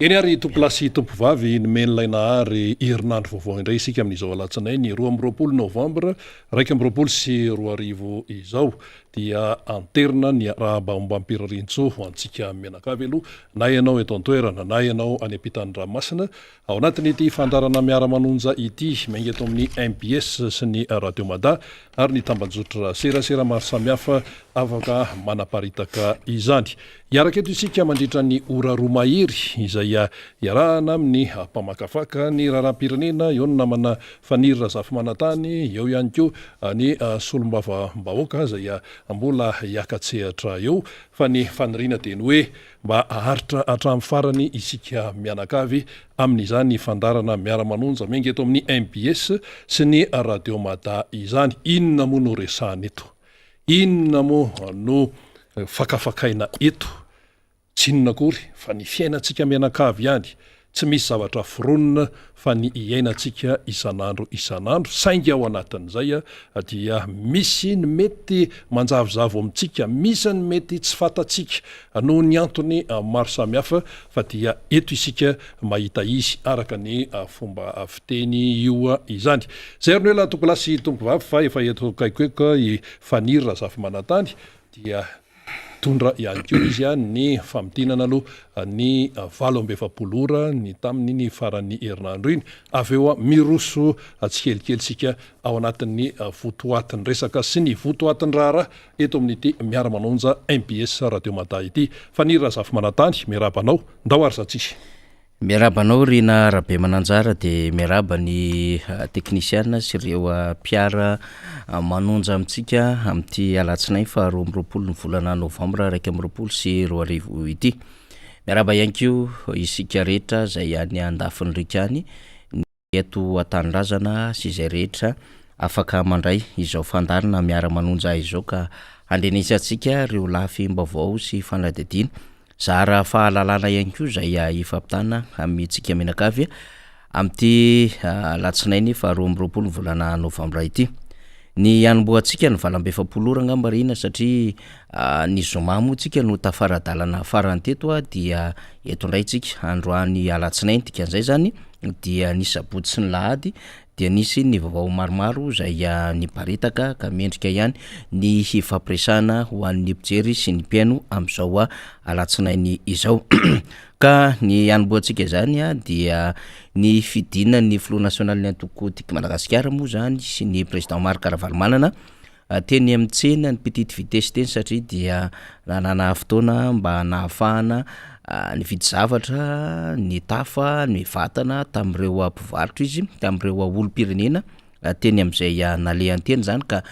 Eny ary tompolahy sy tompovavy, nomen'ilay Nahary herinandro vaovao indray isika amin'izao alatsinainy 22 novambra 2021 izao. Dia anterina ny arahaba ombam-pirariantsoa ho antsika mianakavy aloha, na ianao eto an-toerana na ianao any ampitan'ny ranomasina, ao anatin'ity fandaharana Miara-manonja ity, miainga eto amin'ny mbs sy ny Radio Mada ary ny tambajotra serasera maro samihafa afaka manaparitaka izany. Hiaraka eto isika mandritra ny ora roa mahery izay iarahana amin'ny mpamakafaka ny raharaham-pirenena, eo ny namana Faniry Razafimanantany, eo ihany koa ny solombavambahoaka izay mbola hiaka-tsehatra eo, fa ny faniriana dia ny hoe mba haharitra hatramin'ny farany isika mianakavy amin'izany fandaharana miara-manonja miainga eto amin'ny mbs sy ny Radio Mada izany. Inona moa no resahana eto? Inona moa no fakafakaina eto? Tsy inona akory fa ny fiainantsika mianakavy ihany, tsy misy zavatra foronina fa ny iainantsika isan'andro isan'andro, saingy ao anatin'izay dia misy ny mety manjavozavo amintsika, misy ny mety tsy fantatsika noho ny antony maro samihafa fa dia eto isika mahita izy araka ny fomba fiteny io izany. Zay ry Noela tompolahy sy tompovavy fa efa eto akaikiko i Faniry Razafimanantany dia Nitondra ihany koa izy ny famintinana aloha ny 48 ora ny tamin'iny faran'ny herinandro iny. Avy eo miroso tsikelikely isika ao anatin'ny votoatin'ny resaka sy ny votoatin'ny raharaha eto amin'ity Miara-manonja mbs Radio Mada ity. Faniry Razafimanantany, miarahaba anao. Ndao ary zatsy. Miarahaba anao Rina Rabemananjara dia miarahaba ny teknisiana sy ireo mpiara manonja amintsika amin'ity alatsinainy faha 22 ny volana novambra 2021 ity. Miarahaba ihany koa isika rehetra izay any andafin'ny riaka any, ny eto an-tanindrazana sy izay rehetra afaka mandray izao fandaharana miara-manonja izao ka handrenesantsika ireo lafim-baovao sy fanadihadiana Zara fahalalana ihany koa izay hifampitana amintsika mianakavy amin'ity alatsinainy faha 22 ny volana novambra ity. Ny hanombohantsika ny 48 ora angamba Rina satria ny zoma moa tsika no tafara-dalana farany teto dia eto indray tsika androany alatsinainy dikan'izay zany dia ny sabotsy sy ny lahady dia nisy ny vaovao maromaro izay niparitaka ka mendrika ihany ny hifampiresahana ho an'ny mpijery sy ny mpihaino amin'izao alatsinainy izao. Ka ny hanombohantsika izany dia ny fidinan'ny filoha nasionalin'ny antoko Tiako Madagasikara moa izany sy ny président Marc Ravalomanana Teny amin'ny tsena ny petite vitesse teny satria dia nanana fotoana mba nahafahana nividy zavatra, nitafa ny vatana tamin'ireo mpivarotra izy, tamin'ireo olom-pirenena teny amin'izay nalehany teny zany ka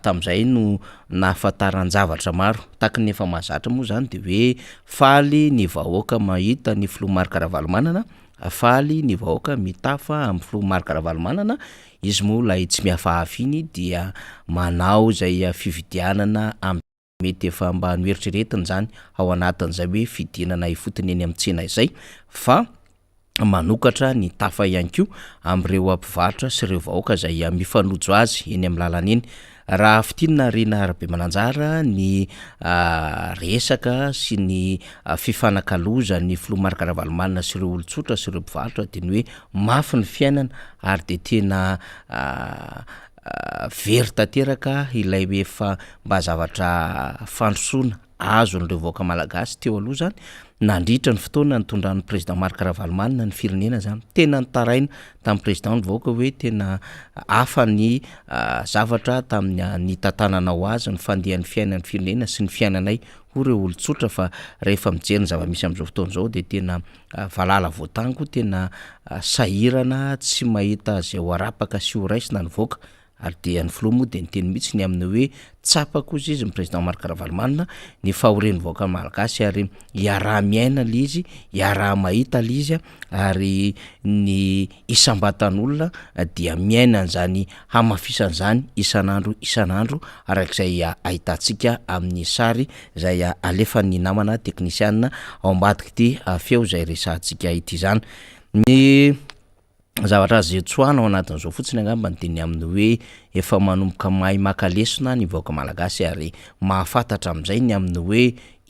tamin'izay no nahafantaran-javatra maro. Tahaky ny efa mahazatra moa zany de hoe faly ny vahoaka mahita ny filoha Marc Ravalomanana, faly ny vahoaka mitafa amin'ny filoha Marc Ravalomanana, Izy moa ilay tsy mihafahafa iny dia manao izay fividianana amin'ny mety efa mba noeritreretiny izany ao anatin'izay hoe fidinana ifotony eny amin'ny tsena izay fa manokatra ny tafa ihany koa amin'ireo mpivarotra sy ireo vahoaka izay mifanojo azy eny amin'ny lalana eny. Raha fintinina Rina Rabemananjara ny resaka sy ny fifanakalozan'ny filoha Marc Ravalomanana sy ireo olon-tsotra sy ireo mpivarotra dia ny hoe mafy ny fiainana ary dia tena very tanteraka ilay efa mba zavatra fandrosoana azon'ireo vahoaka malagasy teo aloha izany nandritra ny fotoana nitondran'ny président Marc Ravalomanana ny firenena izany. Tena nitaraina tamin'ny président ny vahoaka hoe tena hafa ny zavatra tamin'ny nitantananao azy, ny fandehan'ny fiainan'ny firenena sy ny fiainanay hoy ireo olon-tsotra fa rehefa mijery ny zava-misy amin'izao fotoana izao dia tena valala voatango, tena sahirana, tsy mahita izay ho arapaka sy ho raisina ny vahoaka. Ary dia ny filoha moa dia niteny mihitsy ny amin'ny hoe tsapako hozy izy ny président Marc Ravalomanana ny fahorian'ny vahoaka malagasy ary iaraha-miaina ilay izy, iaraha-mahita ilay izy ary ny isam-batan'olona dia miaina an'izany hamafisana izany isan'andro isan'andro arak'izay ahitantsika amin'ny sary izay alefan'ny namana teknisiana ao ambadik'ity feo izay resahantsika ity izany. Ny Zavatra azo iantsoana ao anatin'izao fotsiny angamba dia ny amin'ny hoe efa manomboka mahay maka lesona ny vahoaka malagasy ary mahafantatra amin'izay ny amin'ny hoe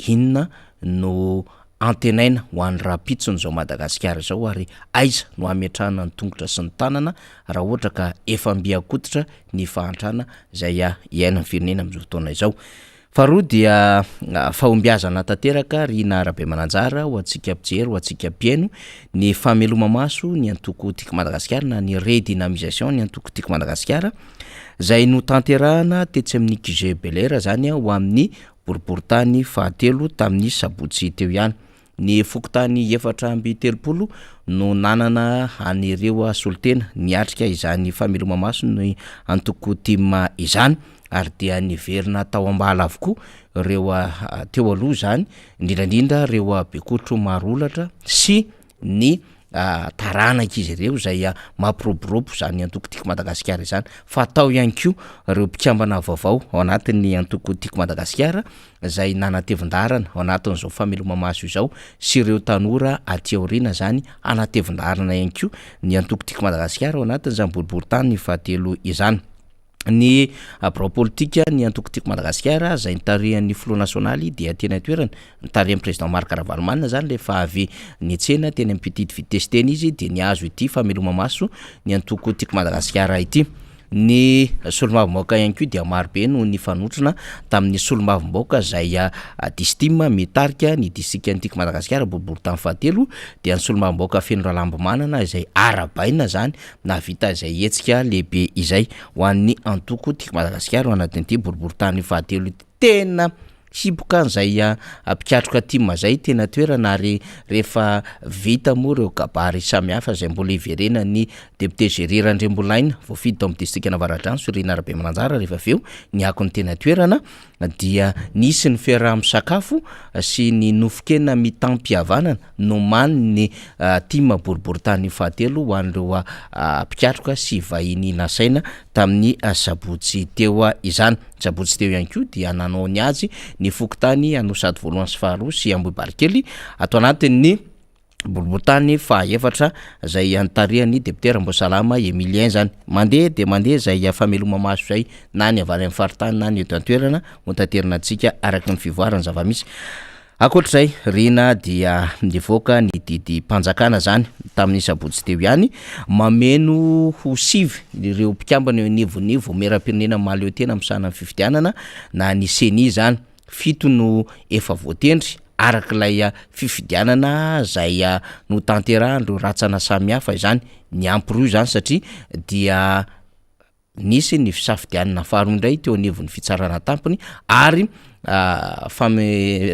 inona no. antenaina ho an'ny rahampitson'izao Madagasikara izao ary aiza no hametrahana ny tongotra sy ny tanana raha ohatra ka efa mby an-koditra ny fahantrana izay iainan'ny firenena amin'izao fotoana izao. Faharoa dia fahombiazana tanteraka Rina Rabemananjara ho antsika mpijery, ho antsika mpihaino ny fameloma-maso ny antoko Tiako Madagasikara na ny redynamisation ny antoko Tiako Madagasikara izay notanterahana tetsy amin'ny QG Bel Air izany ho amin'ny boriborintany fahatelo tamin'ny sabotsy teo ihany. Ny fokontany 34 no nanana an'ireo solontena niatrika izany fameloma-maso ny antoko tim izany ary dia niverina tao Ambala avokoa ireo teo aloha izany, indrindra indrindra ireo Bekotro Maroholatra sy ny taranak'izy ireo izay mampiroborobo izany antoko Tiako Madagasikara izany fa tao ihany koa ireo mpikambana vaovao ao anatin'ny antoko Tiako Madagasikara izay nanatevin-daharana ao anatin'izao fameloma-maso izao sy ireo tanora aty aoriana izany hanatevin-daharana ihany koa ny antoko Tiako Madagasikara ao anatin'izany boriborintany fahatelo izany. Ny birao politika ny antoko Tiako Madagasikara izay nitarihan'ny filoha nasionaly dia teny an-toerana, nitarihan'ny président Marc Ravalomanana izany rehefa avy niantsena teny amin'ny petite vitesse teny izy dia nihazo ity fameloma-maso ny antoko Tiako Madagasikara ity. Ny solombavambahoaka ihany koa dia marobe no nifanotrona tamin'ny solombavambahoaka izay Distim mitarika ny distrikan'i Tiako Madagasikara boriborintany fahatelo dia ny solombavambahoaka Feno Ralambomanana izay arahabaina izany Nahavita izay hetsika lehibe izay ho an'ny antoko Tiako Madagasikara ao anatin'ity boriborintany fahatelo ity. Tena hipoka an'izay mpikatroka tim izay tena toerana ary rehefa vita moa ireo kabary samihafa izay mbola hiverenan'ny député Géry Randriambolaina voafidy tao amin'ny distrikan'Avaradrano sy Rina Rabemananjara rehefa avy eo ny akon'ny tena toerana dia nisy ny fiaraha-misakafo sy ny nofon-kena mitam-pihavanana nomanin'ny tim boriborintany fahatelo ho an'ireo mpikatroka sy vahiny nasaina tamin'ny sabotsy teo izany. Sabotsy teo ihany koa dia nanao ny azy ny fokontany Anosady voalohany sy faharoa sy Ambohibarikely ato anatin'ny Boriborintany fahaefatra izay nitarihan'ny député Ramboasalama Emilien izany. Mandeha dia mandeha izay fameloma-maso izay na ny avy any amin'ny faritany na ny eto an-toerana ho taterina antsika araka ny fivoaran'ny zava-misy. Ankoatra izay, Rina dia nivoaka ny didim-panjakana izany tamin'ny sabotsy teo ihany, mameno ho sivy ireo mpikambana eo anivon'ny Vaomieram-pirenena mahaleo tena misahana ny fifidianana na ny Ceni izany. Fito no efa voatendry araka ilay fifidianana izay notanterahan'ireo rantsana samihafa izany, niampy roa izany satria dia nisy ny fisafidianana faharoa indray teo anivon'ny fitsarana tampony ary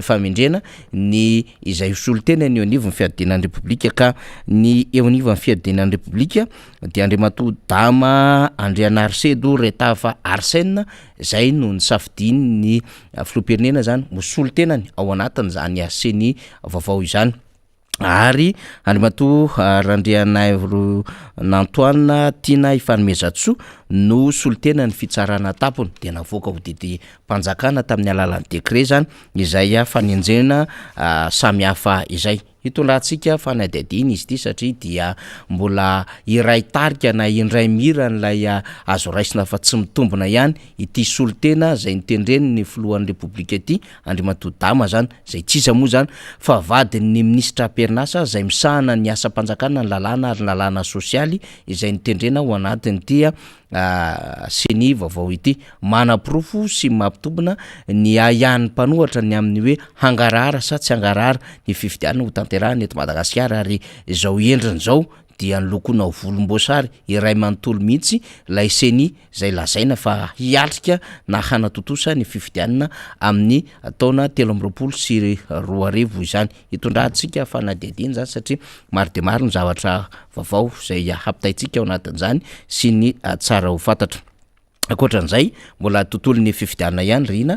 famendrena ny izay ho solontenany eo anivon'ny fiadiana ny Repoblika ka ny eo anivon'ny fiadiana ny Repoblika dia Andriamatoa Dama Andrianarisedo Retafa Arsène Izay no nisafidian'ny filoham-pirenena izany ho solontenany ao anatin'izany ceni vaovao izany. Ary Andriamatoa Randrianaivo Antoine Tiana Ifanomezantsoa no solontenan'ny fitsarana tampony dia navoaka ho didim-panjakana tamin'ny alalan'ny décret izany izay fanenjehana samihafa izay. Hitondrantsika fanadihadiana izy ity satria dia mbola iray tarika na indray mira an'ilay azo raisina fa tsy mitombina ihany ity solontena izay notendren'ny filohan'ny Repoblika ity, Andriamatoa Dama izany, izay tsy iza moa izany fa vadin'ny minisitra am-perinasa izay misahana ny asam-panjakana, ny lalàna ary ny lalàna sosialy izay notendrena ho anatin'ity Ceni vaovao ity. Manaporofo sy mampitombina ny ahiahin'ny mpanohatra ny amin'ny hoe hangarahara sa tsy hangarahara ny fifidianana hotanterahina eto Madagasikara ary izao endriny izao dia nolokoina ho volomboasary iray manontolo mihitsy ilay Ceni izay lazaina fa hiatrika na hanatontosa ny fifidianana amin'ny taona 2023 izany. Hitondrantsika fanadihadiana izany satria maro dia maro ny zavatra vaovao izay hampitaintsika ao anatin'izany sy ny tsara ho fantatra. Ankoatran'izay, mbola tontolon'ny fifidianana ihany Rina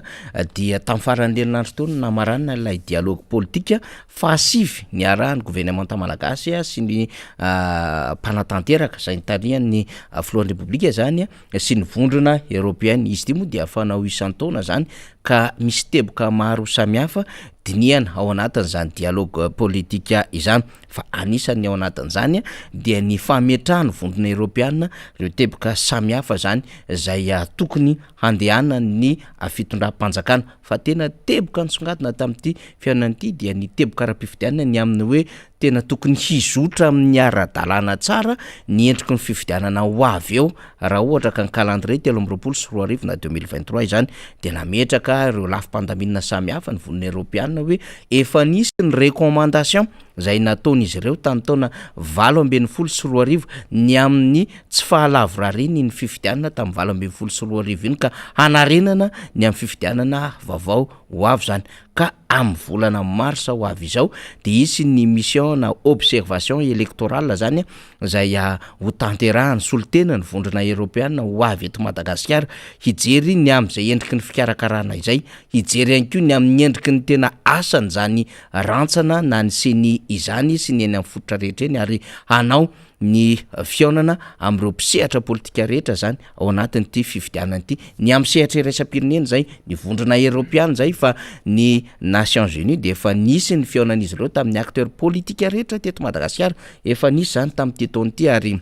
dia tamin'ny faran'ny herinandro teo no namaranana ilay dialogue politique fahasivy niarahan'ny governemanta malagasy sy ny mpanatanteraka izay nitarihan'ny filohan'ny Repoblika izany sy ny vondrona eoropeana. Izy ity moa dia fanao isan-taona izany ka misy teboka maro samihafa dinihana ao anatin'izany dialogue politique izany fa anisan'ny ao anatin'izany dia ny fametrahan'ny vondrona eoropeana ireo teboka samihafa izany izay tokony handehanan'ny fitondram-panjakana fa tena teboka nisongadina tamin'ity fihaonana ity dia ny teboka ara-pifidianana ny amin'ny hoe tena tokony hizotra amin'ny ara-dalàna tsara ny endriky ny fifidianana ho avy eo raha ohatra ka ny calendrier 2023 na 2023 izany dia nametraka ireo lafim-pandaminana samihafa ny vonona eoropeana hoe efa nisy ny recommandation izay nataon'izy ireo tamin'ny taona 2018 ny amin'ny tsy fahalavorariany iny fifidianana tamin'ny 2018 iny ka hanarenana ny amin'ny fifidianana vaovao ho avy izany ka amin'ny volana mars ho avy izao dia hisy ny mission na observation électorale zany izay ho tanterahan'ny solontena ny vondrona eoropeana ho avy eto Madagasikara hijery ny amin'izay endriky ny fikarakarana izay, hijery ihany koa ny amin'ny endriky ny tena asan'izany rantsana na ny ceni izany sy ny eny amin'ny fototra rehetra eny ary hanao ny fihaonana amin'ireo mpisehatra politika rehetra izany ao anatin'ity fifidianana ity. Ny amin'ny sehatra iraisam-pirenena izay, ny vondrona eoropeana izay fa ny Nations Unies dia efa nisy ny fihaonan'izy ireo tamin'ny acteurs politiques rehetra teto Madagasikara, efa nisy izany tamin'ity taona ity ary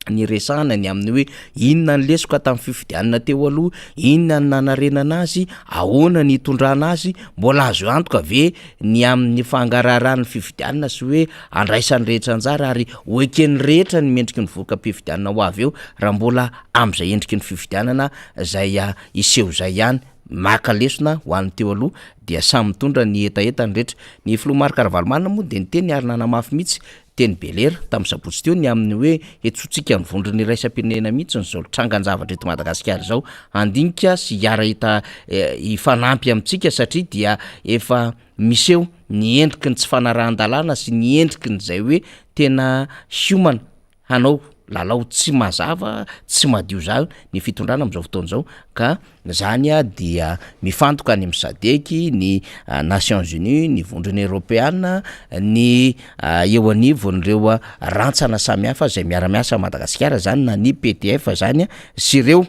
niresahana ny amin'ny hoe inona ny lesoka tamin'ny fifidianana teo aloha, inona ny nanarenana azy, ahoana ny hitondrana azy, mbola azo antoka ve ny amin'ny fangaraharahan'ny fifidianana sy hoe andraisan'ny rehetra anjara ary ho eken'ny rehetra ny mendriky ny voka-pifidianana ho avy eo raha mbola amin'izay endriky ny fifidianana izay hiseho izay ihany. Maka lesona ho an'ny teo aloha dia samy mitondra ny hetaheta ny rehetra. Ny filoha Marc Ravalomanana moa dia niteny ary nanamafy mihitsy teny Belera tamin'ny sabotsy teo ny amin'ny hoe hetsotsika ny vondrona iraisam-pirenena mihitsy izao trangan-javatra eto Madagasikara izao handinika sy hiara-hita hifanampy amintsika satria dia efa miseho ny endriky ny tsy fanarahan-dalàna sy ny endriky ny izay hoe tena hiomana hanao lalao tsy mazava, tsy madio zany ny fitondrana amin'izao fotoana izao ka zany dia mifantoka any amin'ny sadec, ny Nations Unies, ny vondrona eoropeana, ny eo anivon'ireo rantsana samihafa izay miara-miasa Madagasikara zany na ny PTF zany sy ireo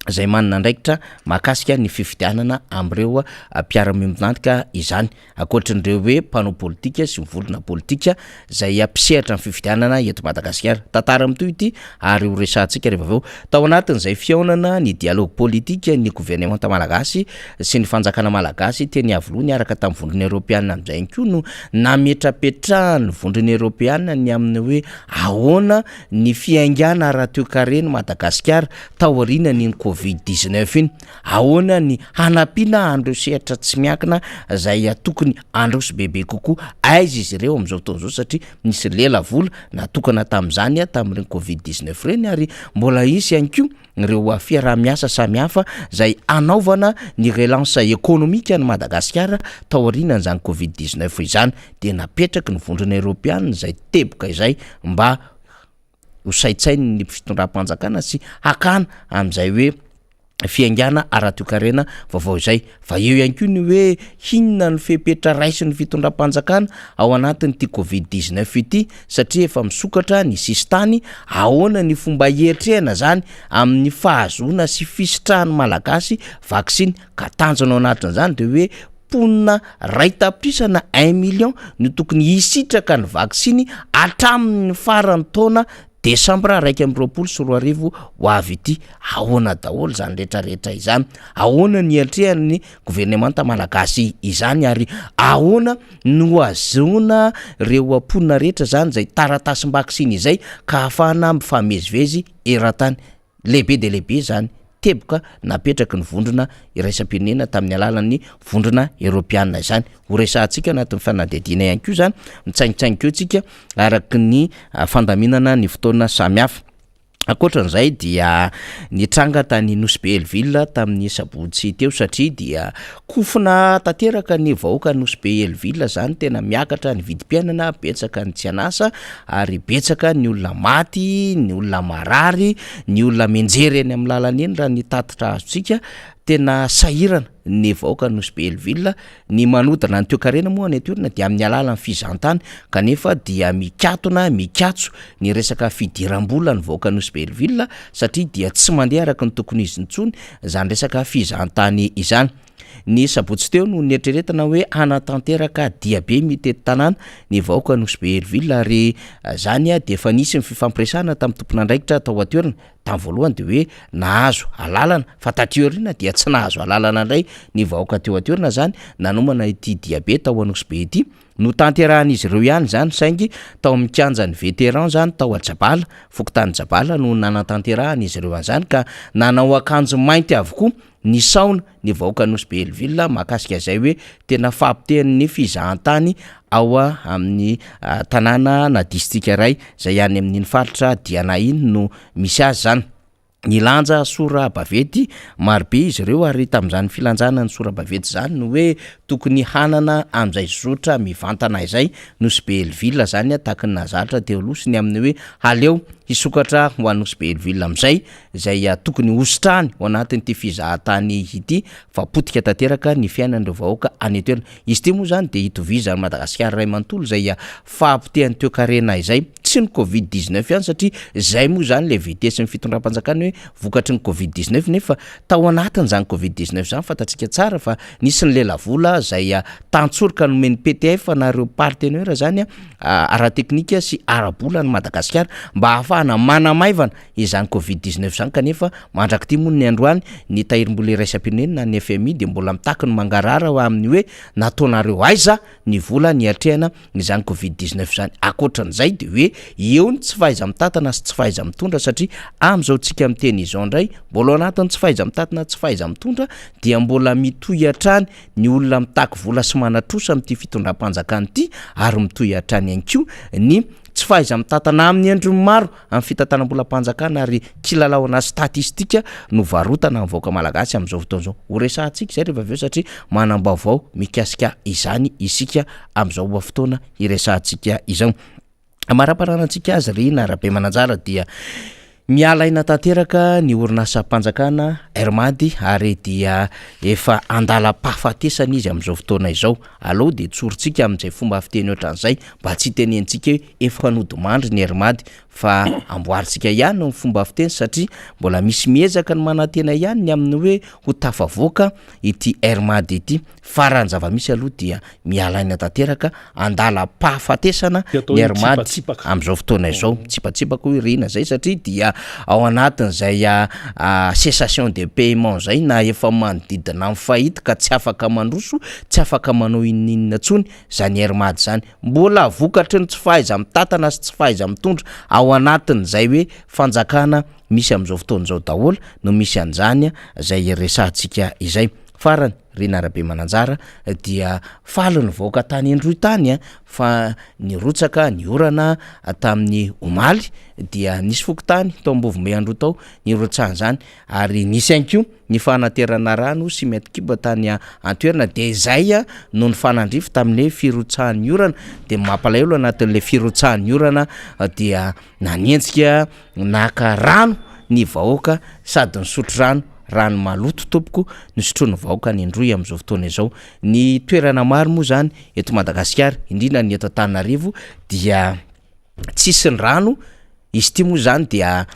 izay manana andraikitra mahakasika ny fifidianana amin'ireo mpiara-miombon'antoka izany, ankoatran'ireo hoe mpanao politika sy vondrona politika izay mpisehatra ny fifidianana eto Madagasikara. Tantara mitohy ity ary ho resahantsika rehefa avy eo. Tao anatin'izay fihaonana ny dialogue politique ny governemanta malagasy sy ny fanjakana malagasy teny Iavoloha niaraka tamin'ny vondrona eoropeanina amin'izay ihany koa no nametrapetrahan'ny vondrona eoropeanina ny amin'ny hoe ahoana ny fiaingàna ara-toekaren'i Madagasikara taorianan'iny covid 19 iny. Ahoana ny hanampiana an'ireo sehatra tsy miankina izay tokony handroso bebe kokoa? Aiza izy ireo amin'izao fotoana izao satria nisy lelavola natokana tamin'izany tamin'ireny covid 19 ireny ary mbola hisy ihany koa ireo fiaraha-miasa samihafa izay hanaovana ny relance économique an'i Madagasikara taorianan'izany covid 19 izany dia napetraky ny vondrona eoropeanina izay teboka izay mba ho saintsainin'ny fitondram-panjakana sy hakana amin'izay hoe fiaingàna ara-toekarena vaovao izay. Fa eo ihany koa ny hoe inona no fepetra raisin'ny fitondram-panjakana ao anatin'ity covid 19 ity satria efa misokatra ny sisintany, ahoana ny fomba hiatrehana izany amin'ny fahazoana sy fisitrahan'ny Malagasy vaksiny ka tanjona ao anatin'izany dia hoe mponina iray tapitrisa na un million no tokony hisitraka ny vaksiny hatramin'ny faran'ny taona desambra 2021 ho avy ity. Ahoana daholo izany rehetrarehetra izany? Ahoana ny hiatrehan'ny governemanta malagasy izany ary ahoana no ahazoana ireo mponina rehetra izany izay taratasim-baksiny izay ka ahafahana mifamezivezy eran-tany? Lehibe dia lehibe izany teboka napetraky ny vondrona iraisam-pirenena tamin'ny alalan'ny vondrona eoropeana izany. Ho resahantsika anatin'ny fanadihadiana ihany koa izany, mitsaingitsaingy koa isika araka ny fandaminana ny fotoana samihafa. Ankoatran'izay dia nitranga tany Nosy Be Hell-Ville tamin'ny sabotsy teo satria dia kofona tanteraka ny vahoaka Nosy Be Hell-Ville izany, tena miakatra ny vidim-piainana, betsaka ny tsy an'asa ary betsaka ny olona maty, ny olona marary, ny olona mianjera eny amin'ny lalana eny raha ny tatitra azontsika, tena sahirana ny vahoaka Nosy Be Hell-Ville, ny manodina ny toekarena moa any an-toerana dia amin'ny alalan'ny fizahantany kanefa dia mikatona, mikatso ny resaka fidiram-bola ny vahoaka Nosy Be Hell-Ville satria dia tsy mandeha araka ny tokony izy intsony izany resaka fizahantany izany. Ny sabotsy teo no nieritreretina hoe hanatanteraka diabe mitety tanàna ny vahoaka Nosy Be Hell-Ville ary izany dia efa nisy ny fifampiresahana tamin'ny tompon'andraikitra tao an-toerana. Tamin'ny voalohany dia hoe nahazo alalana fa taty aoriana dia tsy nahazo alalana indray ny vahoaka teo an-toerana izany nanomana ity diabe tao Anosibe ity. Notanterahan'izy ireo ihany izany saingy tao amin'ny kianjan'ny Vétéran izany tao Jabala, fokontany Jabala no nanatanterahan'izy ireo an'izany ka nanao akanjo mainty avokoa nisaona ny vahoaka Nosy Be Hell-Ville mahakasika izay hoe tena fahapotehan'ny fizahantany ao amin'ny tanàna na distrika iray izay any amin'iny faritra Diana iny no misy azy izany. Nilanja sora-baventy marobe izy ireo ary tamin'izany filanjana ny sora-baventy izany no hoe tokony hanana amin'izay zotra mivantana izay Nosy Be Hell-Ville izany tahaky ny nahazatra teo aloha sy ny amin'ny hoe haleo hisokatra ho an'i Nosy Be Hell-Ville amin'izay izay tokony hositrahany ao anatin'ity fizahantany ity fa potika tanteraka ny fiainan'ireo vahoaka any an-toerana. Izy ity moa izany dia itovizan'i Madagasikara iray manontolo izay fahapotehan'ny toekarena izay, tsy ny covid 19 ihany satria izay moa izany ilay vitesin'ny fitondram-panjakana hoe vokatry ny covid 19 nefa tao anatin'izany covid 19 izany fantatsika tsara fa nisy ny lelavola izay tantsoroka nomen'ny PTF na ireo partenaires izany ara-teknika sy ara-bola an'i Madagasikara mba hahafahana manamaivana izany covid 19 izany kanefa mandrak'ity moa ny androany ny tahirim-bola iraisam-pirenena na ny FMI dia mbola mitaky ny mangarahara amin'ny hoe nataonareo aiza ny vola niatrehana izany covid 19 izany. Ankoatran'izay dia hoe eo ny tsy fahaiza-mitantana sy tsy fahaiza-mitondra satria amin'izao tsika miteny izao indray mbola ao anatin'ny tsy fahaiza-mitantana tsy fahaiza-mitondra dia mbola mitohy hatrany ny olona mitaky vola sy manatrosa amin'ity fitondram-panjakana ity ary mitohy hatrany ihany koa ny tsy fahaiza-mitantana amin'ny endriny maro amin'ny fitantanam-bolam-panjakana ary kilalaona statistika no varotana amin'ny vahoaka malagasy amin'izao fotoana izao. Ho resahantsika izay rehefa avy eo satria manam-baovao mikasika izany isika amin'izao fotoana hiresahantsika izao. Amaraparanantsika azy ry na Rabemananjara dia miala aina tanteraka ny orinasam-panjakana Air Mad ary dia efa andalam-pahafatesana izy amin'izao fotoana izao. Aleo dia tsorintsika amin'izay fomba fiteny ohatran'izay mba tsy hitenentsika hoe efa nodimandry ny Air Mad fa amboarintsika ihany ny fomba fiteny satria mbola misy miezaka ny manantena ihany ny amin'ny hoe ho tafavoaka ity Air Mad ity fa raha ny zava-misy aloha dia miala aina tanteraka andalam-pahafatesana ny Air Mad amin'izao fotoana izao, mitsipatsipaka hoy Rina zay satria dia ao anatin'izay cessation de paiement zay na efa manodidina amin'ny faillite ka tsy afaka mandroso, tsy afaka manao inon'inona intsony zany Air Mad zany. Mbola vokatry ny tsy fahaiza-mitantana sy tsy fahaiza-mitondra ao anatin'izay hoe fanjakana misy amin'izao fotoana izao daholo no misy an'izany izay resahantsika izay. Farany, Rina Rabemananjara dia faly ny vahoaka tany Androy tany fa nirotsaka ny orana tamin'ny omaly dia nisy fokontany tao Ambovombe Androy tao nirotsahan'izany ary nisy ihany koa ny fanaterana rano sy mètre cube tany an-toerana dia izay no nifanandrify tamin'ny firotsahan'ny orana dia mampalahelo anatin'ilay firotsahan'ny orana dia nanenjika naka rano ny vahoaka sady nisotro rano rano maloto tompoko nosotroin'ny vahoaka any Androy amin'izao fotoana izao ny toerana maro moa izany eto Madagasikara indrindra ny eto Antananarivo dia tsisy ny rano izy ity moa izany dia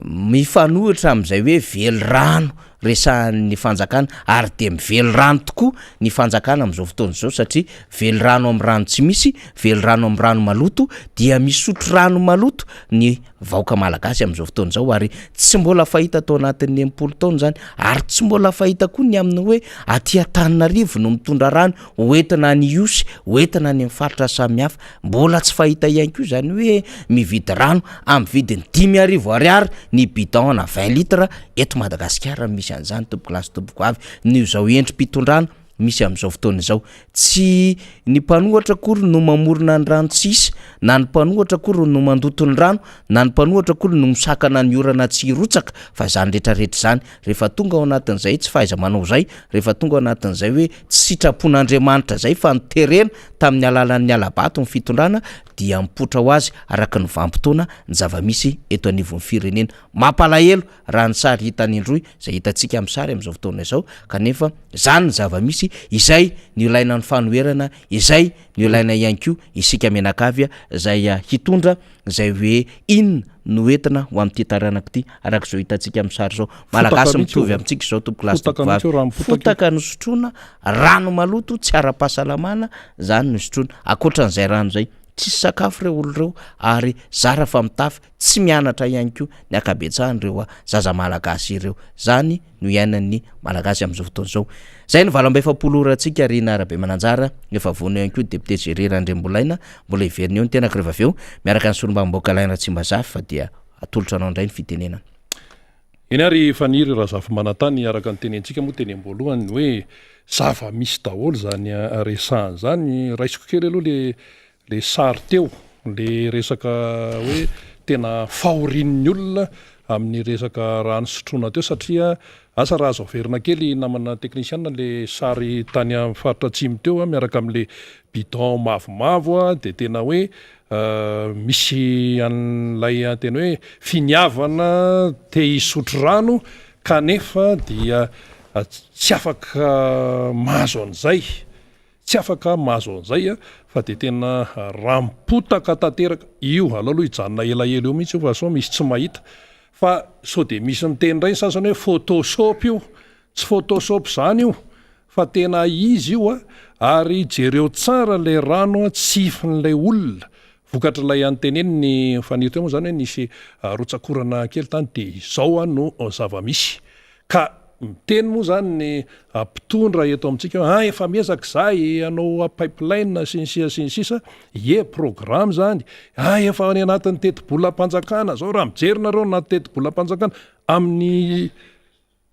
mifanohitra amin'izay hoe velirano resahan'ny fanjakana ary dia mivelirano tokoa ny fanjakana amin'izao fotoana izao satria velirano amin'ny rano tsy misy, velirano amin'ny rano maloto dia misotro rano maloto ny vahoaka malagasy amin'izao fotoana izao ary tsy mbola fahita tao anatin'ny 60 taona izany ary tsy mbola fahita koa ny amin'ny hoe aty Antananarivo no mitondra rano hoentina any Ihosy, hoentina any amin'ny faritra samihafa. Mbola tsy fahita ihany koa izany hoe mividy rano amin'ny vidiny 5000 ariary ny bidon ana 20 litres eto Madagasikara no misy an'izany tompokolahy sy tompokovavy noho izao endri-pitondrana misy amin'izao fotoana izao. Tsy ny mpanohatra akory no mamorona ny rano tsy hisy, na ny mpanohatra akory no mandoto ny rano, na ny mpanohatra akory no misakana ny orana tsy hirotsaka fa izany rehetrarehetra izany Rehefa tonga ao anatin'izay tsy fahaiza-manao izay, rehefa tonga ao anatin'izay hoe tsy sitrapon'Andriamanitra izay fa noterena tamin'ny alalan'ny hala-bato ny fitondrana dia mipoitra ho azy araka ny vanim-potoana ny zava-misy eto anivon'ny firenena. Mampalahelo raha ny sary hita any Androy izay hitantsika amin'ny sary amin'izao fotoana izao kanefa izany ny zava-misy, izay no ilaina ny fanoherana, izay no ilaina ihany koa isika mianakavy izay hitondra. izay hoe inona no entina ho amin'ity taranaka ity araka izao hitantsika amin'ny sary izao. Malagasy mitovy amintsika izao tompoko lahy sy tompoko vavy. Fotaka no sotroina, rano maloto tsy ara-pahasalamana izany no sotroina. Ankoatran'izay rano izay, tsisy sakafo ireo olona ireo ary zara fa mitafy, tsy mianatra ihany koa ny ankabetsahan'ireo zaza malagasy ireo. Izany no iainan'ny Malagasy amin'izao fotoana izao. Izay no 48 ora antsika ry Nara Bemananjara, efa vonona ihany koa Député Jerry Randriambolaina, mbola hiverina eo ny tenako rehefa avy eo, miaraka ny solombavambahoaka Alain Ratsimbazafy fa dia atolotra anao indray ny fitenenana. Eny ary Faniry Razafimanantany, araka ny tenentsika moa teny am-boalohany hoe zava-misy daholo izany resahana izany, raisiko kely aloha le Le sary teo, le resaka hoe tena fahorian'ny olona amin'ny resaka rano sotroina teo satria asa raha azo averina kely namana teknisiana le sary tany amin'ny faritra atsimo teo miaraka amin'le bidon mavomavo dia tena hoe misy an'ilay tena hoe finiavana te hisotro rano kanefa dia tsy afaka mahazo an'izay. Tsy afaka mahazo an'izay a, fa dia tena ranom-potaka tanteraka io, aleo aloha hijanona elaela eo mihitsy io fa sao misy tsy mahita, fa sao dia misy miteny indray ny sasany hoe photoshop io, tsy photoshop izany io fa tena izy io a, ary jereo tsara ilay rano tsifin'ilay olona, vokatr'ilay anteneniny Faniry teo moa izany hoe nisy rotsak'orana kely tany dia izao no zava-misy. Ka miteny moa zany ny mpitondra eto amintsika hoe ah efa miezaka izahay hanao pipeline sy ny sisa sy ny sisa, ie programme zany, ah efa any anatin'ny tetibolam-panjakana zao, raha mijery nareo anaty tetibolam-panjakana amin'ny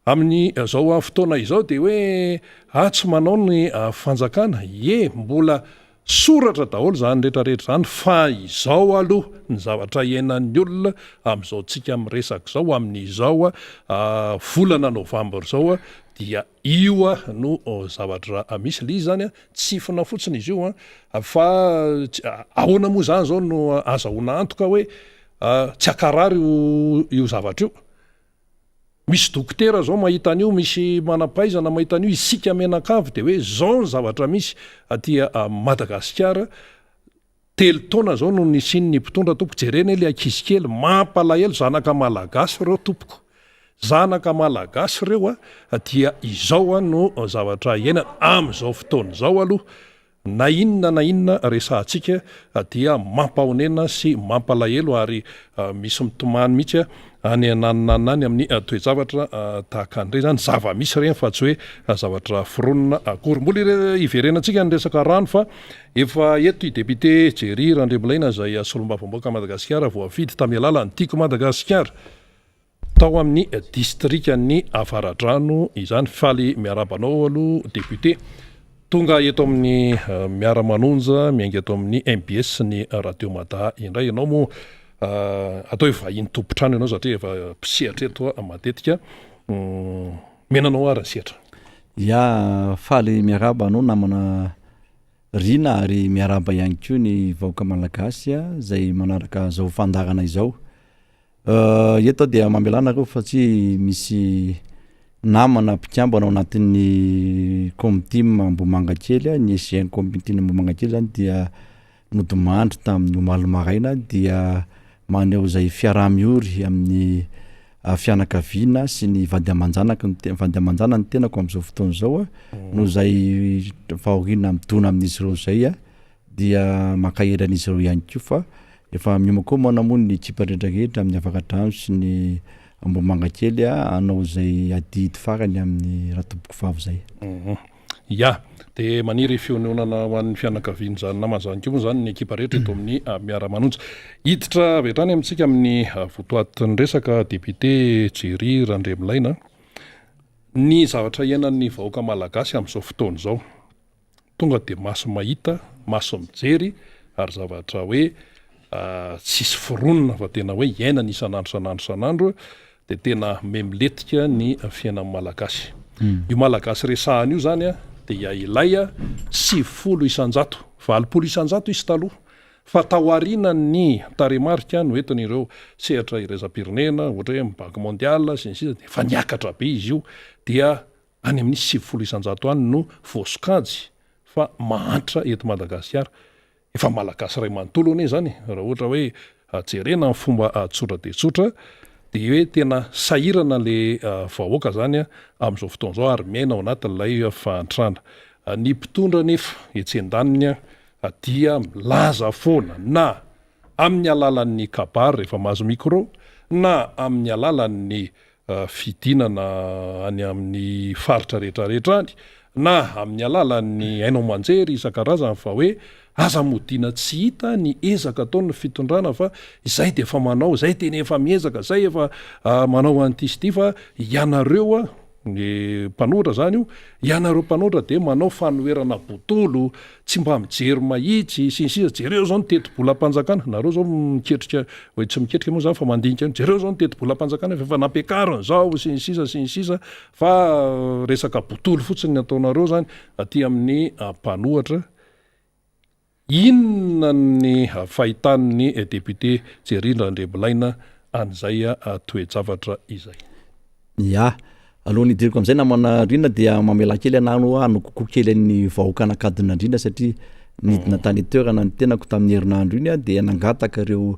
amin'ny zao fotoana izao dia hoe ah tsy manao ny fanjakana, ie mbola Soratra daholo izany rehetra rehetra izany fa izao aloha ny zavatra iainan'ny olona amin'izao tsika miresaka izao amin'izao volana novambra izao dia io no zavatra misy, ilay izy izany tsifina fotsiny izy io fa ahoana moa izany izao no azahoana antoka hoe tsy hankarary io zavatra io. Misy dokotera zao mahita an'io, misy manam-pahaizana mahita an'io, isika mianakavy dia hoe zao ny zavatra misy aty Madagasikara, telo taona zao no nisian'ny mpitondra tompoko, jerena anie le ankizy kely, mampalahelo, zanaka malagasy ireo tompoko, zanaka malagasy ireo a, dia izao no zavatra iainana amin'izao fotoana izao aloha. Na inona na inona resahantsika dia mampahonena sy mampalahelo ary misy mitomany mihitsy any ananonanona any amin'ny toe-javatra tahaka an'ireny izany. Zava-misy ireny fa tsy hoe zavatra foronina akory. Mbola hiverenantsika ny resaka rano fa efa eto i Député Jerry Randriamolaina izay solombavambahoaka Madagasikara voafidy tamin'ny alalan'ny Tiako Madagasikara. Tao amin'ny distrikan'i Avaradrano izany. Faly miarahaba anao aloha député. Tonga eto amin'ny Miara-manonja miainga eto amin'ny mbs ny Radio Mada indray ianao moa atao hoe vahiny tompon-trano ianao satria efa mpisehatra eto matetika. Omena anao ary ny sehatra. Ya, faly miarahaba anao namana Rina ary miarahaba ihany koa ny vahoaka malagasy izay manaraka izao fandaharana izao. Eto aho dia mamelà anareo fa tsy misy namana mpikambana ao anatin'ny Comtim Ambohimangakely, ny SGN Comtim Ambohimangakely zany dia nodimandry tamin'ny omaly maraina dia maneho izay fiaraha-miory amin'ny fianakaviana sy ny vady aman-janaky ny te- vady aman-janany ny tenako amin'izao fotoana izao noho izay fahoriana midona amin'izy ireo izay. dia mankahery an'izy ireo ihany koa fa efa miomankomana moa ny ekipa rehetra rehetra amin'ny Avaradrano sy ny Ambohimangakely hanao izay adidy farany amin'ny Ratompokovavy izay. Ya, dia maniry fiononana ho an'ny fianakavian'izany namana izany koa moa izany ny ekipa rehetra eto amin'ny Miara-manonja. Hiditra avy hatrany amintsika amin'ny votoatin'ny resaka député Jerry Randriamilaina ny zavatra iainan'ny vahoaka malagasy amin'izao fotoana izao. Tonga dia maso mahita, maso mijery ary zavatra hoe tsisy foronina fa tena hoe iainana isan'andro isan'andro isan'andro dia tena memiletika ny fiainan'ny Malagasy. Io Malagasy resahana io zany dia ilay 90%, 80% izy taloha fa taorianan'ny tarehimarika noentin'ireo sehatra iraisam-pirenena ohatra hoe ny Banque mondiale sy ny sisa dia efa niakatra be izy io dia Any amin'ny 90% any no voasokajy fa mahantra eto Madagasikara. Efa Malagasy iray manontolo anie izany e, raha ohatra hoe jerena amin'ny fomba tsotra dia tsotra dia hoe tena sahirana le vahoaka zany amin'izao fotoana izao ary miaina ao anatin'ilay fahantrana. Ny mpitondra anefa etsy an-daniny dia milaza foana na amin'ny alalan'ny kabary rehefa mahazo micro na amin'ny alalan'ny fidinana any amin'ny faritra rehetra rehetra any na amin'ny alalan'ny haino aman-jery isan-karazany fa hoe aza modiana tsy hita ny ezaka ataon'ny fitondrana fa izay dia efa manao, izay tena efa miezaka, izay efa manao an'ity sy ity fa ianareo ny mpanohitra zany io, ianareo mpanohitra dia manao fanoherana botolo, tsy mba mijery mahitsy sy ny sisa, jereo zao ny tetibolam-panjakana, nareo zao miketrika, hoe tsy miketrika moa zany fa mandinika an'io, jereo zao ny tetibolam-panjakana fa efa nampiakarina zao sy ny sisa sy ny sisa fa resaka botolo fotsiny ny ataonareo zany aty amin'ny mpanohatra. Inona ny fahitan'ny député Jerry Randriamilaina an'izay toe-javatra izay? Ya, alohan'ny hidirako amin'izay namana Rina dia mamelà kely anah aloha hanokokoa kely an'ny vahoakan'Ankadinandriana satria nidina tany an-toerana ny tenako tamin'ny herinandro iny aho dia nangataka ireo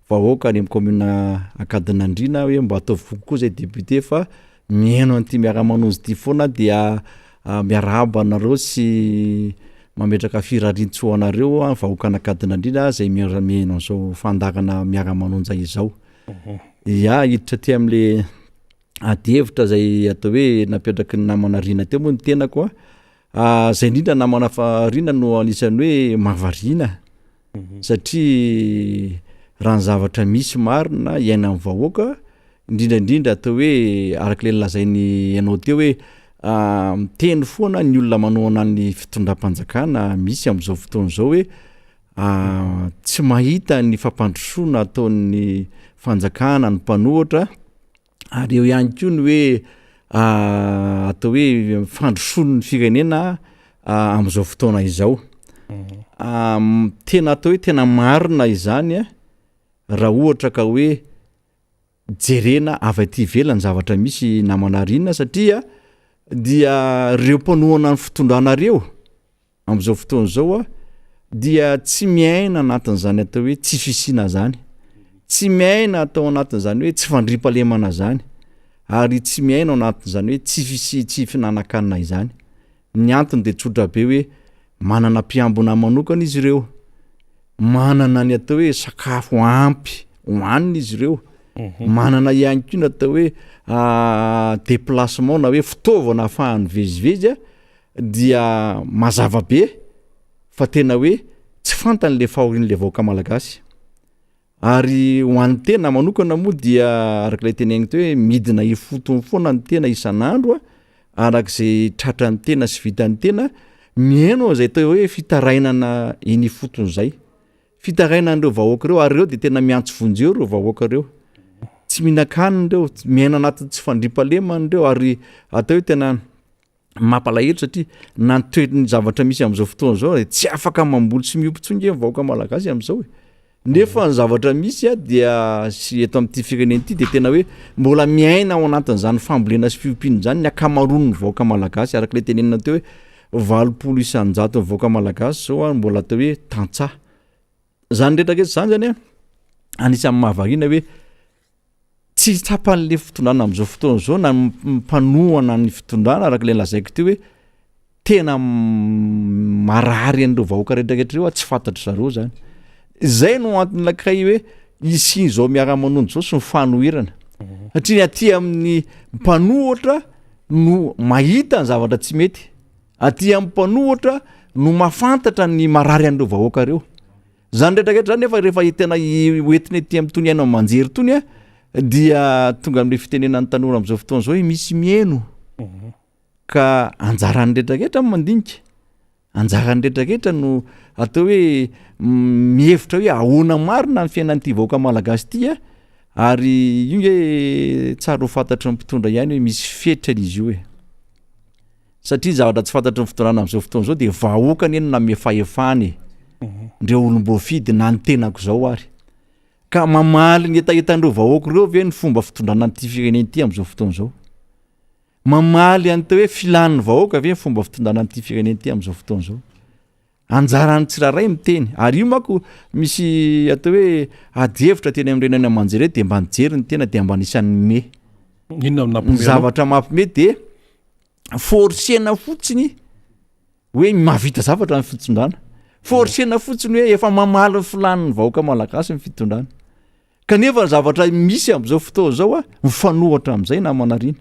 vahoaka any amin'ny commune Ankadinandriana hoe mba ataovy kokoa izay député fa Mihaino an'ity miara-manonja ity foana aho dia miarahaba anareo sy mametraka firariantsoa anareo aho vahoakan'Ankadinandriana izay mihaino an'izao fandaharana miara-manonja izao. Ya, hiditra aty amin'le adihevitra izay atao hoe napetraky ny namana Rina teo moa ny tenako a. Izay indrindra namana fa Rina no anisan'ny hoe mahavariana satria raha ny zavatra misy marina iainan'ny vahoaka indrindra indrindra atao hoe araka ilay nolazain'i ianao teo hoe miteny foana ny olona manohana ny fitondram-panjakana misy amin'izao fotoana izao hoe tsy mahita ny fampandrosoana ataon'ny fanjakana ny mpanohitra ary eo ihany koa ny hoe atao hoe fandrosoan'ny firenena amin'izao fotoana izao. Tena atao hoe tena marina izany a raha ohatra ka hoe jerena avy aty ivelany zavatra misy namana Rina satria dia reo mpanohana ny fitondrana reo am'izao fotoana izao a dia tsy miaina anatin'izany atao hoe tsy fisiana zany, tsy miaina atao anatin'izany hoe tsy fandriampahalemana zany ary tsy miaina ao anatin'izany hoe tsy fisi- tsy fihinanan-kanina izany. Ny antony de tsotra be hoe manana mpiambina manokana izy ireo, manana ny atao hoe sakafo ampy hohanina izy ireo, manana ihany koa ny atao hoe déplacement na hoe fitaovana ahafahany mivezivezy a dia mazava be fa tena hoe tsy fantany le fahorian'le vahoaka malagasy. Ary ho an'ny tena manokana moa dia araka ilay teneniko teo hoe midina ifotony foana ny tena isan'andro a, araka izay tratran'ny tena sy vitan'ny tena, mihaino an'izay atao hoe fitarainana eny ifotony izay. Fitarainan'ireo vahoaka ireo ary ireo dia tena miantso vonjeo ireo vahoaka ireo. Tsy mihinan-kanina ireo, miaina anatin'ny tsy fandriampahalemana ireo ary atao hoe tena mampalahelo satria na ny toe ny zavatra misy amin'izao fotoana izao dia tsy afaka mamboly sy miompy intsony nge ny vahoaka malagasy amin'izao e. Nefa ny zavatra misy a dia sy eto amin'ity firenena ity dia tena hoe mbola miaina ao anatin'izany fambolena sy fiompiana izany ny ankamaroan'ny vahoaka malagasy araka ilay tenenina teo hoe 80 isan-jaton'ny vahoaka malagasy izao a mbola atao hoe tantsaha. Zany rehetra rehetra zany zany a anisan'ny mahavariana hoe Tsy tsapan'le fitondrana amin'izao fotoana izao na ny mpanohana ny fitondrana araka ilay lazaiko teo hoe tena marary an'ireo vahoaka rehetrarehetra ireo tsy fantatry zareo zany. Izay no antony anankiray hoe hisian'izao miara-manonja izao sy ny fanoherana. Satria ny aty amin'ny mpanohitra no mahita ny zavatra tsy mety, aty amin'ny mpanohitra no mahafantatra ny marary an'ireo vahoaka ireo. Zany rehetra rehetra zany nefa rehefa tena hoentina ety amin'itony haino aman-jery itony a dia tonga amin'le fitenenan'ny tanora amin'izao fotoana izao hoe misy mihaino ka anjaran'ny rehetra rehetra ny mandinika, anjaran'ny rehetra rehetra no atao hoe mihevitra hoe ahoana marina ny fiainan'ity vahoaka malagasy ity a ary io nge tsara ho fantatry ny mpitondra ihany hoe misy fetrany izy io e. Satria ny zavatra tsy fantatry ny fitondrana amin'izao fotoana izao dia vahoaka anie no nanome fahefana e. Ndreo olom-boafidy na ny tenako izao ary. Ka mamaly ny hetahetan'ireo vahoaka ireo ve ny fomba fitondrana an'ity firenena ity amin'izao fotoana izao? Mamaly an'ity hoe filan'ny vahoaka ve ny fomba fitondrana an'ity firenena ity amin'izao fotoana izao? Anjaran'ny tsirairay miteny. Ary io manko misy atao hoe ady hevitra teny amin'ireny haino aman-jery ireny dia mba nijery ny tena dia mba anisan'ny nimehy. Inona no Ny nampimehy anao? zavatra mampimehy dia forcena fotsiny hoe mahavita zavatra ny fitondrana. Forcena fotsiny hoe efa mamaly ny filàn'ny vahoaka malagasy ny fitondrana. Kanefa ny zavatra misy amin'izao fotoana izao a, mifanohitra amin'izay namana Rina.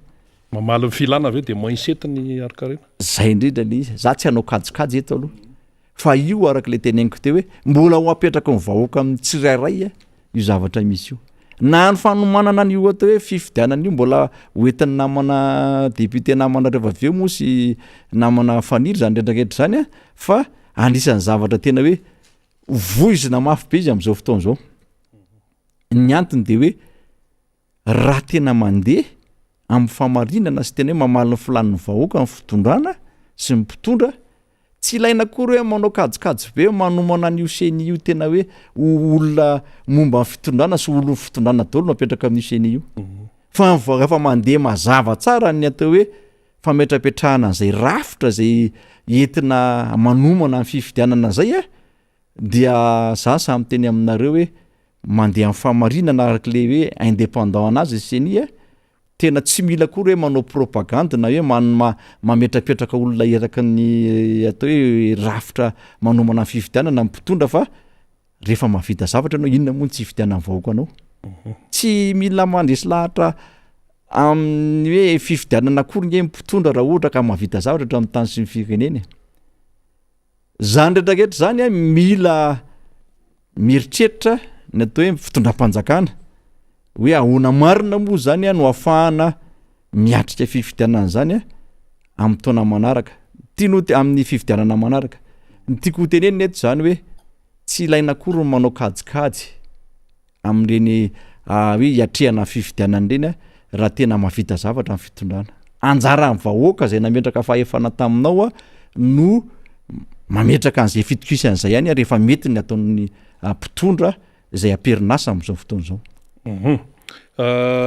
Mamaly ny filàna ve dia moins sept ny harin-karena? Zay indrindra le izy. Za tsy hanao kajikajy eto aloha. Fa io araka le teneniko teo hoe mbola ho apetraky ny vahoaka amin'ny tsirairay io zavatra misy io. Na ny fanomanana an'io atao hoe fifidianana io mbola ho entin'ny namana député namana rehefa avy eo moa sy namana Faniry zany rehetrarehetra zany a, fa anisan'ny zavatra tena hoe voizina mafy be izy amin'izao fotoana izao. Ny antony dia hoe raha tena mandeha amin'ny famarinana sy tena hoe mamaly ny filàn'ny vahoaka ny fitondrana sy ny mpitondra, tsy ilaina akory hoe manao kajikajy be manomana an'io ceni io tena hoe ho olona momba ny fitondrana sy olon'ny fitondrana daholo no apetraka amin'io ceni io. Fa rehefa mandeha mazava tsara ny atao hoe fametrapetrahana an'izay rafitra izay entina manomana ny fifidianana izay a, dia za sahy miteny aminareo hoe mandeha amin'ny fahamarinana araka le hoe indépendant anazy ny ceni a, tena tsy mila akory hoe manao propagandy na hoe mametrapetraka olona eraky ny atao hoe rafitra manomana ny fifidianana ny mpitondra fa rehefa mahavita zavatra ianao inona moa no tsy hifidianan'ny vahoaka anao? Tsy mila mandresy lahatra amin'ny hoe fifidianana akory nge ny mpitondra raha ohatra ka mahavita zavatra eto amin'ny tany sy ny firenena e. Zany rehetrarehetra zany a mila mieritreritra ny atao hoe fitondram-panjakana hoe ahoana marina moa zany a no ahafahana miatrika fifidianana zany a amin'ny taona manaraka. Tiany ho amin'ny fifidianana manaraka. Ny tiako ho tenenina eto zany hoe tsy ilaina akory ny manao kajikajy amin'ireny hoe hiatrehana fifidianana ireny raha tena mahavita zavatra ny fitondrana. Anjaran'ny vahoaka izay nametraka fahefana taminao no mametraka an'izay fitokisana izay ihany rehefa mety ny ataon'ny mpitondra izay am-perinasa amin'izao fotoana izao. Hum.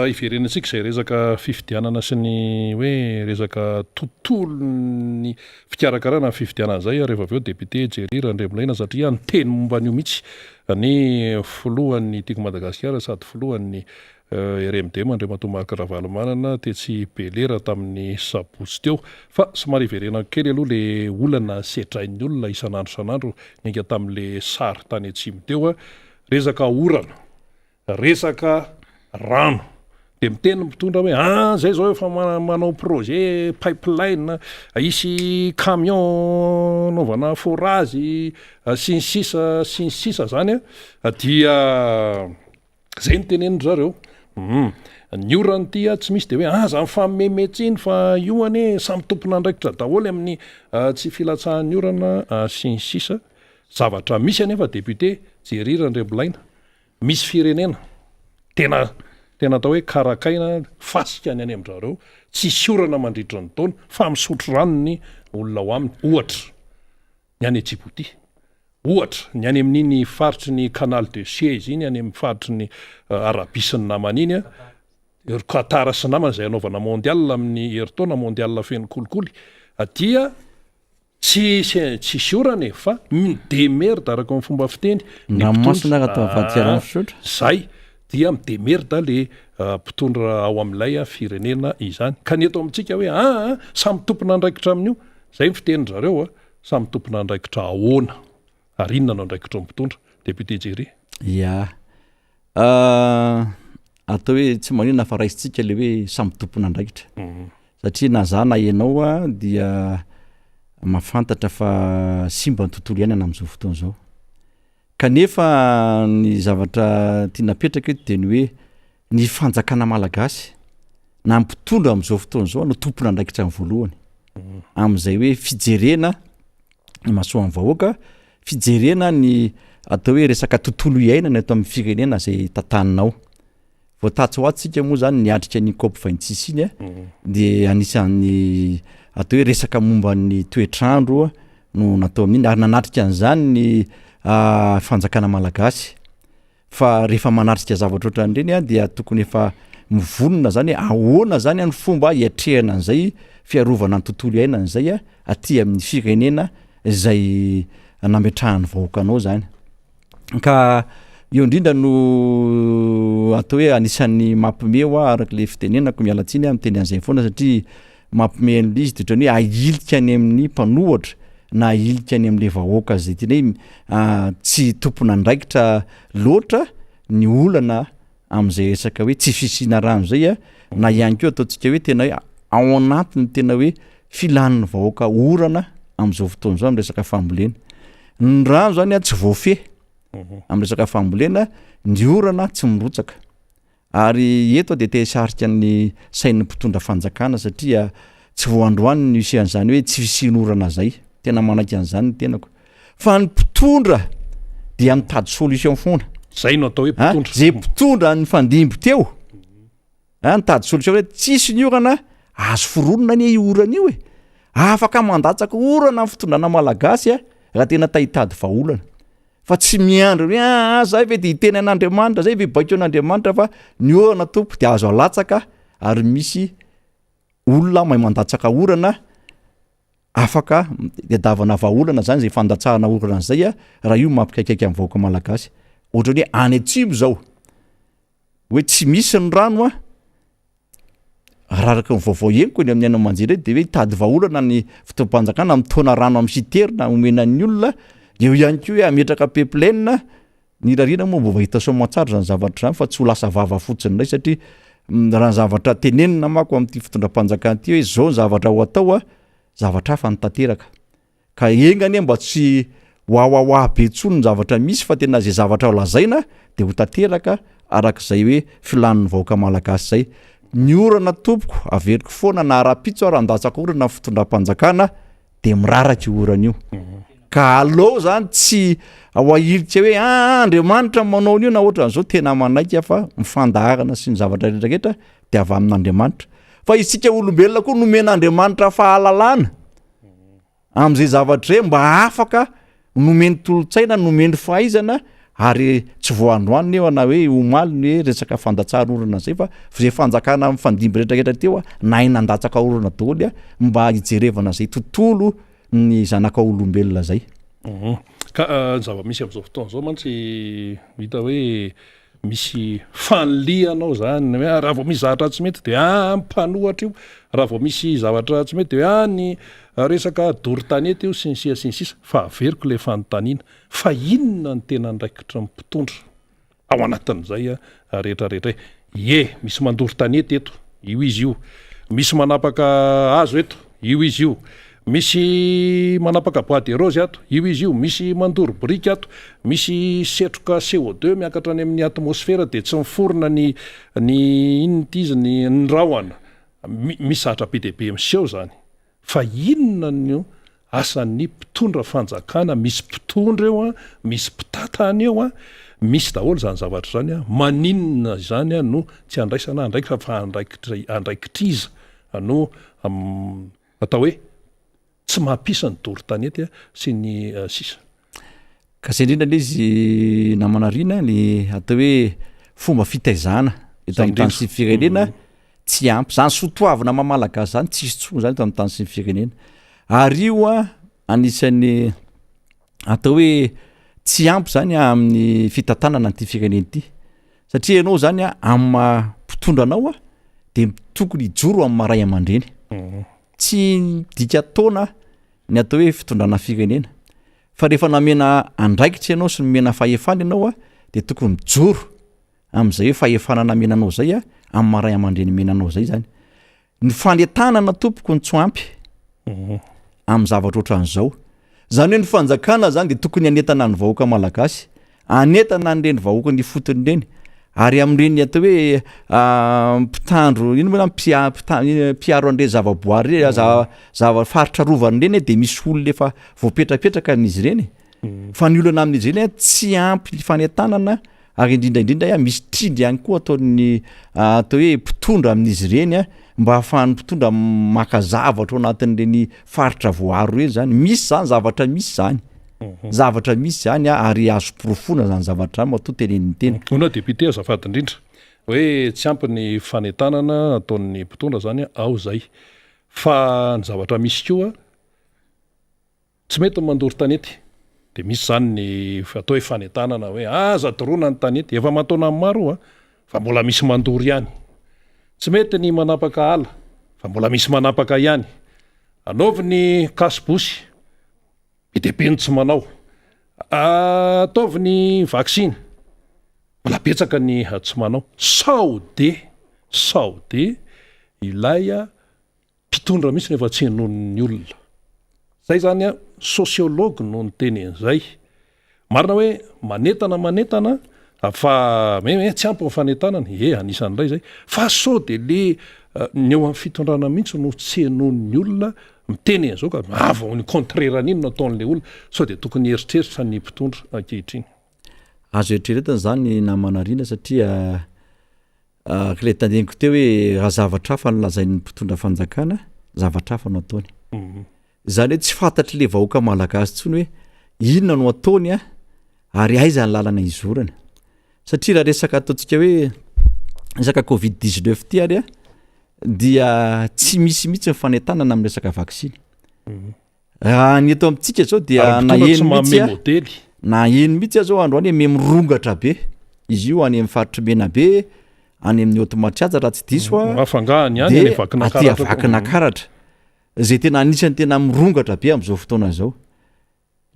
Hiverenantsika izay resaka fifidianana sy ny hoe resaka tontolon'ny fikarakarana ny fifidianana izay rehefa avy eo député Jerry Randriamilaina satria niteny momba an'io mihitsy ny filohan'ny Tiako Madagasikara sady filohan'ny RMDM Andriamatoa Marc Ravalomanana tetsy Belera tamin'ny sabotsy teo. Fa somary hiverenako kely aloha le olana sedrain'ny olona isan'andro isan'andro niainga tamin'le sary tany atsimo teo. Resaka orana, resaka rano. Dia miteny ny mpitondra hoe ah zay zao efa manao projet pipeline, hisy camion anaovana forage sy ny sisa sy ny sisa zany an, dia Zay no tenenin-dry zareo. Hum. Ny orana ity a tsy misy de hoe aza mifanomeme tsiny fa io anie samy tompon'andraikitra daholo amin'ny tsy filatsahan'ny orana sy ny sisa. Zavatra misy anefa député Jerry Randriambilaina, misy firenena tena tena atao hoe karakaina fasika ny any amin-dry zareo, tsisy orana mandritra ny taona fa misotro rano ny olona ao aminy, ohatra ny any Djibouti. Ohatra, ny any amin'iny faritry ny Canal de Suez iny, any amin'ny faritry ny Arabie sy ny namany iny, ry Qatar sy namany izay hanaovana mondial amin'ny herintaona, mondial feno kolikoly, dia tsisy tsisy orana e, fa mi-demerde araka ny fomba fiteny ny Ranomasina raha atao avadika rano fisotro. Zay, dia mi-demerde le mpitondra ao amin'ilay firenena izany. Ka ny eto amintsika hoe aa samy tompon'andraikitra amin'io, zay ny fitenin-dry zareo a. Samy tompon'andraikitra ahoana? Ary inona no andraikitry ny mpitondra? Député Jerry. Ya. Atao hoe tsy maninona fa raisintsika le hoe samy tompon'andraikitra. Satria na za na ianao dia mahafantatra fa simba ny tontolo iainana amin'izao fotoana izao. Kanefa ny zavatra tiana apetraka eto dia ny hoe ny fanjakana malagasy na ny mpitondra amin'izao fotoana izao no tompon'andraikitra ny voalohany amin'izay hoe fijerena ny masoan'ny vahoaka, fijerena ny atao hoe resaka tontolo iainana eto amin'ny firenena izay tantaninao. Vao tatsy ho atsy tsika moa zany niatrika ny cop 26 iny a, de anisan'ny atao hoe resaka momba ny toetr'andro no natao amin'iny ary nanatrika an'izany ny fanjakana malagasy fa rehefa manatrika zavatra ohatran'ireny a dia tokony efa mivonona zany hoe ahoana zany ny fomba hiatrehana an'izay fiarovana ny tontolo iainana izay a aty amin'ny firenena izay. nametrahan'ny vahoaka anao zany. Ka eo indrindra no atao hoe anisan'ny mampime hoa araka le fitenenako, miala tsiny aho miteny an'izay foana satria mampime an'le izy de ohatran'ny hoe ahilika any amin'ny mpanohatra na ahilika any am'le vahoaka zay tena hoe tsy tompon'andraikitra loatra ny olana am'zay resaka hoe tsy fisiana rano zay a, na ihany koa ataontsika hoe tena hoe ao anatin'ny tena hoe filan'ny vahoaka orana am'zao fotoana zao am'resaka fambolena. Ny rano zany a tsy voafehy am'resaka fambolena, ny orana tsy mirotsaka. Ary eto aho dia te hisarika ny sain'ny mpitondra fanjakana satria tsy vao androany no nisian'izany hoe tsy fisian'orana zay, tena manaiky an'izany ny tenako. Fa ny mpitondra dia mitady solution foana. Zay no atao hoe mpitondra. Zay mpitondra nifandimby teo, a nitady solution hoe tsisy ny orana, azo foronina anie io orana io e. Afaka mandatsaka orana ny fitondrana malagasy a, raha tena ta hitady vahaolana. Fa tsy miandry hoe aa zay ve de hiteny an'Andriamanitra, zay ve hibaiko an'Andriamanitra fa ny orana tompoko de azo alatsaka ary misy olona mahay mandatsaka orana afaka tadiavana vahaolana zany zay fandatsahana orana zay a, raha io mampikaikaika ny vahoaka malagasy. Ohatran'ny hoe any atsimo zao hoe tsy misy ny rano a, Raha araka ny vaovao henoko eny amin'ny haino aman-jery eny dia hoe hitady vahaolana ny fitondram-panjakana mitaona rano amin'ny citerne omena ny olona, eo ihany koa hoe hametraka pipeline, ny irariana moa mba ho hita soamantsara izany zavatra izany fa tsy ho lasa vava fotsiny indray satria raha ny zavatra tenenina manko amin'ity fitondram-panjakana ity hoe izao ny zavatra ho atao a, zavatra hafa no tanteraka. Ka enga anie mba tsy ho awawa be intsony ny zavatra misy fa tena izay zavatra ho lazaina dia ho tanteraka araka izay hoe filan'ny vahoaka malagasy izay. Ny orana tompoko averiko foana na rahampitso ary handatsaka orana ny fitondram-panjakana dia miraraka io orana io. Ka aleo zany tsy ho ahilika hoe aa Andriamanitra no manao an'io na ohatran'izao tena manaiky aho fa ny fandaharana sy ny zavatra rehetra rehetra dia avy amin'Andriamanitra. Fa isika olombelona koa nomen'Andriamanitra fahalalana. amin'izay zavatra izay mba afaka nomeny tolo-tsaina, nomeny fahaizana ary tsy vao androany nefa na hoe omaly ny hoe resaka fandatsahana orana zay fa zay fanjakana mifandimby rehetrarehetra teo a nahay nandatsaka orana daholo a mba hijerevana zay tontolo ny zanaka olombelona zay. Ka ny zava-misy amin'izao fotoana izao mantsy hita hoe Misy fanilihana ao zany hoe raha vao misy zavatra tsy mety de ah mpanohatra io, raha vao misy zavatra tsy mety de hoe ah ny resaka doro tanety io sy ny sisa sy ny sisa, fa averiko le fanontaniana, fa inona no tena andraikitry ny mpitondra ao anatin'izay rehetra rehetra e? Ie, misy mandoro tanety eto, io izy io, misy manapaka hazo eto, io izy io, Misy manapaka bois de rose ato, io izy io, misy mandoro biriky ato, misy setroka CO2 miakatra any amin'ny atmosfera dia tsy miforona ny ny inona ity izy ny ny rahona. Misy zavatra be dia be miseho izany. Fa inona no asan'ny mpitondra fanjakana, misy mpitondra eo an, misy mpitantana eo an, misy daholo izany zavatra izany an, maninona izany no tsy andraisana andraikitra fa andraikitra andraikitr'iza no Atao hoe tsy mampisa ny doro tanety sy ny sisa. Ka zay indrindra le izy namana Rina ny atao hoe fomba fitaizana eto amin'ny tany sy ny firenena tsy ampy. Zany soatoavina maha malagasy zany tsisy intsony zany eto amin'ny tany sy ny firenena. Ary io a anisan'ny atao hoe tsy ampy zany amin'ny fitantanana an'ity firenena ity. Satria ianao zany a amin'ny maha mpitondra anao a de tokony hijoro amin'ny maha ray aman-dreny. Tsy midika taona ny atao hoe fitondrana firenena fa rehefa namena andraikitra ianao sy nomena fahefana ianao a de tokony mijoro amin'izay hoe fahefana namena anao zay a amin'ny maha ray aman-dreny omena anao zay zany. Ny fanentanana tompoko no tsy ampy amin'ny zavatra ohatran'izao. Zany hoe ny fanjakana zany de tokony hanentana ny vahoaka malagasy, hanentana an'ireny vahoaka ny ifotony ireny ary amin'ireny atao hoe mpitandro ino moa zany mpia- mpita- mpiaro an'ireny zavaboary ireny, za- zava- faritra arovana ireny de misy olona efa voapetrapetraka amin'izy ireny. Fa ny olana amin'izy ireny tsy ampy ny fanentanana ary indrindra indrindra misy tsindry ihany koa ataon'ny atao hoe mpitondra amin'izy ireny mba ahafahan'ny mpitondra maka zavatra ao anatin'ireny faritra voaaro ireny zany. Misy zany zavatra misy zany, zavatra misy zany ary azo porofoina zany zavatra zany matoa tenenin'ny tena. Hono aho député azafady indrindra hoe tsy ampy ny fanentanana ataon'ny mpitondra zany ao zay fa ny zavatra misy koa Tsy mety ny mandoro tanety. Dia misy izany ny atao hoe fanentanana hoe aza doroana ny tanety, efa aman-taonany maro io an, fa mbola misy mandoro ihany. Tsy mety ny manapaka ala, fa mbola misy manapaka ihany. Anaovy ny cache-bouche, be dia be ny tsy manao. Ataovy ny vaksiny, mbola betsaka ny tsy manao. Sao dia, sao dia ilay Mpitondra mihitsy no efa tsy henoin'ny olona. Zay zany an, sociologue no niteny an'izay. Marina hoe manentana manentana fa me me tsy ampy ny fanentanana, ie anisan'ilay zay. Fa sao de le ny eo amin'ny fitondrana mihitsy no tsy henoin'ny olona miteny an'izao ka avy ny contraire an'iny no ataon'le olona. Sao de tokony hieritreritra ny mpitondra ankehitriny. Azo eritreretina izany namana Rina satria Araka ilay tandiniko teo hoe raha zavatra hafa no lazain'ny mpitondra fanjakana, zavatra hafa no ataony. Izany hoe tsy fantatr'ilay vahoaka malagasy intsony hoe inona no ataony a, ary aiza ny lalana izorany. Satria raha resaka ataontsika hoe resaka covid 19 ity ary a, dia tsy misy mihitsy ny fanentanana amin'ny resaka vaksiny. Raha ny eto amintsika zao dia Ary mpitondra tsy naheno manome mihitsy a, modely. naheno mihitsy aho zao androany hoe miha-mirongatra be izy io any amin'ny faritry Menabe, any amin'ny Haute Matsiatra raha tsy diso aho, Hafa angaha ny any any de aty Vakinakaratra koa. Vakinakaratra, zay tena anisan'ny tena mirongatra be amin'izao fotoana izao.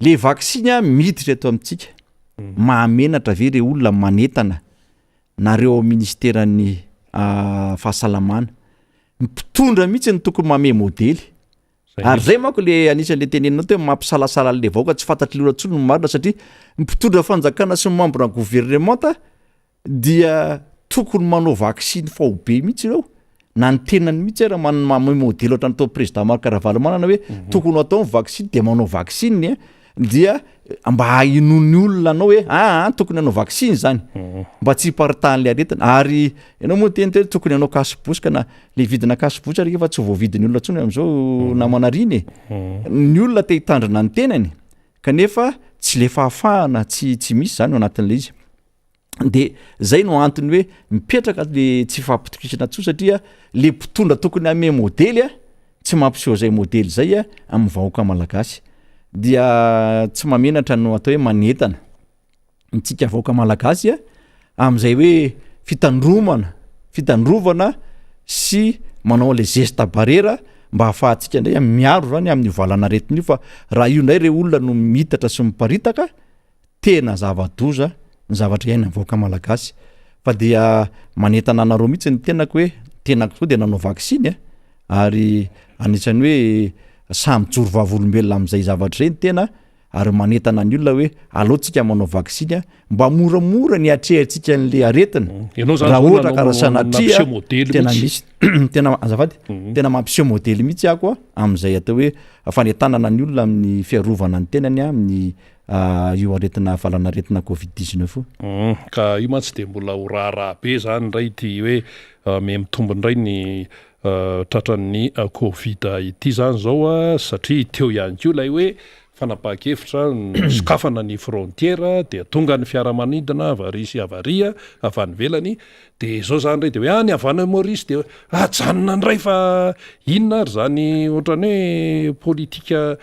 Le vaksiny a miditra eto amintsika, mahamenatra ve re olona manentana nareo ao ministeran'ny fahasalamana? Ny mpitondra mihitsy no tokony manome modely. Ary zay manko le anisan'le teneninao teo mampisalasala an'le vahoaka tsy fantatry ny olona intsony ny marina satria ny mpitondra fanjakana sy ny membre ny gouvernemanta dia tokony manao vaksiny faobe mihitsy ireo na ny tenany mihitsy ara man- manome modely ohatran'ny atao président Marc Ravalomanana hoe tokony ho atao ny vaksiny dia manao vaksiny dia mba hinoan'ny olona anao hoe aa tokony hanao vaksiny zany mba tsy hiparitahan'le aretina ary ianao moa niteny teo hoe tokony hanao cache-bouche ka na le vidina cache-bouche ary efa tsy voavidin'ny olona intsony amin'izao namana riny e ny olona te hitandrina ny tenany kanefa tsy le fahafahana tsy tsy misy zany ao anatin'le izy de zay no antony hoe mipetraka le tsy fampitokisana tsoa satria le mpitondra tokony hame modely a tsy mampiseho zay modely zay a amin'ny vahoaka malagasy dia tsy mamenatra no atao hoe manentana ntsika vahoaka malagasy a am'izay hoe fitandromana fitandrovana sy manao le geste barrière mba hahafahantsika indray miaro zany amin'io valanaretina io fa raha io indray re olona no mitatra sy miparitaka Tena zava-doza ny zavatra iainan'ny vahoaka malagasy fa dia manentana anareo mihitsy ny tenako hoe tenako tokoa dia nanao vaksiny a ary anisan'ny hoe samy mijoro vavolombelona amin'izay zavatra izay ny tena ary manentana ny olona hoe aleo tsika manao vaksiny a mba moramora ny atrehantsika an'le aretina Ianao zany raha zao ohatra ka nanao raha sanatria nampiseho modely tena mihitsy. misy tena azafady tena mampiseho modely mihitsy aho koa amin'izay atao hoe fanentanana ny olona amin'ny fiarovana ny tenany amin'ny io aretina valanaretina covid 19 io. Hum, ka io mantsy dia mbola ho raharaha be zany indray ity hoe miha mitombo indray ny tratran'ny covid ity zany zao satria teo ihany koa ilay hoe fanapahan-kevitra nosokafana ny frontière dia tonga ny fiaramanidina avy ary sy avy ary avy any ivelany dia izao zany indray dia hoe any avy any Maurice dia ajanona indray fa inona ary zany ohatran'ny hoe politika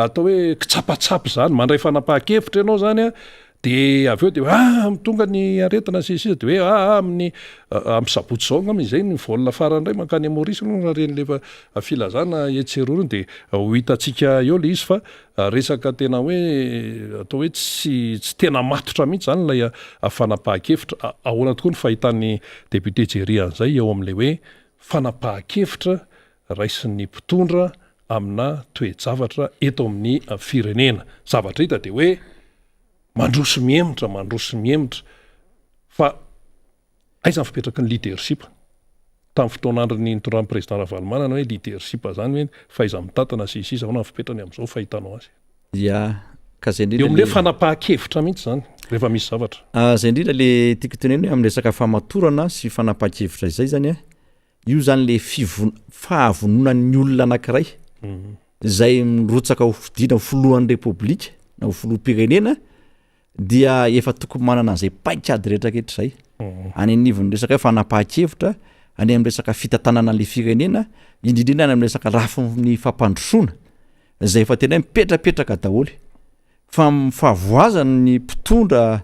Atao hoe kitsapatsapa izany, mandray fanapahan-kevitra ianao izany an, dia avy eo dia hoe ah tonga ny aretina sy ny sisa dia hoe ah ah amin'ny amin'ny sabotsy izao angamba izay ny vol farany indray mankany Maurice aloha raha ireny le filazana etsy sy eroa ireny dia ho hitantsika eo ilay izy fa resaka tena hoe atao hoe tsy tsy tena matotra mihitsy izany ilay fanapahan-kevitra. Ahoana tokoa ny fahitan'ny député Jerry an'izay eo amin'ilay hoe fanapahan-kevitra raisin'ny mpitondra amina toe-javatra eto amin'ny firenena. Zavatra hita dia hoe mandroso mihemotra, mandroso mihemotra fa aiza ny fipetraky ny leadership? Tamin'ny fotoan'andron'ny nitondran'ny président Ravalomanana hoe leadership zany hoe fahaiza-mitantana sy ny sisa, ahoana ny fipetrany amin'izao fahitanao azy? Ya, ka zay Eo indrindra amin'ilay le fanapahan-kevitra mihitsy zany rehefa misy zavatra. Ah, zay indrindra le tiako tenenina hoe amin'ny resaka famatorana sy fanapahan-kevitra izay zany a, Io zany le fivon- fahavononan'ny olona anankiray izay mirotsaka ho fidiana ho filohan'ny repoblika na ho filoham-pirenena dia efa tokony manana an'izay paikady rehetrarehetra izay. Any anivon'ny resaka hoe fanapahan-kevitra, any amin'ny resaka fitantanana an'le firenena, indrindrindra any amin'ny resaka lafiny fampandrosoana izay efa tena hoe mipetrapetraka daholo. Fa ny fahavoazan'ny mpitondra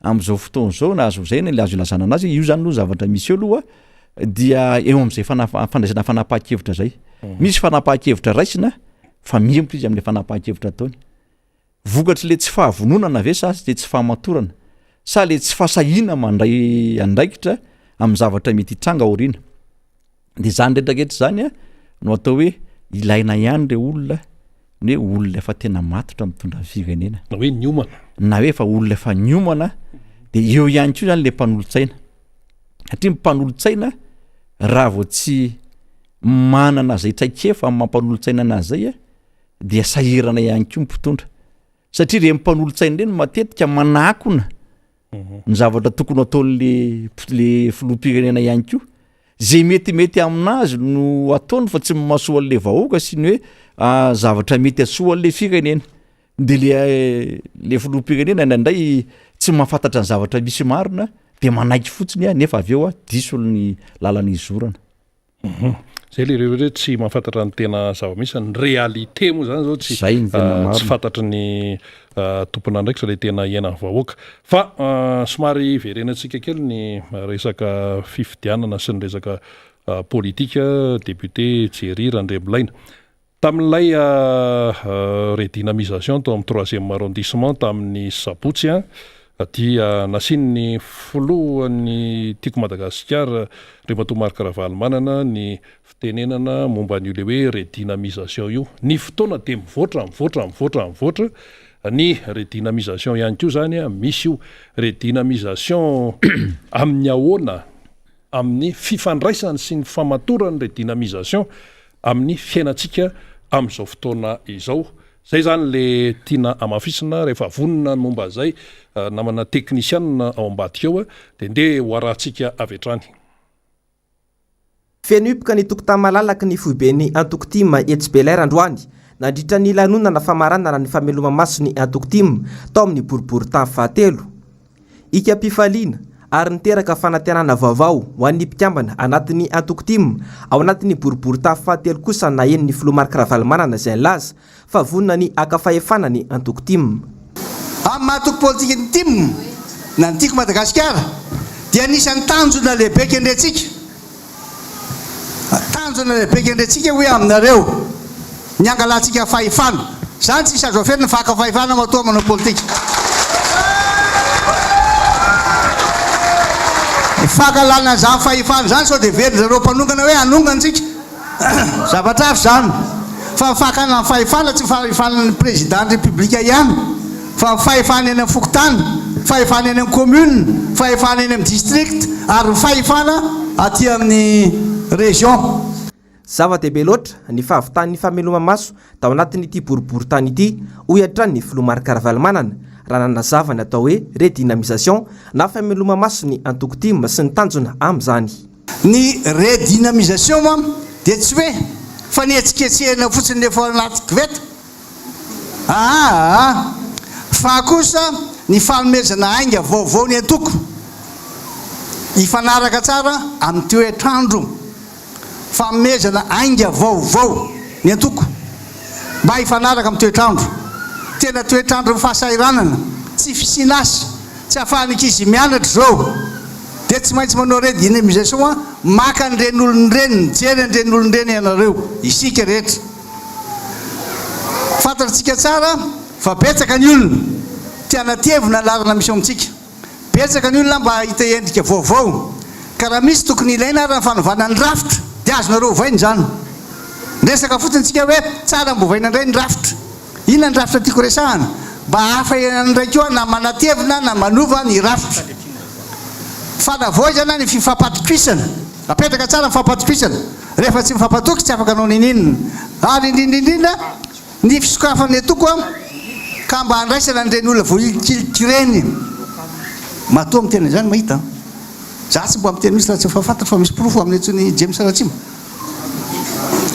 amin'izao fotoana izao na azo izay no azo ilazana anazy, io zany aloha zavatra misy eo aloha dia eo amin'izay fana- fandraisana fanapahan-kevitra zay. Misy fanapahan-kevitra raisina fa mihemotra izy amin'le fanapahan-kevitra ataony. Vokatr'le tsy fahavononana ve sa le tsy fahamatorana sa le tsy fahasahiana mandray andraikitra amin'ny zavatra mety hitranga aoriana? De zany retraretra zany a no atao hoe ilaina ihany re olona ny hoe olona efa tena matotra mitondra ny firenena. Na hoe niomana. Na hoe efa olona efa niomana de eo ihany koa zany le mpanolotsaina. Satria ny mpanolotsaina raha vao tsy manana zay traikefa amin'ny maha mpanolotsaina anazy zay a dia sahirana ihany koa ny mpitondra. Satria ireny mpanolotsaina ireny matetika manakona ny zavatra tokony ataon'le le filoham-pirenena ihany koa. Zay metimety aminazy no ataony fa tsy ny mahasoa an'le vahoaka sy ny hoe zavatra mety hahasoa an'le firenena. De le le filoham-pirenena indraindray tsy mahafantatra ny zavatra misy marina de manaiky fotsiny nefa avy eo diso ny lalana izorana. Zay le hoe tsy mahafantatra ny tena zava-misy, ny réalité moa zany zao tsy Zay ny tena tsy marina. fantatry ny tompon'andraikitra le tena iainan'ny vahoaka. Fa somary hiverenantsika kely ny resaka fifidianana sy ny resaka politika, député Jerry Randriamilaina. Tamin'ilay redynamisation tao amin'ny troisième arrondissement tamin'ny sabotsy dia nasian'ny filohan'ny Tiako Madagasikara Andriamatoa Marc Ravalomanana ny fitenenana momba an'io ilay hoe redynamisation io. Ny fotoana dia mivoatra, mivoatra, mivoatra, mivoatra. Ny redynamisation ihany koa izany misy io. Redynamisation amin'ny ahoana? Amin'ny fifandraisany sy ny famatorany redynamisation amin'ny fiainantsika amin'izao fotoana izao. Izay izany le tiana hamafisina rehefa vonona ny momba an'izay namana teknisianina ao ambadika ao dia ndeha ho arahantsika avy hatrany. Feno hipoka ny tokotany malalaky ny foiben'ny antoko tim etsy Bel'Air androany, nandritra ny lanonana famaranana ny fameloma-maso ny antoko tim tao amin'ny boriborintany fahatelo. Hikam-pifaliana ary niteraka fanantenana vaovao ho an'ny mpikambana anatin'ny antoko tim ao anatin'ny boriborintany fahatelo kosa naheno ny filoha Marc Ravalomanana izay nilaza fa vonona ny haka fahefana ny antoko tim. Amin'ny maha antoko politika ny tim na ny Tiako Madagasikara dia anisan'ny tanjona lehibe kendrentsika Tanjona lehibe kendrentsika hoy aminareo ny hangalantsika fahefana. Izany tsisy azo afenina fa haka fahefana matoa manao politika. Ny fangalana an'izany fahefana izany sao dia heverin-dry zareo mpanongana hoe hanongana isika. Zavatra hafa izany. Fa ny fakana ny fahefana tsy fahefan'ny président ny république ihany fa ny fahefana eny amin'ny fokontany, fahefana eny amin'ny commune, fahefana eny amin'ny district ary ny fahefana aty amin'ny région. Zava-dehibe loatra ny fahavitan'ny fameloma-maso tao anatin'ity boriborintany ity, hoy hatrany ny filoha Marc Ravalomanana, raha nanazava ny atao hoe redynamisation na fameloma-maso ny antoko tim sy ny tanjona amin'izany. Ny redynamisation moa dia tsy hoe fanetsiketsehana fotsiny le efa ao anaty koveta aa fa kosa ny fanomezana ainga vaovao ny antoko hifanaraka tsara amin'ny toetr'andro, fanomezana ainga vaovao ny antoko mba hifanaraka amin'ny toetr'andro, tena toetr'andron'ny fahasahiranana, tsy fisian'asa, tsy ahafahan'ny ankizy mianatra izao. Dia tsy maintsy manao redynamisation an, maka an'ireny olona ireny, mijery an'ireny olona ireny ianareo, isika rehetra. Fantatsika tsara fa betsaka ny olona te hanatevina ny laharana misy eo amintsika. Betsaka ny olona mba hahita endrika vaovao. Ka raha misy tokony ilaina ary ny fanovana ny rafitra dia azonareo ovaina izany. Miresaka fotsiny isika hoe tsara mba ovaina indray ny rafitra. Inona ny rafitra tiako resahana? Mba hafa indray koa na manatevina na manova ny rafitra. Fanavaozana ny fifampatokisana. Apetraka tsara ny fifampatokisana. Rehefa tsy mifampatoky tsy afaka hanao n'inon'inona. Ary indrindra indrindra ny fisokafan'ny antoko ka mba handraisana an'ireny olona voahilikiliky ireny. Matoa miteny an'izany mahita an. Za tsy mba miteny mihitsy raha tsy efa fantatro fa misy porofo amin'ny antson'i James Ratsima.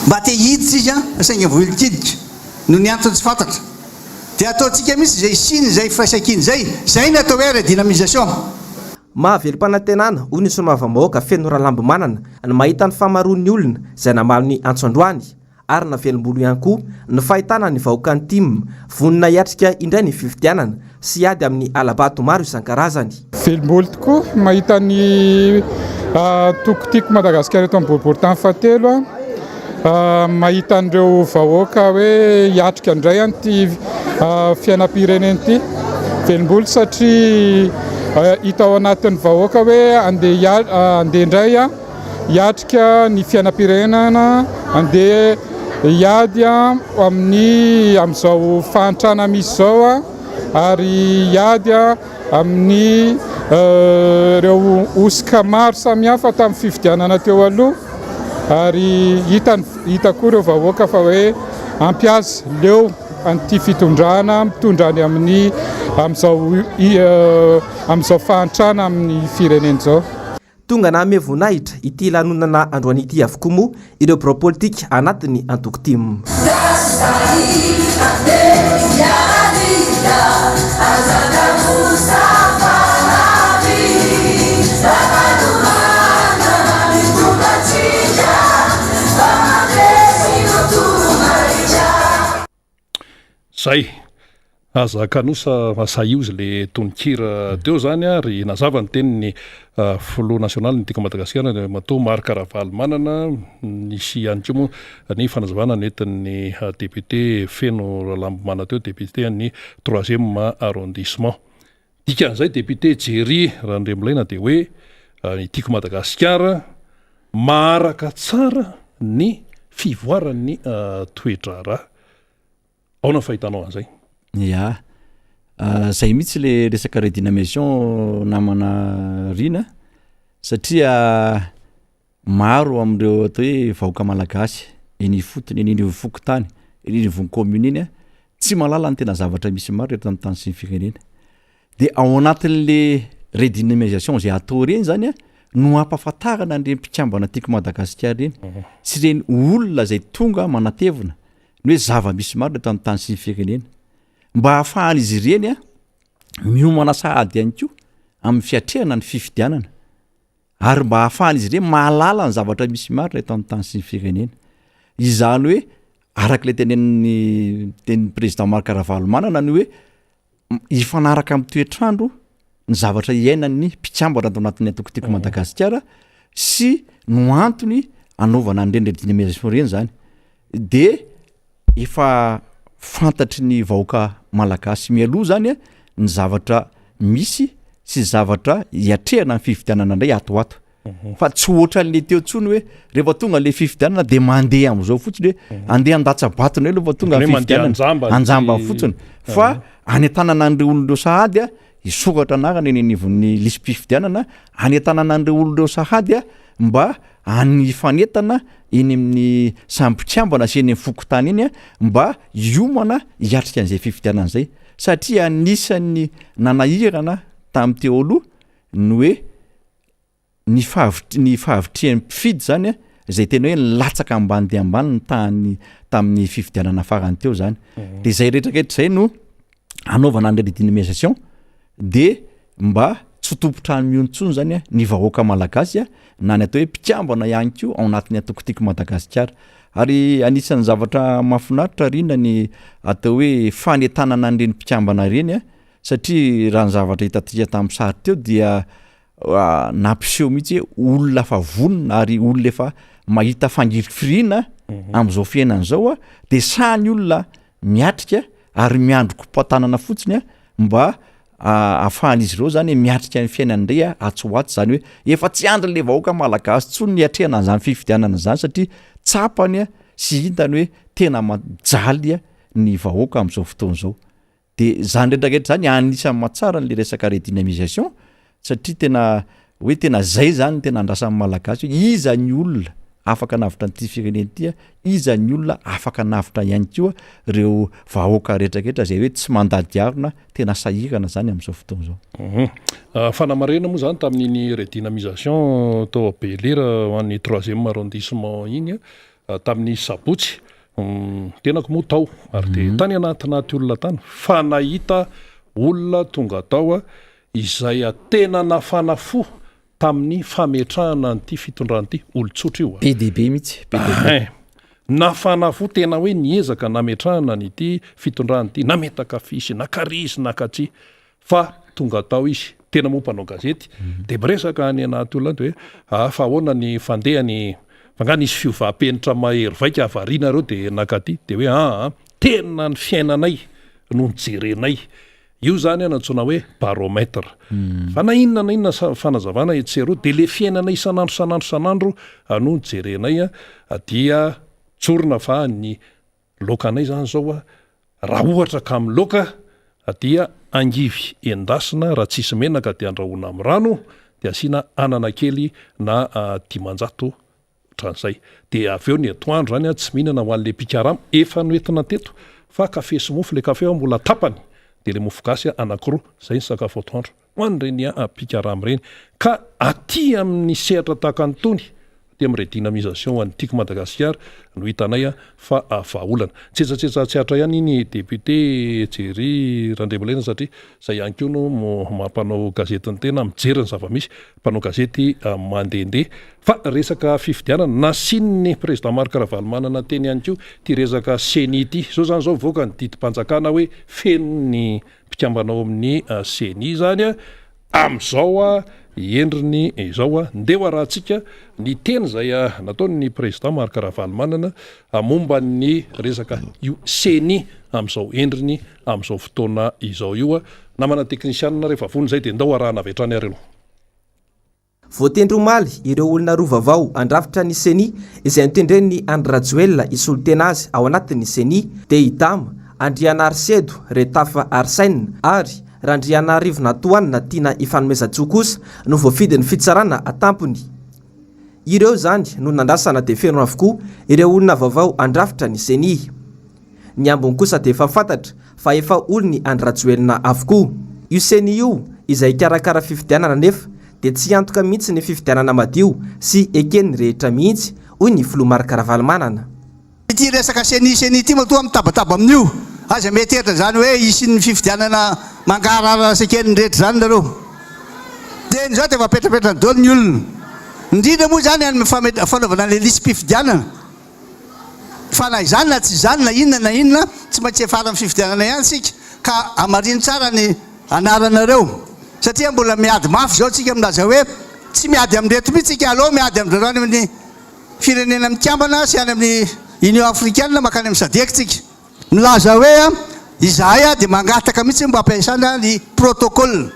Mba te hiditra izy an, saingy voahilikilika. Noho ny antony tsy fantatra. Dia ataontsika mihitsy izay hisian'izay firaisankina izay. Izay ny atao hoe redynamisation. Mahavelom-panantenana, hoy ny solombavambahoaka Feno Ralambomanana, ny mahita ny fahamaroan'ny olona izay namaly ny antso androany. ary navelombolo ihany koa ny fahitana ny vahoakan'ny tim vonona hiatrika indray ny fifidianana sy hiady amin'ny hala-bato maro isan-karazany. Velombolo tokoa mahita ny antoko Tiako Madagasikara eto amin'ny boriborintany fahatelo, mahita an'ireo vahoaka hoe hiatrika indray an'ity fiainam-pirenena ity. Velombolo satria hita ao anatin'ny vahoaka hoe andeha andeha indray hiatrika ny fiainam-pirenana, andeha hiady amin'ny amin'izao fahantrana misy izao ary hiady amin'ny ireo hosoka maro samihafa tamin'ny fifidianana teo aloha ary hita hita koa ireo vahoaka fa hoe ampy azy leo an'ity fitondrana mitondra any amin'ny amin'izao amin'izao fahantrana amin'ny firenena izao. Tonga nanome voninahitra ity lanonana androany ity avokoa moa ireo birao politika anatin'ny antoko tim. Zay. Aza kanosa fa sahio izy le tononkira teo zany ary nazava ny tenin'ny filoha nasionalin'ny Tiako Madagasikara Andriamatoa Marc Ravalomanana, nisy ihany koa moa ny fanazavana nentin'ny député Feno Ralambomanana teo, député an'ny troisième arrondissement. Dikan'izay député Jerry Randriamilaina dia hoe ny Tiako Madagasikara maharaka tsara ny fivoaran'ny toe-draharaha. Aona ny fahitanao an'izay? Ya, zay mihitsy le resaka redynamisation namana Rina satria maro am'ireo atao hoe vahoaka malagasy eny ifotony, eny anivon'ny fokontany, eny anivon'ny commune eny a, tsy mahalala ny tena zavatra misy marina eto amin'ny tany sy ny firenena. De ao anatin'le redynamisation zay atao ireny zany a no ampahafantarana an'ireny mpikambana Tiako Madagasikara ireny sy ireny olona zay tonga manatevina ny hoe zava-misy marina eto amin'ny tany sy ny firenena mba hahafahan'izy ireny a miomana sahady ihany koa amin'ny fiatrehana ny fifidianana ary mba hahafahan'izy ireny mahalala ny zavatra misy marina eto amin'ny tany sy ny firenena. Izany hoe araka ilay tenenin'ny tenin'ny président Marc Ravalomanana ny hoe hifanaraka amin'ny toetr'andro ny zavatra iainan'ny mpikambana ato anatin'ny antoko Tiako Madagasikara sy no antony anaovana an'ireny redynamisation ireny zany de efa fantatry ny vahoaka malagasy mialoha zany a ny zavatra misy sy zavatra hiatrehana ny fifidianana indray ato ho ato fa tsy ohatran'le teo intsony hoe rehefa tonga le fifidianana de mandeha am'izao fotsiny hoe andeha handatsa-bato indray aloha fa tonga ny fifidianana anjamba fotsiny fa any an-tanana an'ireo olona ireo sahady a hisoratra anarana eny anivon'ny lisi-pifidianana any an-tanana an'ireo olona ireo sahady a mba any hifanentana eny amin'ny samy mpikambana sy eny amin'ny fokontany eny a mba hiomana hiatrika an'izay fifidianana izay satria anisan'ny nanahirana tamin'ny teo aloha ny hoe ny fahavit- ny fahavitrihan'ny mpifidy zany a zay tena hoe nilatsaka ambany dia ambany ny tahan'ny tamin'ny fifidianana farany teo zany de zay rehetrarehetra zay no anaovana ny redynamisation de mba tsy ho tompon-trano mihono intsony zany a ny vahoaka malagasy a na ny atao hoe mpikambana ihany koa ao anatin'ny antoko Tiako Madagasikara ary anisan'ny zavatra mahafinaritra rina ny atao hoe fanentanana an'ireny mpikambana ireny a satria raha ny zavatra hitantsika tamin'ny sary teo dia nampiseho mihitsy hoe olona efa vonona ary olona efa mahita fangirifiriana amin'izao fiainana izao a de sahy ny olona miatrika ary miandry kopatanana fotsiny a mba ahafahan'izy ireo zany miatrika ny fiainany indray a atsy ho atsy zany hoe efa tsy andry le vahoaka malagasy intsony ny hiatrehana an'izany fifidianana izany satria tsapany a sy hitany hoe tena mijaly a ny vahoaka amin'izao fotoana izao De zany retraretra zany anisan'ny mahatsara an'le resaka redynamisation satria tena hoe tena zay zany no tena andrasan'ny malagasy hoe iza ny olona afaka hanavotra an'ity firenena ity a, iza ny olona afaka hanavotra ihany koa reo vahoaka retraretra zay hoe tsy mandady harona tena sahirana zany am'zao fotoana zao. Fanamarihana moa zany tamin'iny redynamisation tao Bel'Air ho an'ny troisième arrondissement iny tamin'ny sabotsy, Ny tenako moa tao ary dia tany anatin'aty olona tany fa nahita olona tonga tao izay tena nafana fo tamin'ny fametrahana an'ity fitondrana ity, olon-tsotra io a. Be dia be mihitsy, be dia be. Ein. Nafana fo tena hoe niezaka nametrahana an'ity fitondrana ity, nametaka afisy, naka riz, naka tsia, fa tonga tao izy, tena moa mpanao gazety, dia miresaka any anaty olona any dia hoe ah fa ahoana ny fandehany, fa nga nisy fiovam-penitra mahery vaika havarianareo dia nakaty, dia hoe aa tena ny fiainanay no nojerenay, Io izany an antsoina hoe baromètre. Fa na inona na inona fanazavana etsy sy eroa dia le fiainana isan'andro isan'andro isan'andro no jerenay dia tsorina fa ny laokanay izany izao an, raha ohatra ka miloaka dia angivy endasina raha tsisy menaka dia andrahoina amin'ny rano dia asiana anana kely na 500 Ohatran'izay. Dia avy eo ny atoandro izany an, tsy mihinana ho an'ilay mpikarama, efa noentina teto fa kafe sy mofo, ilay kafe ao mbola tapany, dia ilay mofo gasy anankiroa, izay ny sakafo atoandro ho an'ireny mpikarama ireny. Ka aty amin'ny sehatra tahaka an'itony, aty amin'ny redynamisation an'ny Tiako Madagasikara no hitanay fa vahaolana. Tsetsatsetsa tsy hatra ihany iny député Jerry Randriambolena satria izay ihany koa no maha-mpanao gazety ny tena, mijery ny zava-misy, mpanao gazety mandehandeha. Fa resaka fifidianana, nasian'ny Président Marc Ravalomanana teny ihany koa ity resaka ceni ity. Izao izany izao mivoaka ny didim-panjakana hoe feno ny mpikambana ao amin'ny ceni izany amin'izao endriny izao. Ndeha ho arahantsika ny teny izay nataon'ny Président Marc Ravalomanana momba ny resaka io ceni amin'izao endriny amin'izao fotoana izao io. Namana teknisianina rehefa vonona izay dia ndao arahana avy hatrany ary aloha. Voatendry omaly ireo olona roa vaovao handrafitra ny Ceni izay notendren'i Andry Rajoelina hisolo tena azy ao anatin'ny Ceni, dia i Dama Andrianarisedo Retafa Arsène ary Randrianarivonatoanina Tiana Ifanomezantsoa kosa no voafidin'ny fitsarana tampony. Ireo izany no nandrasana dia feno avokoa ireo olona vaovao handrafitra ny Ceni. Ny ambiny kosa dia efa fantatra fa efa olon'i Andry Rajoelina avokoa. Io Ceni io izay hikarakara fifidianana anefa dia tsy hiantoka mihitsy ny fifidianana madio sy eken'ny rehetra mihitsy, hoy ny filoha Marc Ravalomanana. Ity resaka ceni ceni ity matoa mitabataba amin'io, aza mieritreritra izany hoe hisian'ny fifidianana mangarahara sy eken'ny rehetra izany nareo. Dieny izao dia efa apetrapetrany daholo ny olona. Indrindra moa izany amin'ny fanaovana an'ilay lisi-pifidianana. Fa na izany na tsy izany na inona na inona, tsy maintsy hiafaran'ny fifidianana ihany isika, ka hamarino tsara ny anaranareo, satria mbola miady mafy izao isika milaza hoe tsy miady amin'ireto mihitsy isika, aleo miady amin-dry zareo any amin'ny Firenena Mikambana sy any amin'ny Union Africaine mankany amin'ny Sadec isika. Milaza hoe izahay dia mangataka mihitsy mba hampiasana ny protocole.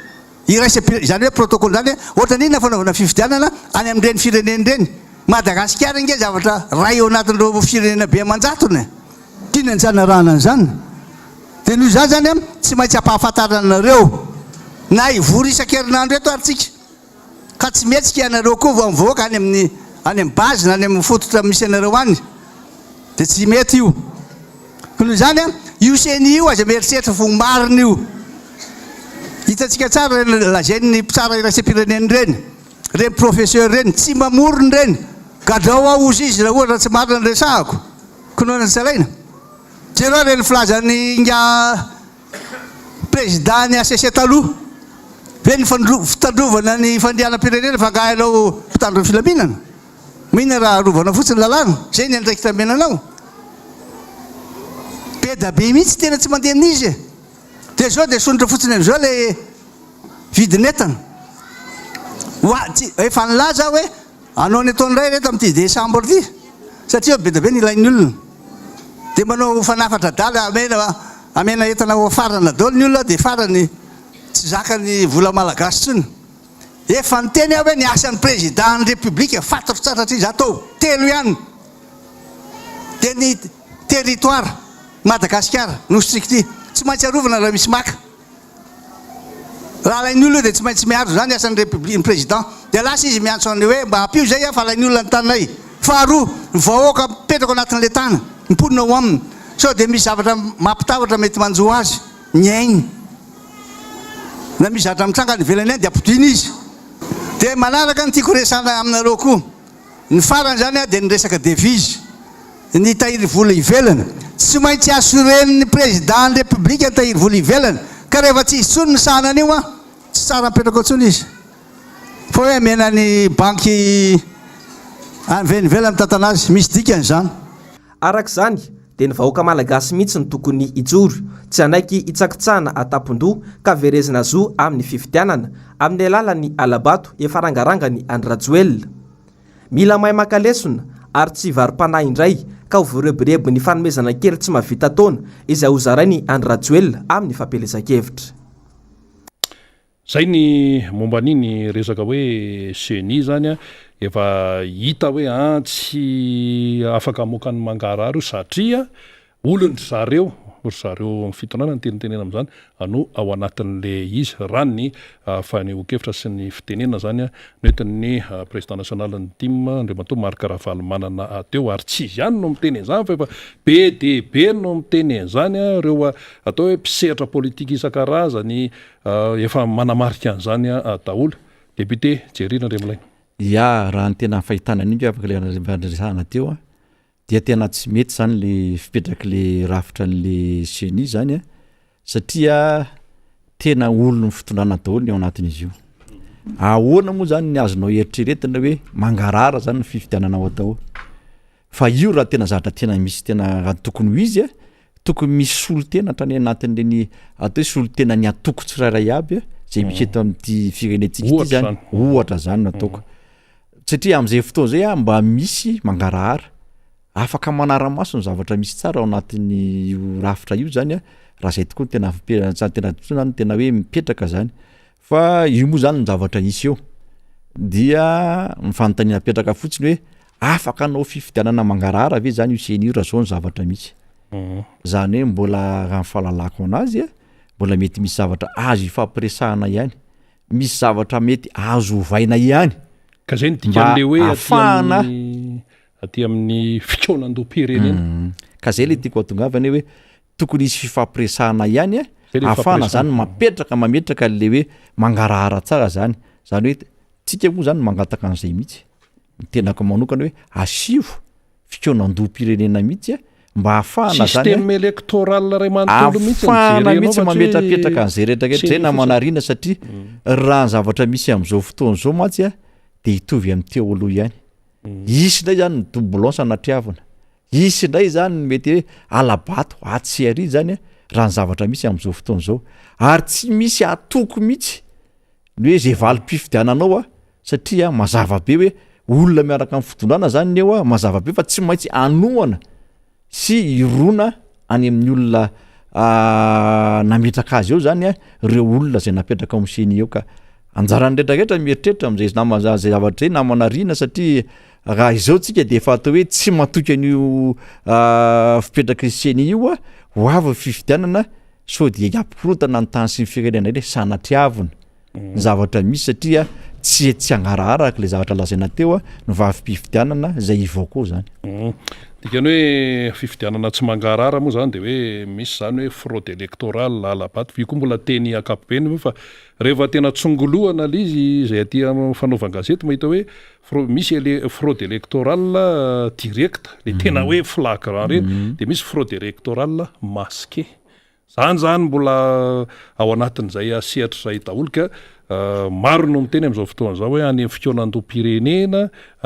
Iraisam-pirenena, izany hoe protocole izany ohatran'ny inona fanaovana fifidianana any amin'ireny firenena ireny? Madagasikara ange zavatra iray ao anatin'ireo firenena be aman-jatony e! Tiana ny tsy hanarahana an'izany. Dia noho izany izany an, tsy maintsy ampahafantarina anareo na hivory isan-kerinandro eto ary tsika. Ka tsy mihetsika ianareo koa vao mivoaka any amin'ny any amin'ny base na any amin'ny fototra misy anareo any dia tsy mety io. Koa noho izany an, io ceni io aza mieritreritra fa ho marina io. Hitantsika tsara ireny lazain'ny mpitsara iraisam-pirenena ireny, ireny professeur ireny, tsy mamorona ireny. Gadrao aho hozy izy raha ohatra tsy marina ny resahako. Koa noho ny tsy alaina. Jereo ireny filazan'ny ingahy Président ny HCC taloha ve ny fitandrovana ny fandrianam-pirenena fa angaha ianao mpitandro ny filaminana? Mino raha arovana fotsiny ny lalàna? Zay ny andraikitra omena anao? Be da be mihitsy tena tsy mandeha amin'izy e! Dia zao dia sonitra fotsiny amin'izao ilay vidin'entana. Ho a- tsy, efa nilaza aho hoe Hanao ny ataony indray ireto amin'ity décembre ity satria be dia be ny ilain'ny olona. Dia manao fanafatra adala amena amena entana ho afarana daholo ny olona dia farany tsy zakan'ny vola malagasy intsony. Efa niteny aho hoe ny asan'ny président ny république fantatro tsara satria izaho tao telo ihany dia ny territoire Madagasikara nosintsika ity tsy maintsy arovana raha misy maka. Raha alain'ny olona io dia tsy maintsy miaro izany asan'ny République, ny Président. Dia lasa izy miantso an'ilay hoe mba ampio izay fa alain'ny olona ny taninay. Faharoa, ny vahoaka mipetraka ao anatin'ilay tany, ny mponina ao aminy. Sao dia misy zavatra mampitahotra mety manjo azy, ny ainy. Na misy zavatra mitranga any ivelany any dia ampodiana izy. Dia manaraka ny tiako resahana aminareo koa. Ny farany izany dia ny resaka devise, ny tahiry vola ivelany. Tsy maintsy assurer-n'ny Président ny République ny tahiry vola ivelany. Ka rehefa tsy izy intsony misahana an'io an, tsy tsara mipetraka ao intsony izy. Fa hoe omena ny banky any ivelany mitantana azy, misy dikany izany. Araka izany, dia ny vahoaka malagasy mihitsy no tokony hijoro, tsy hanaiky hitsakitsahana an-tampon-doha ka verezina zo amin'ny fifidianana, amin'ny alalan'ny hala-bato efa rangarangan'i Andry Rajoelina. Mila mahay maka lesona ary tsy hivaro-panahy indray ka ho voarebirebin'ny fanomezana kely tsy mahavita taona izay hozarain'i Andry Rajoelina amin'ny fampielezan-kevitra. Zay ny momba an'iny resaka hoe ceni zany a, efa hita hoe an tsy afaka hamoaka ny mangarahara io satria olon-dry zareo, ry zareo fitondrana no tenitenena amin'izany, no ao anatin'le izy, raha ny fanehoan-kevitra sy ny fitenenana zany noentin'ny président national ny tim Andriamatoa Marc Ravalomanana teo, ary tsy izy ihany no miteny an'izany fa efa be dia be no miteny an'izany ireo atao hoe mpisehatra politika isan-karazany Efa manamarika an'izany daholo. Député Jerry Randriamilaina. Ya, raha ny tena fahitana an'io afaka le resahana teo an, dia tena tsy mety zany le fipetrak'le rafitra an'le ceni zany an, satria tena olon'ny fitondrana daholo ny ao anatin'izy io. Ahoana moa zany ny azonao eritreretina hoe mangarahara zany ny fifidianana ho atao? Fa io raha tena zavatra tena misy tena raha tokony ho izy a, tokony misy solontena hatrany anatin'ireny atao hoe solontenan'ny antoko tsirairay aby a, zay misy eto amin'ity firenentsika ity Ohatra zany, zany. ohatra zany no ataoko. Satria amin'izay fotoana izay a mba misy mangarahara, afaka manara-maso ny zavatra misy tsara ao anatin'io rafitra io zany a, raha zay tokoa no tena fipe- tena zany tena hoe mipetraka zany. Fa io moa zany ny zavatra hisy eo dia ny fanontaniana apetraka fotsiny hoe afaka hanao fifidianana mangarahara ve zany io ceni io raha zao ny zavatra misy? Zany hoe mbola raha ny fahalalako anazy a, mbola mety misy zavatra azo ifampiresahana ihany, misy zavatra mety azo ovaina ihany Ka zay no mba dikan'le hoe aty ahafahana amin'ny aty amin'ny fikaonandoham-pirenena. Ka zay le tiako hahatongavana hoe Tokony hisy fifampiresahana ihany Zay le ahafahana zany fifampiresahana. mapetraka mametraka an'le hoe mangarahara tsara zany, zany hoe tsika moa zany mangataka an'izay mihitsy, ny tenako manokana hoe asivo fikaonandoham-pirenena mihitsy mba ahafahana zany Système électoral ray manontolo mihitsy no ahafahana jerenao mihitsy fa tsy hoe mametrapetraka an'izay rehetrarehetra zay ceni na fotsiny. manarina satria raha ny zavatra misy amin'izao fotoana izao mantsy a de hitovy amin'ny teo aloha ihany, hisy indray zany ny doublon sanatriavina. Hisy indray izany ny mety hoe hala-bato atsy sy ary izany raha ny zavatra misy amin'izao fotoana izao. Ary tsy misy atoko mihitsy ny hoe izay valim-pifidiananao satria mazava be hoe olona miaraka amin'ny fitondrana izany ny eo, mazava be fa tsy maintsy hanohana sy hirona any amin'ny olona nametraka azy eo zany ireo olona izay napetraka ao amin'ny ceni eo ka anjaran'ny rehetra rehetra mieritreritra amin'izay nama- zay zavatra izay namana Rina satria raha izao tsika de efa atao hoe tsy matoky an'io fipetraky ny ceni io ho avy ny fifidianana sao dia hiampikorontana ny tany sy ny firenena indray sanatriavina ny zavatra misy satria tsy tsy hangarahara araka ilay zavatra lazaina teo ny vavim-pifidianana izay hivoaka ao zany. Dikany hoe fifidianana tsy mangarahara moa zany de hoe misy zany hoe fraude électorale, hala-bato, io koa mbola teny ankapobeny moa fa rehefa tena tsongolohana le izy izay aty amin'ny fanaovan-gazety mahita hoe frau- misy ele- fraude électorale directe le tena hoe flagrant reny de misy fraude électorale masquée. Zany zany mbola ao anatin'izay sehatra izay daholo ka maro no miteny amin'izao fotoana izao hoe any amin'ny fikaonandoham-pirenena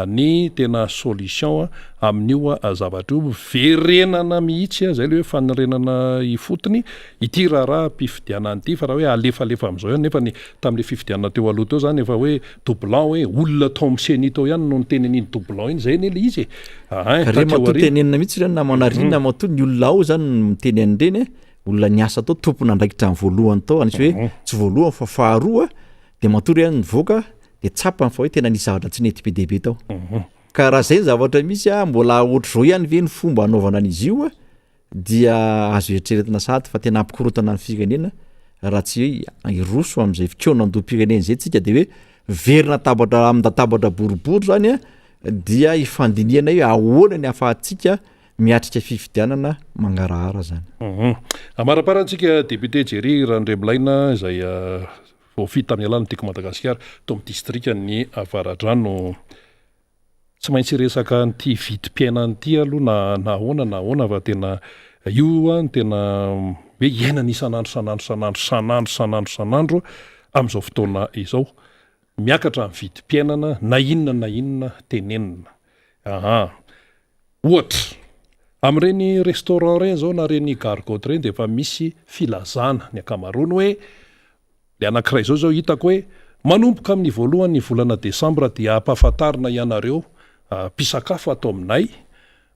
ny tena solution amin'io zavatra io, verenana mihitsy izay ilay hoe fanorenana ifotony ity raharaham-pifidianana ity fa raha hoe alefalefa amin'izao ihany nefa ny tamin'ilay fifidianana teo aloha teo zany efa hoe doublon hoe olona tao amin'ny ceni tao ihany no niteny an'iny doublon iny, izay anie ilay izy e. Ka re matoa tenenina mihitsy ireny namana ry matoa ny olona ao zany no miteny an'ireny e, olona niasa tao tompon'andraikitra ny voalohany tao, anisy hoe tsy voalohany fa faharoa de matoa re nivoaka de tsapany fa hoe tena nisy zavatra tsy nety be dia be tao. Ka raha zay ny zavatra misy a, mbola ohatr'izao ihany ve ny fomba anaovana an'izy io a? dia azo eritreretina sahady fa tena hampikorontana ny firenena raha tsy hoe hiroso amin'izay fikaonandoham-pirenena izay tsika de hoe verina tabatra amin-databatra boribory zany a dia hifandinihana hoe ahoana ny ahafahantsika miatrika fifidianana mangarahara zany. Amaraparantsika député Jerry Randriamilaina izay voafidy tamin'ny alalan'ny Tiako Madagasikara tao amin'ny distrikan'ny Avaradrano. Tsy maintsy hiresaka an'ity vidim-piainana ity aloha na na ahoana na ahoana fa tena io no tena hoe iainana isan'andro isan'andro isan'andro isan'andro isan'andro isan'andro amin'izao fotoana izao. Miakatra ny vidim-piainana na inona na inona tenenina. Aha. Ohatra, Amin'ireny restaurant ireny izao na ireny gargote ireny dia efa misy filazana ny ankamaroany hoe ilay anankiray izao izao hitako hoe manomboka amin'ny voalohan'ny volana desambra dia ampahafantarina ianareo mpisakafo ato aminay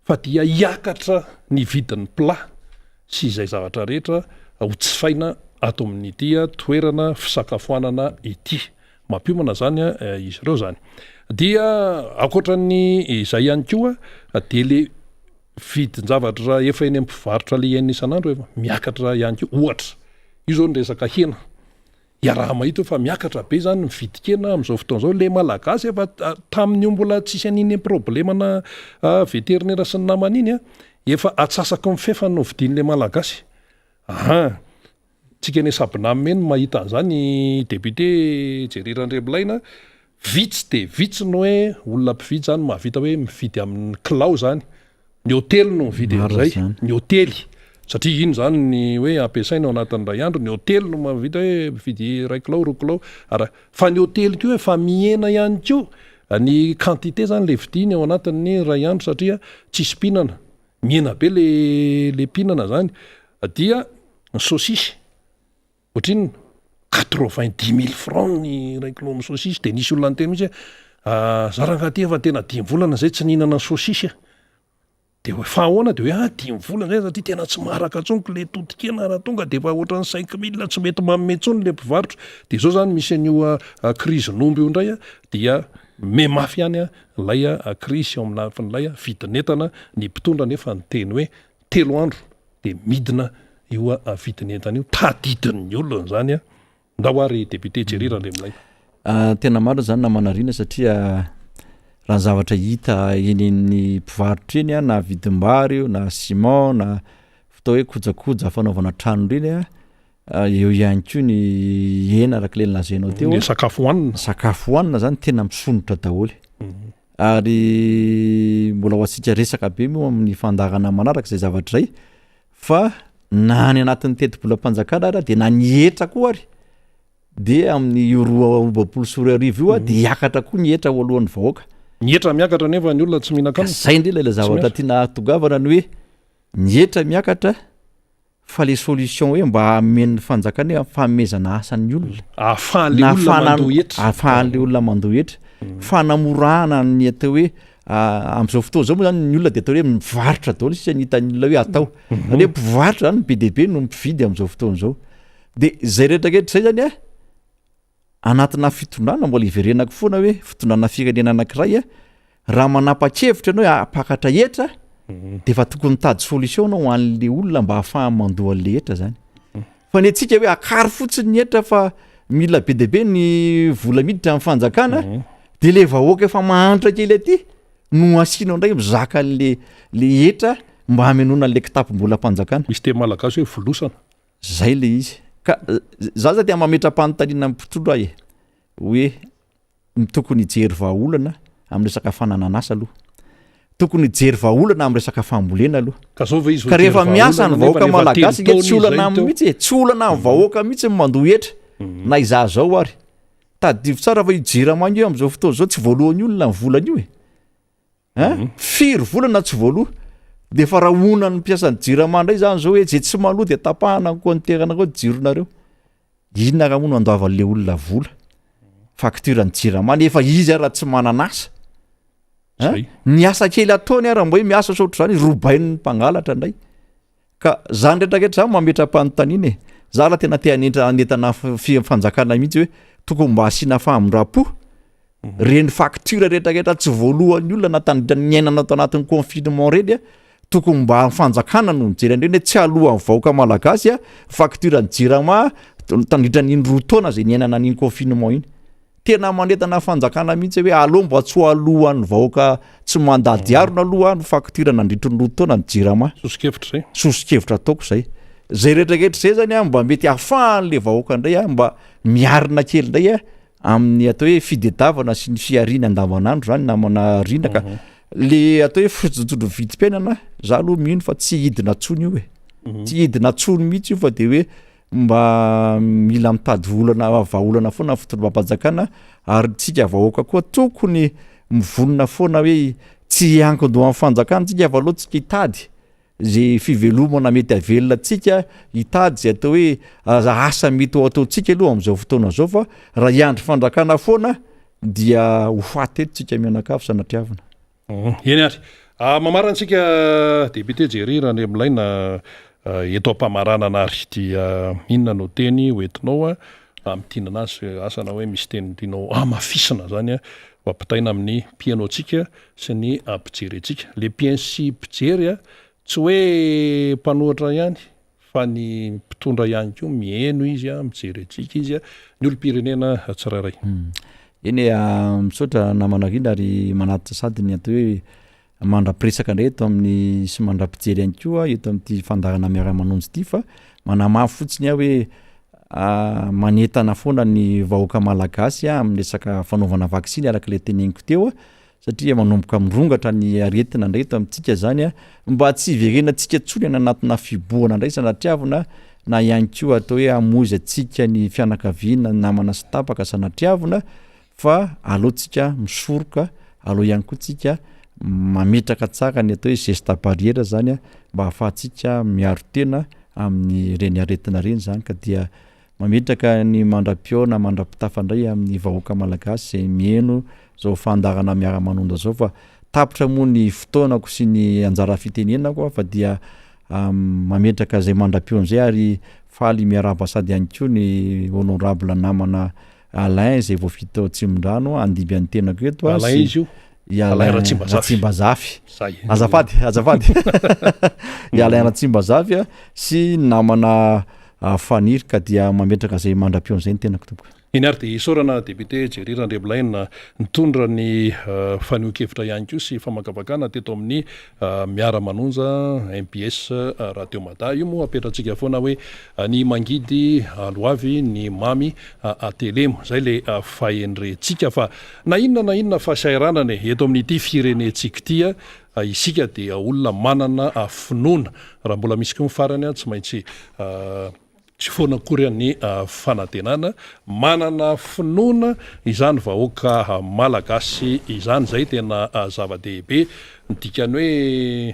fa dia hiakatra ny vidin'ny plat sy izay zavatra rehetra ho jifaina ato amin'ity toerana fisakafoanana ity. Mampiomana izany izy ireo izany. Dia ankoatra ny izay ihany koa dia le vidin-javatra efa eny amin'ny mpivarotra le iainana isan'andro efa miakatra ihany koa. Ohatra, io izao ny resaka hena. Iaraha-mahita eo fa miakatra be izany ny vidin-kena amin'izao fotoana izao. Le Malagasy efa tamin'io mbola tsisy an'iny problemana veterinera sy ny namany iny, efa atsasaky ny fefany no vidian'le Malagasy. Ahan! Tsika eny Sabinam eny mahita an'izany député Jerry Randriamilaina, vitsy dia vitsy ny hoe olona mpividy zany mahavita hoe mividy amin'ny kilao zany, ny hotely no mividy an'izay, ny hotely, satria iny zany ny hoe ampiasaina ao anatin'ny iray andro, ny hotely no mahavita hoe mividy iray kilao, roa kilao, ara, fa ny hotely koa efa mihena ihany koa ny quantité zany le vidiany ao anatin'ny iray andro satria tsisy mpihinana. Mihena be le le mpihinana zany dia ny saosisy ohatrinona? Quatre-vingt dix mille francs ny iray kilao amin'ny saosisy de nisy olona niteny mihitsy hoe za rangahy ty efa tena dimy volana zay tsy nihinana saosisy a, de hoe fa ahoana? De hoe ah dimy volana zay satria tena tsy maharaka intsony ko le totokena raha tonga de efa ohatran'ny cinq mille tsy mety manome intsony le mpivarotra, de zao zany misy an'io krizin'omby io indray a dia mihamafy ihany ilay krizy eo amin'ny lafin'ilay vidin'entana, ny mpitondra anefa niteny hoe telo andro dia midina io vidin'entana io, tadidin'ny olona izany, ndao ary député Jerry Randriamilaina. Tena marina izany namana Rina satria raha ny zavatra hita eny amin'ny mpivarotra eny na vidim-bary io na ciment na atao hoe kojakoja fanaovana trano ireny Eo ihany koa ny hena araka ilay nolazainao teo. Ny sakafo hohanina. Sakafo hohanina zany tena misondrotra daholo. Mhm. Ary mbola ho antsika resaka be moa amin'ny fandaharana manaraka izay zavatra izay fa na any anatin'ny tetibolam-panjakana ary dia na ny hetra koa ary dia amin'ny io 2022 io dia hiakatra koa ny hetra ho alohan'ny vahoaka. Ny hetra miakatra nefa ny olona tsy mihinan-kanina. Zay indrindra ilay zavatra tiana hahatongavana ny hoe ny hetra miakatra Fa le solution hoe mba amen'ny fanjakana hoe fanomezana asa ny olona. Ahafahan'le olona mandoa hetra. Ahafahan'le olona mandoa hetra. Fanamorana ny atao hoe amin'izao fotoana izao moa zany ny olona dia atao hoe mivarotra daholo sisa ny hitan'ny olona hoe atao. Zany hoe mpivarotra zany be dia be no mpividy amin'izao fotoana izao. Dia izay rehetra rehetra izay zany a, anatina fitondrana mbola iverenako foana hoe fitondrana firenena anankiray a, raha manapa-kevitra ianao hoe hampakatra hetra mhm. de efa tokony mitady solution anao ho an'le olona mba hahafahany mandoa an'le hetra zany mhm. fa ny antsika hoe akary fotsiny ny hetra fa mila be dia be ny vola miditra amin'ny fanjakana mhm. de le vahoaka efa mahantra kely aty no asianao indray mizaka an'le le hetra mba hamenoana an'le kitapom-bolam-panjakana misy teny malagasy hoe volosana Zay le izy. Ka za za dia mametra-panontaniana amin'ny mpitondra e, hoe ny tokony hijery vahaolana amin'ny resaka fananan'asa aloha. Tokony hijery vahaolana amin'ny resaka fambolena aloha. Ka zao ve izy Ka rehefa miasa ny vahoaka malagasy nge tsy olana aminy mihitsy e, tsy olana amin'ny vahoaka mihitsy ny mandoa hetra, na izaho zao ary. Tadidio tsara fa io jirama io amin'izao fotoana izao tsy voalohan'ny olona ny volany io e. Hein? Firy volana tsy voaloa? Dia efa rahonan'ny mpiasan'ny jirama indray izany izao hoe izay tsy maloa dia tapahana ny compteur-nareo, jironareo. Inona raha moa no andoavan'ilay olona vola? Facture ny jirama nefa izy ara tsy manana asa. Hein? Ny asa kely ataony ara mba hoe miasa sa ohatr'izany, robain'ny mpangalatra indray. Ka zany rehetra rehetra zany mametra-panontaniana e! Za raha tena te hanentra hanentana fanjakana mihitsy hoe tokony mba asiana famindram-po reny facture rehetra rehetra tsy voalohan'ny olona na tandritra ny niainana tao anatin'ny confinement reny a, tokony mba ny fanjakana no mijery an'ireny hoe tsy alohan'ny vahoaka malagasy a facture ny jirama tandritra an'iny roa taona zay niainana an'iny confinement iny. Tena manentana fanjakana mihitsy hoe aleo mba tsy ho alohan'ny vahoaka tsy mandady harona aloha ny facture nandritry ny roa taona ny jirama. Soso-kevitra izay. Soso-kevitra ataoko izay. Izay rehetra rehetra izay zany mba mety ahafahan'le vahoaka indray mba miarina kely indray amin'ny atao hoe fidedavana sy ny fihariana andavanandro zany namana Rina ka. Mhm. Le atao hoe fijojojo vidim-piainana za aloha mino fa tsy hidina tsony io e. Mhm. Tsy hidina tsony mihitsy io fa de hoe Mba mila mitady olana vahaolana foana ny fitondram-panjakana ary tsika vahoaka koa tokony mivonona foana hoe tsy hiankin-doha amin'ny fanjakana tsika fa aleo tsika hitady. ze fivelomana mety havelona antsika, hitady zay atao hoe asa mety ho ataontsika aloha amin'izao fotoana izao fa raha hiandry fandrakana foana dia ho faty eto tsika mianakavy sanatriavina. Eny ary. Mamarana antsika député Jerry Randriamilaina eto am-pamaranana ary dia inona no teny ho entinao hamintinana azy, asa na hoe misy teny tianao hamafisina zany ho ampitaina amin'ny mpihaino antsika sy ny mpijery antsika. Le mpihaino sy mpijery tsy hoe mpanohitra ihany fa ny mpitondra ihany koa miheno izy, mijery antsika izy, ny olom-pirenena tsirairay. Eny e, misaotra namana Rindra ary manatitra sady ny atao hoe mandra-piresaka indray eto amin'ny sy mandra-pijery ihany koa eto amin'ity fandaharana miara-manonja ity fa manamafy fotsiny aho hoe manentana foana ny vahoaka malagasy amin'ny resaka fanaovana vaksiny araka ilay teneniko teo satria manomboka mirongatra ny aretina indray eto amintsika zany a, mba tsy hiverenantsika intsony any anatina fihibohana indray sanatriavina na ihany koa atao hoe hamoizantsika ny fianakaviana, ny namana sy tapaka sanatriavina fa aleo tsika misoroka, aleo ihany koa tsika mametraka tsara ny atao hoe geste barrière zany a, mba ahafahantsika miaro tena amin'ireny aretina ireny zany ka dia Mametraka ny mandra-pihaona mandra-pitafa indray amin'ny vahoaka malagasy izay miheno izao fandaharana miara-manonja izao fa tapitra moa ny fotoanako sy ny anjara fitenenako fa dia mametraka izay mandra-pihaona izay ary faly miarahaba sady ihany koa ny honorable namana Alain izay voafidy tao Atsimondrano handimby an'ny tenako eto Alain izy io? I Alain Ratsimbazafy. Azafady, azafady. I Alain Ratsimbazafy sy ny namana Faniry ka dia mametraka izay mandra-pihaona izay ny tenako tompoko. Eny ary dia isaorana député Jerry Randriamilaina nitondra ny fanehoan-kevitra ihany koa sy famakafakana teto amin'ny Miara-manonja MPS Radio Mada. Io moa apetratsika foana hoe ny mangidy aloavy ny mamy atelemo. Izay le fahendrentsika fa Na inona na inona fahasahiranana e, eto amin'ity firenentsika ity isika dia olona manana finoana. Raha mbola misy koa ny farany tsy maintsy tsy foana akory ny fanantenana. Manana finoana izany vahoaka malagasy izany, izay tena zava-dehibe. Ny dikan'ny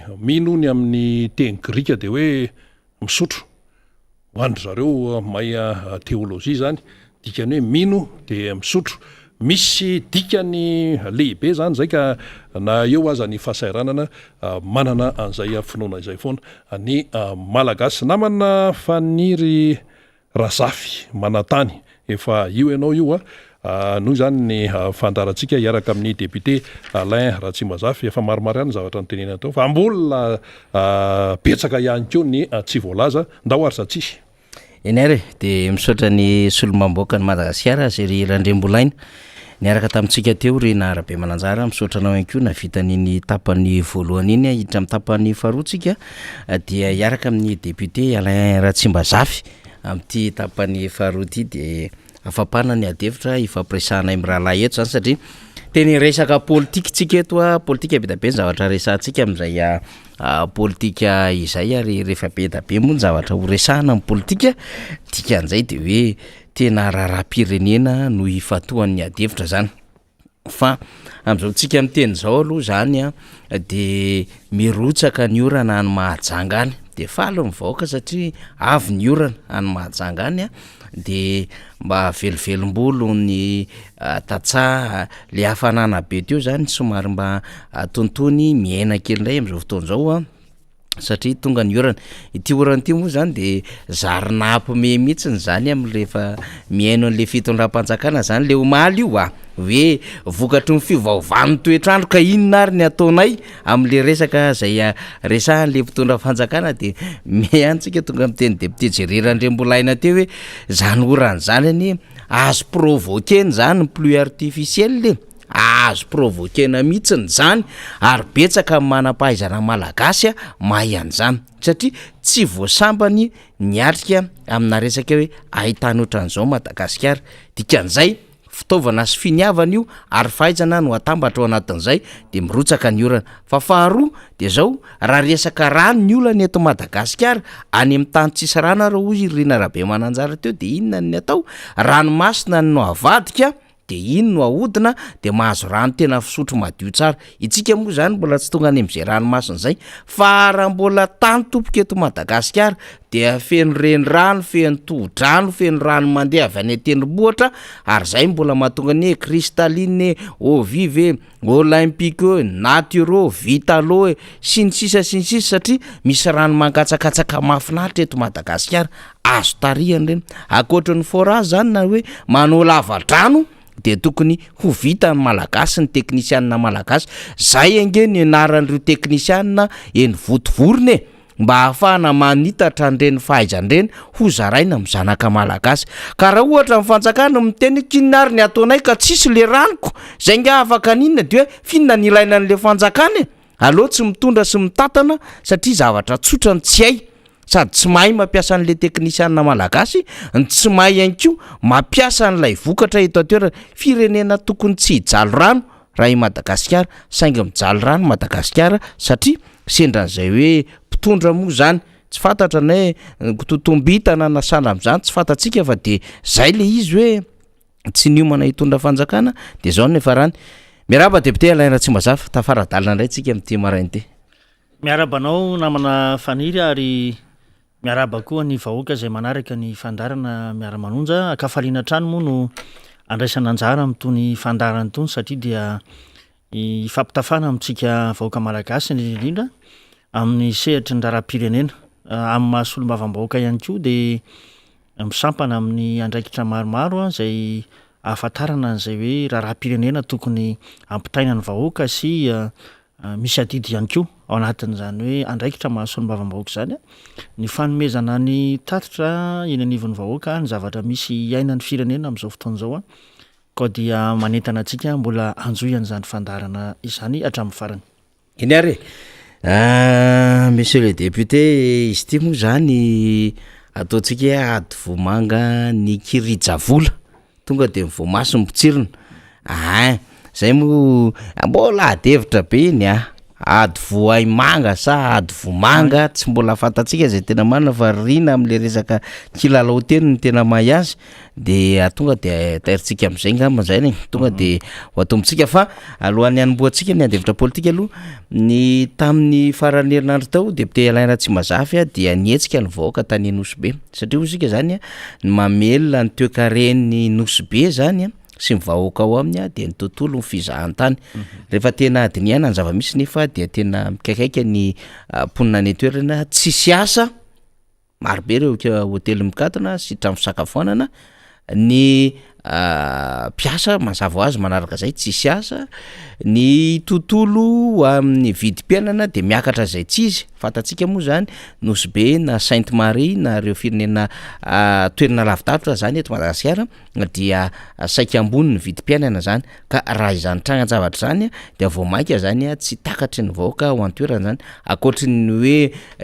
hoe mino ny amin'ny teny grika dia hoe misotro. Ho an-dry zareo mahay teolojia izany, dikany hoe mino dia misotro. Misy dikany lehibe izany izay ka na eo aza ny fahasahiranana, manana an'izay finoana izay foana ny Malagasy. Namana Faniry Razafy Manantany, efa io ianao io a! Noho izany ny fandaharantsika hiaraka amin'ny député Alain Ratsimbazafy. Efa maromaro ihany ny zavatra notenenina teo fa mbola betsaka ihany koa ny tsy voalaza. Ndao ary za tsisy. Eny ary e, dia misaotra ny solombavambahoakan'i Madagasikara Jerry Randriambolaina niaraka tamintsika teo ry Nahara Bemananjara, misaotra anao ihany koa nahavita an'iny tapany voalohany iny, hiditra amin'ny tapany faharoa tsika dia hiaraka amin'ny député Alain Ratsimbazafy amin'ity tapany faharoa ity dia Afampana ny ady hevitra ifampiresahanay mirahalahy eto zany satria tena hiresaka politika tsika eto a, politika be dia be ny zavatra resahantsika amin'izay politika izay ary rehefa be dia be moa ny zavatra ho resahana amin'ny politika dikan'izay de hoe tena raharaham-pirenena no ifantohan'ny ady hevitra zany. Fa amin'izao tsika miteny izao aloha izany an, de mirotsaka ny orana any Mahajanga any, de faly ny vahoaka satria avy ny orana any Mahajanga any an, de mba velovelom-bolo ny tantsaha, le hafanana be teo zany somary mba tonitony mihena kely indray amin'izao fotoana izao an. satria tonga ny orana. Ity orana ity moa zany de zary nampime mihitsiny zany am'rehefa mihaino an'le fitondram-panjakana zany le omaly io a, hoe vokatry ny fiovaovan'ny toetr'andro ka inona ary ny ataonay am'le resaka zay resahan'le mpitondra fanjakana de me ihany tsika tonga miteny député Jerry Randriambolaina teo hoe zany orana zany anie azo provoquer-na zany ny pluie artificielle e. Azo provoquer-na mihitsiny izany ary betsaka ny manam-pahaizana malagasy mahay an'izany satria tsy vao sambany niatrika amina resaka hoe ahitana ohatran'izao Madagasikara, dikan'izay fitaovana sy finiavana io ary fahaizana no atambatra ao anatin'izay de mirotsaka ny orana, fa faharoa de zao raha resaka rano ny olana eto Madagasikara any amin'ny tany tsisy rano ary hoy i Rina Rabemananjara teo de inona ny atao? Ranomasina no avadika. dia iny no ahodina dia mahazo rano tena fisotro madio tsara. Itsika moa izany mbola tsy tonga any amin'izay ranomasina izay fa raha mbola tany tompoko eto Madagasikara dia feno renirano, feno tohodrano, feno rano mandeha avy any an-tendrombohitra ary izay mbola mahatonga ny hoe cristalline e, eau vive e, olympique e, naturo, vitalo e, sy ny sisa sy ny sisa satria misy rano mangatsakatsaka mahafinaritra eto Madagasikara azo tarihana ireny. Ankoatry ny forage zany na hoe manao lavadrano dia tokony ho vitan'ny Malagasy ny teknisianina Malagasy, zay ange ny anaran'ireo teknisianina eny Vontovorona e, mba ahafahana manitatra an'ireny fahaizana ireny ho zaraina amin'ny zanaka Malagasy. Ka raha ohatra ny fanjakana miteny hoe k'inona ary ny ataonay ka tsisy le ranoko, zay nga afaka aninona de hoe f'inona ny ilaina an'le fanjakana e? Aleo tsy mitondra sy mitantana satria zavatra tsotra no tsy hay, sady tsy mahay mampiasa an'le teknisianina Malagasy no tsy mahay ihany koa mampiasa an'ilay vokatra eto an-toerana. Firenena tokony tsy hijaly rano raha i Madagasikara saingy mijaly rano Madagasikara satria sendra an'izay hoe mpitondra moa zany tsy fantatra na hoe totombintana na sahala amin'izany tsy fantatsika fa de zay le izy hoe tsy niomana hitondra fanjakana de zao no niafarany. Miarahaba député Alain Ratsimbazafy, tafara-dalana indray tsika amin'ity maraina ity. Miarahaba anao namana Faniry ary Miarahaba koa ny vahoaka izay manaraka ny fandaharana Miara-manonja. Ankafaliana hatrany moa no andraisana anjara amin'itony fandaharana itony satria dia ifampitafana amintsika vahoaka malagasy indrindra indrindra amin'ny sehatry ny raharaham-pirenena. Amin'ny maha solombavambahoaka ihany koa dia misampana amin'ny andraikitra maromaro izay ahafantarana an'izay hoe raharaham-pirenena tokony hampitaina ny vahoaka sy Misy adidy ihany koa ao anatin'izany hoe andraikitra maha solombavambahoaka izany ny fanomezana ny tatitra eny anivon'ny vahoaka ny zavatra misy iainan'ny firenena amin'izao fotoana izao koa dia manentana antsika mbola hanjohy an'izany fandaharana izany hatramin'ny farany. Eny ary e! Monsieur le député, izy ity moa zany ataontsika hoe ady vomanga ny kirijavola. Tonga de ny voamaso no potsirina, ein! Zay moa mbola ady hevitra be iny an! Ady voay manga sa ady vomanga tsy mbola fantatsika zay tena marina fa rina amle resaka kilalao teny no tena mahay azy de tonga de tairintsika am'zay ngamba zay e, tonga de ho atombontsika fa alohan'ny hanombohantsika ny ady hevitra politika aloha ny tamin'ny faran'ny herinandro tao député Alain Ratsimbazafy dia nihetsika ny vahoaka tany Nosy Be. Satria hoy isika zany ny mamelona ny toekaren'ny Nosy Be zany sy ny vahoaka ao aminy dia ny tontolo ny fizahantany. Rehefa tena dinihana ny zava-misy nefa dia tena mikaikaika ny mponina any an-toerana, tsisy asa, marobe ireo hotely mikatona sy trano fisakafoanana, ny mpiasa mazava ho azy manaraka izay tsisy asa, ny tontolo amin'ny vidim-piainana dia miakatra izay tsy izy, fantatsika moa zany Nosy Be na Sainte Marie na ireo firenena toerana lavidavitra zany eto Madagasikara dia saika ambony ny vidim-piainana zany ka raha izany trangan-javatra izany dia vao mainka zany tsy takatry ny vahoaka ao an-toerana zany ankoatry ny hoe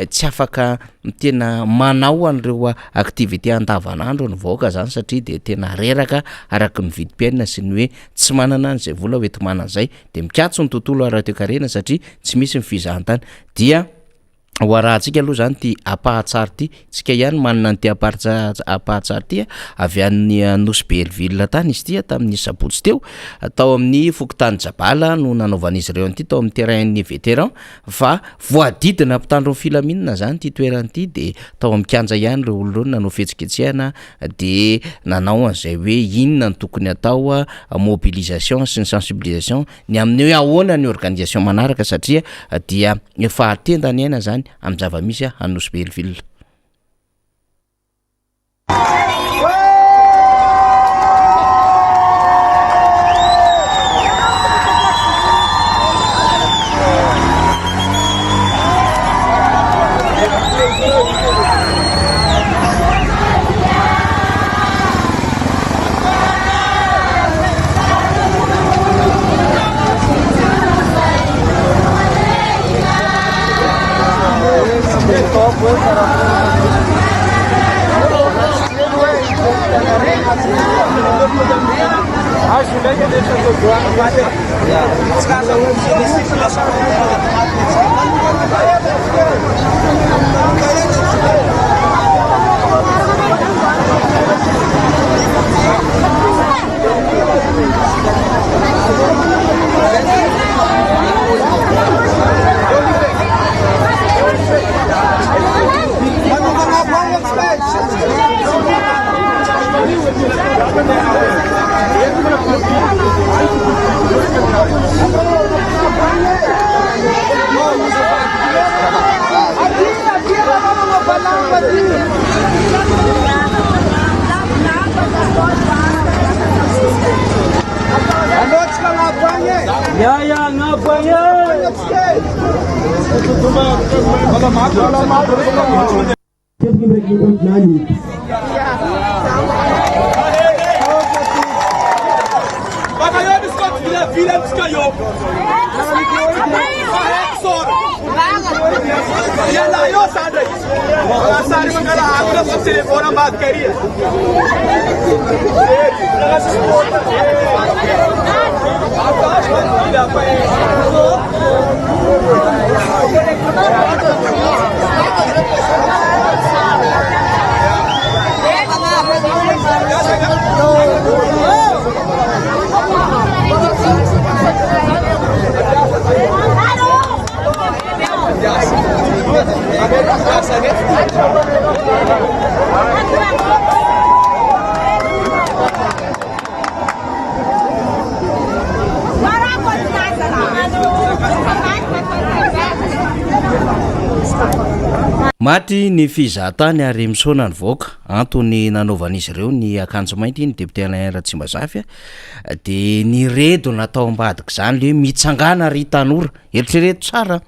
tsy afaka tena manao an'ireo activité andavanandro ny vahoaka zany satria de tena reraka araky ny vidim-piainana sy ny hoe tsy manana an'izay vola hoenti-manana izay de mikatso ny tontolo ara-toekarena satria tsy misy ny fizahantany dia ho arahantsika aloha zany ity ampahan-tsary ity, tsika ihany manana an'ity ampahan-tsa- ampahan-tsary ity avy any Nosy Belleville tany izy ity tamin'ny sabotsy teo, tao amin'ny fokontany Jabala no nanaovan'izy ireo an'ity tao amin'ny terrain-n'ny vétéran Fa voadidina mpitandro ny filaminana zany ity toerana ity de tao amin'ny kianja ihany ireo olona ireo no nanao fihetsiketsehana de nanao an'izay hoe inona no tokony atao, mobilisation sy ny sensibilisation ny amin'ny hoe ahoana ny organisation manaraka satria dia efa atenda ny aina zany amin'ny zava-misy any Nosy Belleville. Maty ny fizahatany ary misaona ny vahoaka. Antony nanaovan'izy ireo ny akanjo mainty ny député Alain Ratsimbazafy dia niredona tao ambadik'izany le hoe mitsangàna ry tanora. Eritrereto tsara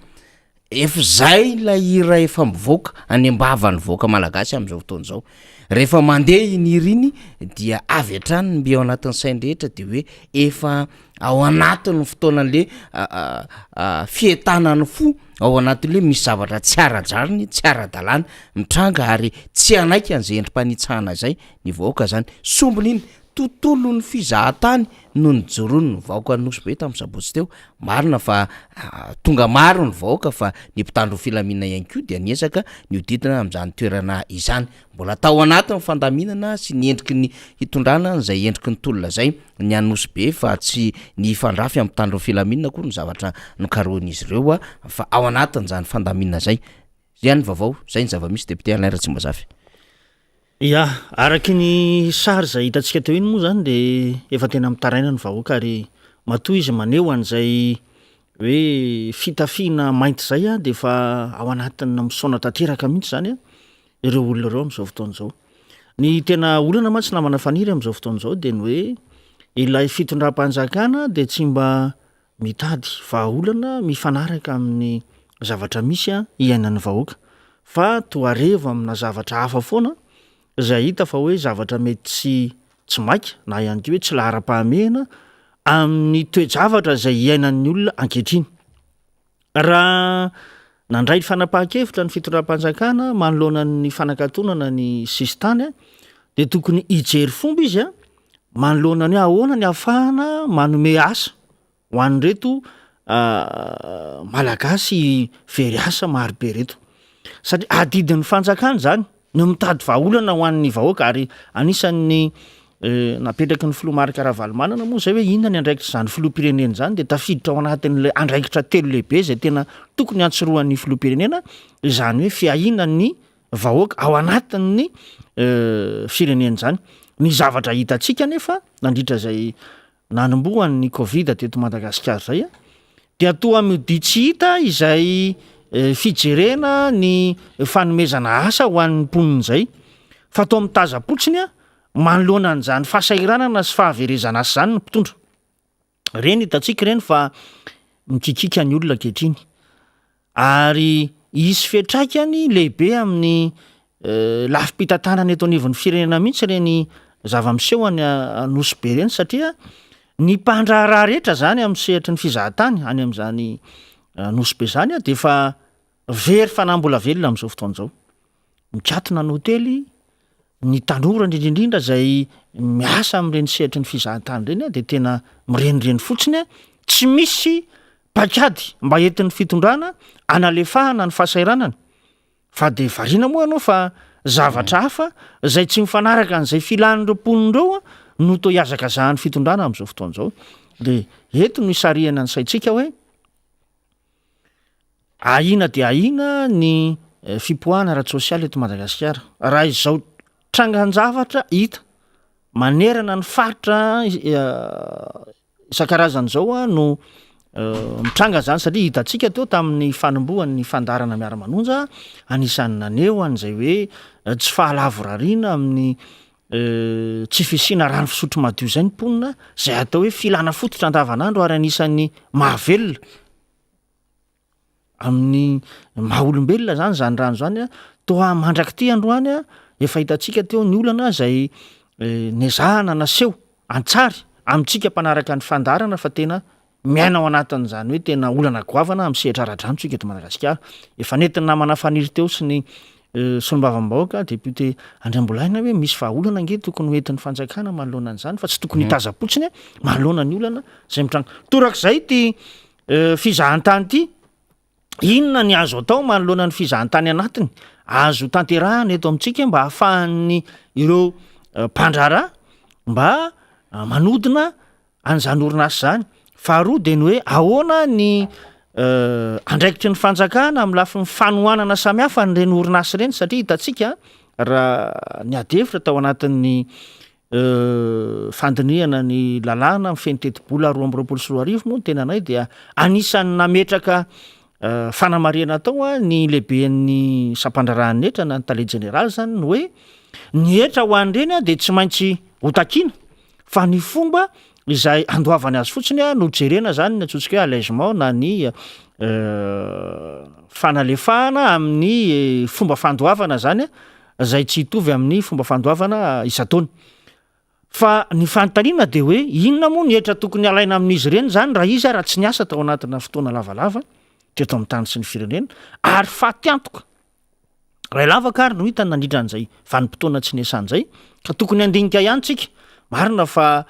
Efa izay ilay hira efa mivoaka any am-bavan'ny vahoaka malagasy amin'izao fotoana izao. Rehefa mandeha iny hira iny dia avy hatrany ny mby ao anatin'ny sainy rehetra dia hoe efa ao anatin'ny fotoanan'le fientanan'ny fo, ao anatin'le hoe misy zavatra tsy ara-drariny, tsy ara-dalàna mitranga ary tsy hanaiky an'izay endri-panitsahana izay ny vahoaka izany. Sombiny iny, Tontolon'ny fizahatany no nijoroan'ny vahoakan'i Nosy Be tamin'ny sabotsy teo. Marina fa tonga maro ny vahoaka fa ny mpitandro ny filaminana ihany koa dia niezaka nihodidina amin'izany toerana izany. Mbola tao anatin'ny fandaminana sy ny endriky ny hitondrana an'izay endriky ny tolona izay ny any Nosy Be fa tsy ny hifandrafy amin'ny mpitandro ny filaminana akory ny zavatra nokarohin'izy ireo fa ao anatin'izany fandaminana izay. Izay ny vaovao, izay ny zava-misy Député Alain Ratsimbazafy. Ya, araky ny sary izay hitantsika teo iny moa izany dia efa tena mitaraina ny vahoaka ary matoa izy maneho an'izay hoe fitafiana mainty izay dia efa ao anatin'ny misaona tanteraka mihitsy izany ireo olona ireo amin'izao fotoana izao. Ny tena olana mantsy namana Faniry amin'izao fotoana izao dia ny hoe ilay fitondram-panjakana dia tsy mba mitady vahaolana mifanaraka amin'ny zavatra misy iainan'ny vahoaka fa toa revo amina zavatra hafa foana izay hita fa hoe zavatra mety tsy tsy maika na ihany koa hoe tsy laharam-pahamehana amin'ny toe-javatra izay iainan'ny olona ankehitriny. Raha nandray fanapahan-kevitra ny fitondram-panjakana manoloana ny fanakatonana ny sisintany dia tokony hijery fomba izy manoloana ny hoe ahoana ny ahafahana manome asa ho an'ireto Malagasy very asa marobe ireto. Satria adidin'ny fanjakana izany no mitady vahaolana ho an'ny vahoaka ary anisan'ny napetraky ny filoha Marc Ravalomanana moa izay hoe inona ny andraikitr'izany filoham-pirenena izany dia tafiditra ao anatin'ilay andraikitra telo lehibe izay tena tokony antsorohan'ny filoham-pirenena izany hoe fiahiana ny vahoaka ao anatin'ny firenena izany. Ny zavatra hitantsika anefa nandritra izay nanombohan'ny covid teto Madagasikara izay dia toa mody tsy hita izay fijerena ny fanomezana asa ho an'ny mponina izay fa toa mitazam-potsiny manoloana an'izany fahasahiranana sy fahaverezana asa izany ny mpitondra. Ireny hitantsika ireny fa mikikiaka ny olona ankehitriny ary hisy fiantraikany lehibe amin'ny lafim-pitantanana eto anivon'ny firenena mihitsy ireny zava-miseho any Nosy Be ireny satria ny mpandraharaha rehetra zany amin'ny sehatry ny fizahantany any amin'izany Nosy Be izany dia efa very fanahy mbola velona amin'izao fotoana izao. Mikatona ny hotely, ny tanora indrindra indrindra izay miasa amin'ireny sehatry ny fizahantany ireny dia tena mirenireny fotsiny, tsy misy paikady mba entin'ny fitondrana analefahana ny fahasahiranana fa dia variana moa ianao fa zavatra hafa izay tsy mifanaraka an'izay filan'ireo mponina ireo no toa ihazakazahan'ny fitondrana amin'izao fotoana izao. Dia eto no isarihana ny saintsika hoe ahiana dia ahiana ny. fipoahana ara-tsosialy eto Madagasikara. Raha izao trangan-javatra hita manerana ny faritra isan-karazany izao no mitranga izany satria hitantsika teo tamin'ny fanombohan'ny fandaharana miara-manonja, anisan'ny naneho an'izay hoe tsy fahalavorariana amin'ny tsy fisiana rano fisotro madio izay ny mponina, izay atao hoe filana fototra andavanandro ary anisan'ny mahavelona. Amin'ny maha olombelona zany zany rano zany a, toa mandrak'ity androany a, efa hitantsika teo ny olana zay nezahana naseho an-tsary amintsika mpanaraka ny fandaharana fa tena miaina ao anatin'izany hoe tena olana goavana amin'ny sehatra ara-drano tsika eto Madagasikara. Efa nentin'ny namana Faniry teo sy ny solombavambahoaka député Andriambolaina hoe misy vahaolana ange tokony ho entin'ny fanjakana manoloana an'izany fa tsy tokony hitazam-potsiny manoloana ny olana izay mitranga. Torak'izay ity Fizahantany ity, inona ny azo atao manoloana ny fizahantany anatiny azo tanterahana eto amintsika mba hahafahan'ny ireo mpandraharaha mba manodina an'izany orinasa izany? Faharoa dia ny hoe ahoana ny andraikitry ny fanjakana amin'ny lafiny fanohanana samihafa an'ireny orinasa ireny satria hitantsika raha ny ady hevitra tao anatin'ny Fandinihana ny lalàna mifehy ny tetibola 2022 moa ny tenanay dia anisan'ny nametraka fanamarihana tao ny lehiben'ny sampandraharahan'ny hetra na ny tale jeneraly izany ny hoe ny hetra ho an'ireny dia tsy maintsy hotakiana fa ny fomba izay andoavany azy fotsiny no jerena izany ny antsointsika hoe allègement na ny fanalefahana amin'ny fomba fandoavana izany izay tsy hitovy amin'ny fomba fandoavana isan-taona. Fa ny fanontaniana dia hoe inona moa ny hetra tokony halaina amin'izy ireny izany raha izy ara tsy niasa tao anatina fotoana lavalava teto amin'ny tany sy ny firenena ary faty antoka ray lavaka ary no hitany nandritra an'izay vanim-potoana tsy niasany izay ka tokony handinika ihany tsika. Marina fa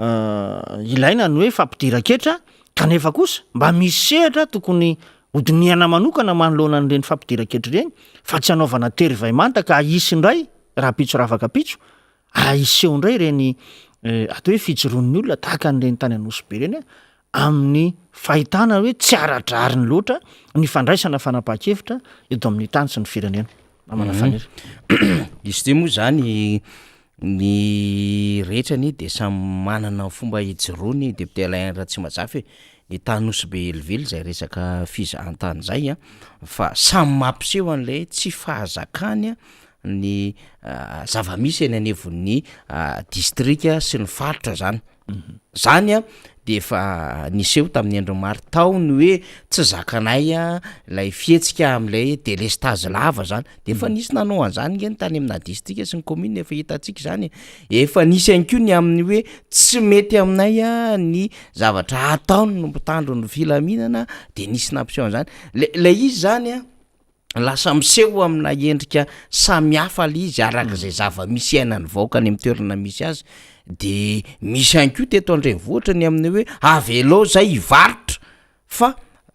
Ilaina ny hoe fampidiran-ketra kanefa kosa mba misy sehatra tokony hodinihana manokana manoloana an'ireny fampidiran-ketra ireny fa tsy hanaovana tery vay manta ka hisy indray rahampitso rafakapitso hiseho indray ireny atao hoe fijoroan'ny olona tahaka an'ireny tany Anosibe ireny amin'ny fahitana hoe tsy ara-drariny loatra ny fandraisana fanapahan-kevitra eto amin'ny tany sy ny firenena. Namana Faniry. Izy ity moa izany Ny rehetra anie dia samy manana ny fomba hijoroany député Alain Ratsimbazafy e, ny tany Nosy Be Hellville izay resaka fizahantany izay an, fa samy mampiseho an'ilay tsy fahazakany ny zava-misy eny anivon'ny distrika sy ny faritra zany. Zany an de efa niseho tamin'ny endriny maro, tao ny hoe tsy zakanay ilay fihetsika amin'ilay delestazy lava zany, de efa nisy nanao an'zany nge ny tany amina distrika sy ny commune efa hitantsika zany e, efa nisy ihany koa ny amin'ny hoe tsy mety aminay ny zavatra ataon'ny mpitandro ny filaminana de nisy nampiseho an'zany, le lay izy zany an lasa miseho amina endrika samihafa le izy araka izay zava-misy iainan'ny vahoaka any amin'ny toerana misy azy, de misy ihany koa teto an-drenivohitra ny amin'ny hoe avelao zay hivarotra fa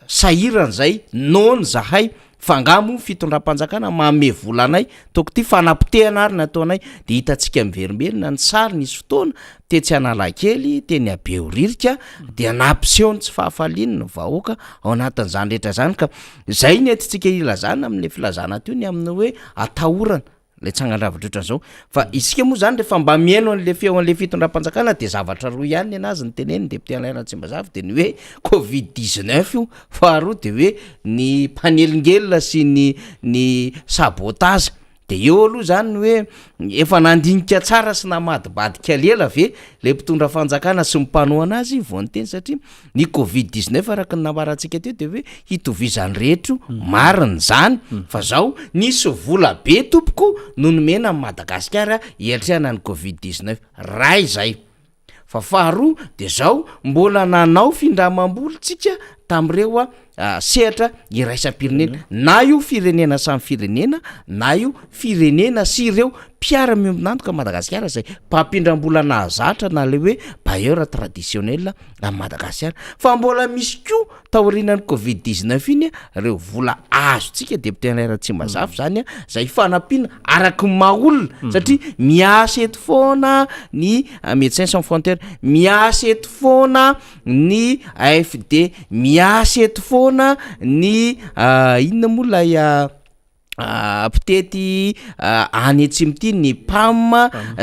sahirana zay noana zahay fa angaha moa ny fitondram-panjakana manome vola anay toko ty fanapotehana ary ny ataonay de hitantsika miverimberina ny sary nisy fotoana tetsy Analakely teny Behoririka dia nampiseho ny tsy fahafaliany ny vahoaka ao anatin'izany rehetra izany ka Izay ny entintsika ilazana amin'ilay filazana teo ny amin'ny hoe atahorana ilay tsangan-dravitra ohatran'izao. Fa isika moa zany rehefa mba mihaino an'ilay feo an'ilay fitondram-panjakana dia zavatra roa ihany ny anazy ny teneniny député Alain Ratsimbazafy dia ny hoe covid 19 io, faharoa dia hoe ny mpanelingelina sy ny ny sabotage. De eo aloha zany ny hoe efa nandinika tsara sy namadibadika lela ve le mpitondra fanjakana sy ny mpanohana azy vao niteny satria ny covid 19 araka ny nambarantsika teo de hoe hitovizan'ny rehetra io, marina izany fa zao nisy vola be tompoko no nomena an'i Madagasikara hiatrehana ny covid 19, ray zay. Fa faharoa de zao, mbola nanao findramam-bola tsika tamin'ireo sehatra iraisam-pirenena, na io firenena samy firenena na io firenena sy ireo mpiara-miombon'antoka Madagasikara izay mpampindram-bola nahazatra na le hoe bailleur traditionnel an'i Madagasikara. Fa mbola misy koa taorianan'ny covid 19 iny ireo vola azontsika député Alain Ratsimbazafy zany zay fanampiana araky ny maha olona satria miasa eto foana ny Médecins sans frontières, miasa eto foana ny AFD, miasa eto foana ny inona moa ilay. Mpitety any atsimo ity ny PAM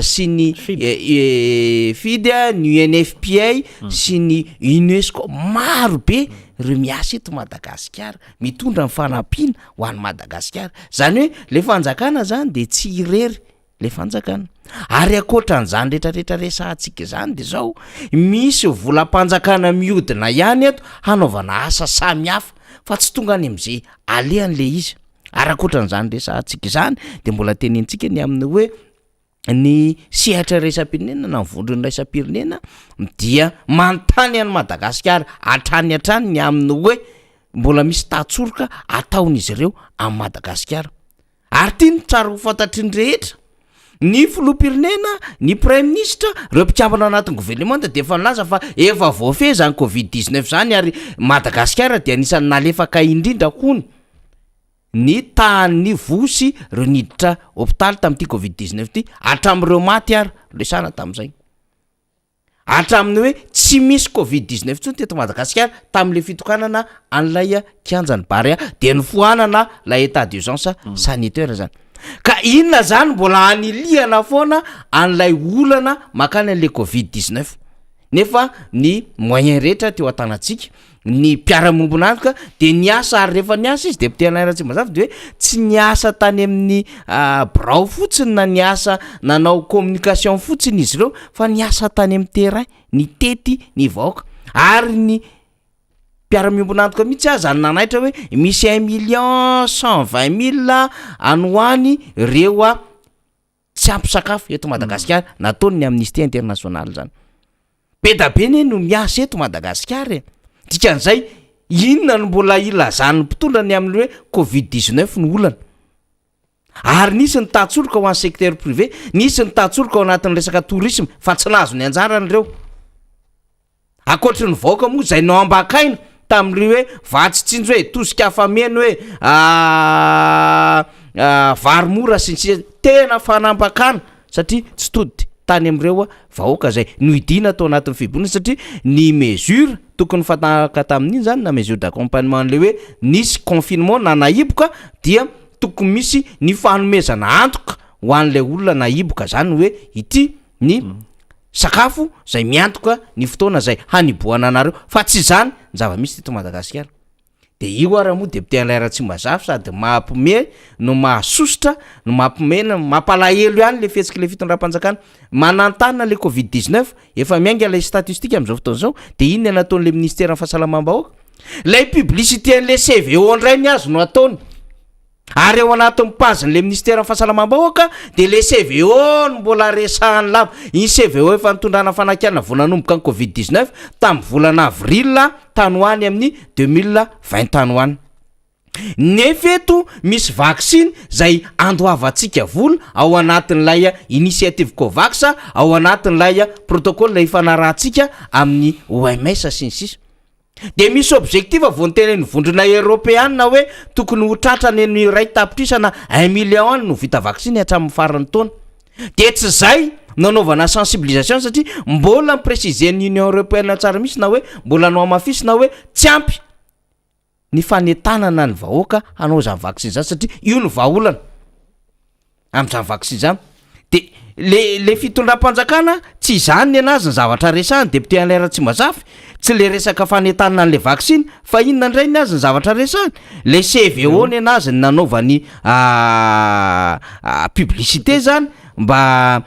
sy ny FID, ny UNFPA sy ny UNESCO, maro be ireo miasa eto Madagasikara mitondra ny fanampiana ho an'i Madagasikara, zany hoe le fanjakana zany de tsy irery le fanjakana, ary ankoatran'izany retraretra resahantsika izany de zao, misy volam-panjakana mihodina ihany eto hanaovana asa samihafa fa tsy tonga any am'ze alehany le izy, ary ankoatran'izany resahantsika izany de mbola tenenintsika ny amin'ny hoe ny sehatra iraisam-pirenena na ny vondrona iraisam-pirenena dia manontany an'i Madagasikara hatrany hatrany ny amin'ny hoe mbola misy tantsoroka ataon'izy ireo amin'i Madagasikara. Ary ity no tsara ho fantatry ny rehetra, ny filoham-pirenena, ny praiminisitra, ireo mpikambana ao anatin'ny governemanta dia efa nilaza fa efa voafehy izany covid 19 izany ary Madagasikara dia anisan'ny nalefaka indrindra hono ny tahan'ny voa sy ireo niditra hopitaly tamin'ity covid 19 ity, hatramin'ireo maty ary resahana tamin'izay. Hatramin'ny hoe tsy misy covid 19 intsony teto Madagasikara tamin'ilay fitokanana an'ilay kianjan'ny Barea dia nofoanana ilay état d'urgence sanitaire zany. Ka inona zany mbola hanilihana foana an'ilay olana mankany an'ilay covid 19 nefa ny moyen rehetra teo an-tanantsika ny mpiara-miombon'antoka de niasa ary rehefa niasa izy député Alain Ratsimbazafy de hoe tsy niasa tany amin'ny birao fotsiny na niasa nanao communication fotsiny izy ireo fa niasa tany amin'ny terrain nitety ny vahoaka ary ny mpiara-miombon'antoka mihitsy aza no nanaitra hoe misy un million cent vingt mille any ho any reo a Tsy ampy sakafo eto Madagasikara, nataony ny Amnesty International zany. Be da be ne no miasa eto Madagasikara e. Dikan'izay, inona no mbola ilazan'ny mpitondra ny amin'ny hoe covid 19 no olana? Ary nisy ny tantsoroka ho an'ny secteur privé, nisy ny tantsoroka ao anatin'ny resaka tourisme fa tsy nahazo ny anjarany ireo. Ankoatry ny vahoaka moa izay noambakaina tamin'ireo hoe vatsy tsinjo hoe tosika afa-meno hoe vary mora sy ny sisa, tena fanambakana satria tsy tody tany amin'ireo vahoaka izay nohidiana tao anatin'ny fihibohana satria ny mesure tokony nifanaraka tamin'iny zany na mesure d'accompagnement an'ilay hoe nisy confinement na nahiboka dia tokony misy ny fanomezana antoka ho an'ilay olona nahiboka zany hoe ity ny sakafo zay miantoka ny fotoana zay hanibohana anareo fa tsy izany ny zava-misy teto Madagasikara. De io ara moa député Alain Ratsimbazafy sady mampime no mahasosotra no mampime no mampalahelo ihany le fihetsik'le fitondram-panjakana manantanina le covid 19 efa miainga lay statistique am'zao fotoana zao de inona nataon'le ministeran'ny fahasalamam-bahoaka? Lay publicité an'le CVO ndray ny azy no ataony. Ary ao anatin'ny page-n'le minisiteran'ny fahasalamam-bahoaka dia le CVO no mbola resahany lava. Iny CVO efa nitondrana fanakianana vao nanomboka ny covid 19 tamin'ny volana avril tany ho any amin'ny 2020 tany ho any. Nefa eto misy vaksiny izay andoavantsika vola ao anatin'ilay initiative Covax, ao anatin'ilay protocole ifanarahantsika amin'ny OMS sy ny sisa. Dia misy objectif vao notenenin'ny vondrona eropeana hoe tokony ho tratra any amin'ny iray tapitrisa na un million any no vita vaksiny hatramin'ny faran'ny taona. Dia tsy izay no anaovana sensibilisation satria mbola mi-preciser-n'ny Union Européenne tsara mihitsy na hoe mbola nohamafisina hoe tsy ampy ny fanentanana ny vahoaka hanao izany vaksiny izany satria io no vahaolana. Amin'izany vaksiny izany. De le le fitondram-panjakana tsy izany ny anazy ny zavatra resahiny député Alain Ratsimbazafy, tsy le resaka fanentanana an'le vaksiny fa inona indray ny azy ny zavatra resahiny? Le CVO ny anazy ny nanaovany publicité zany mba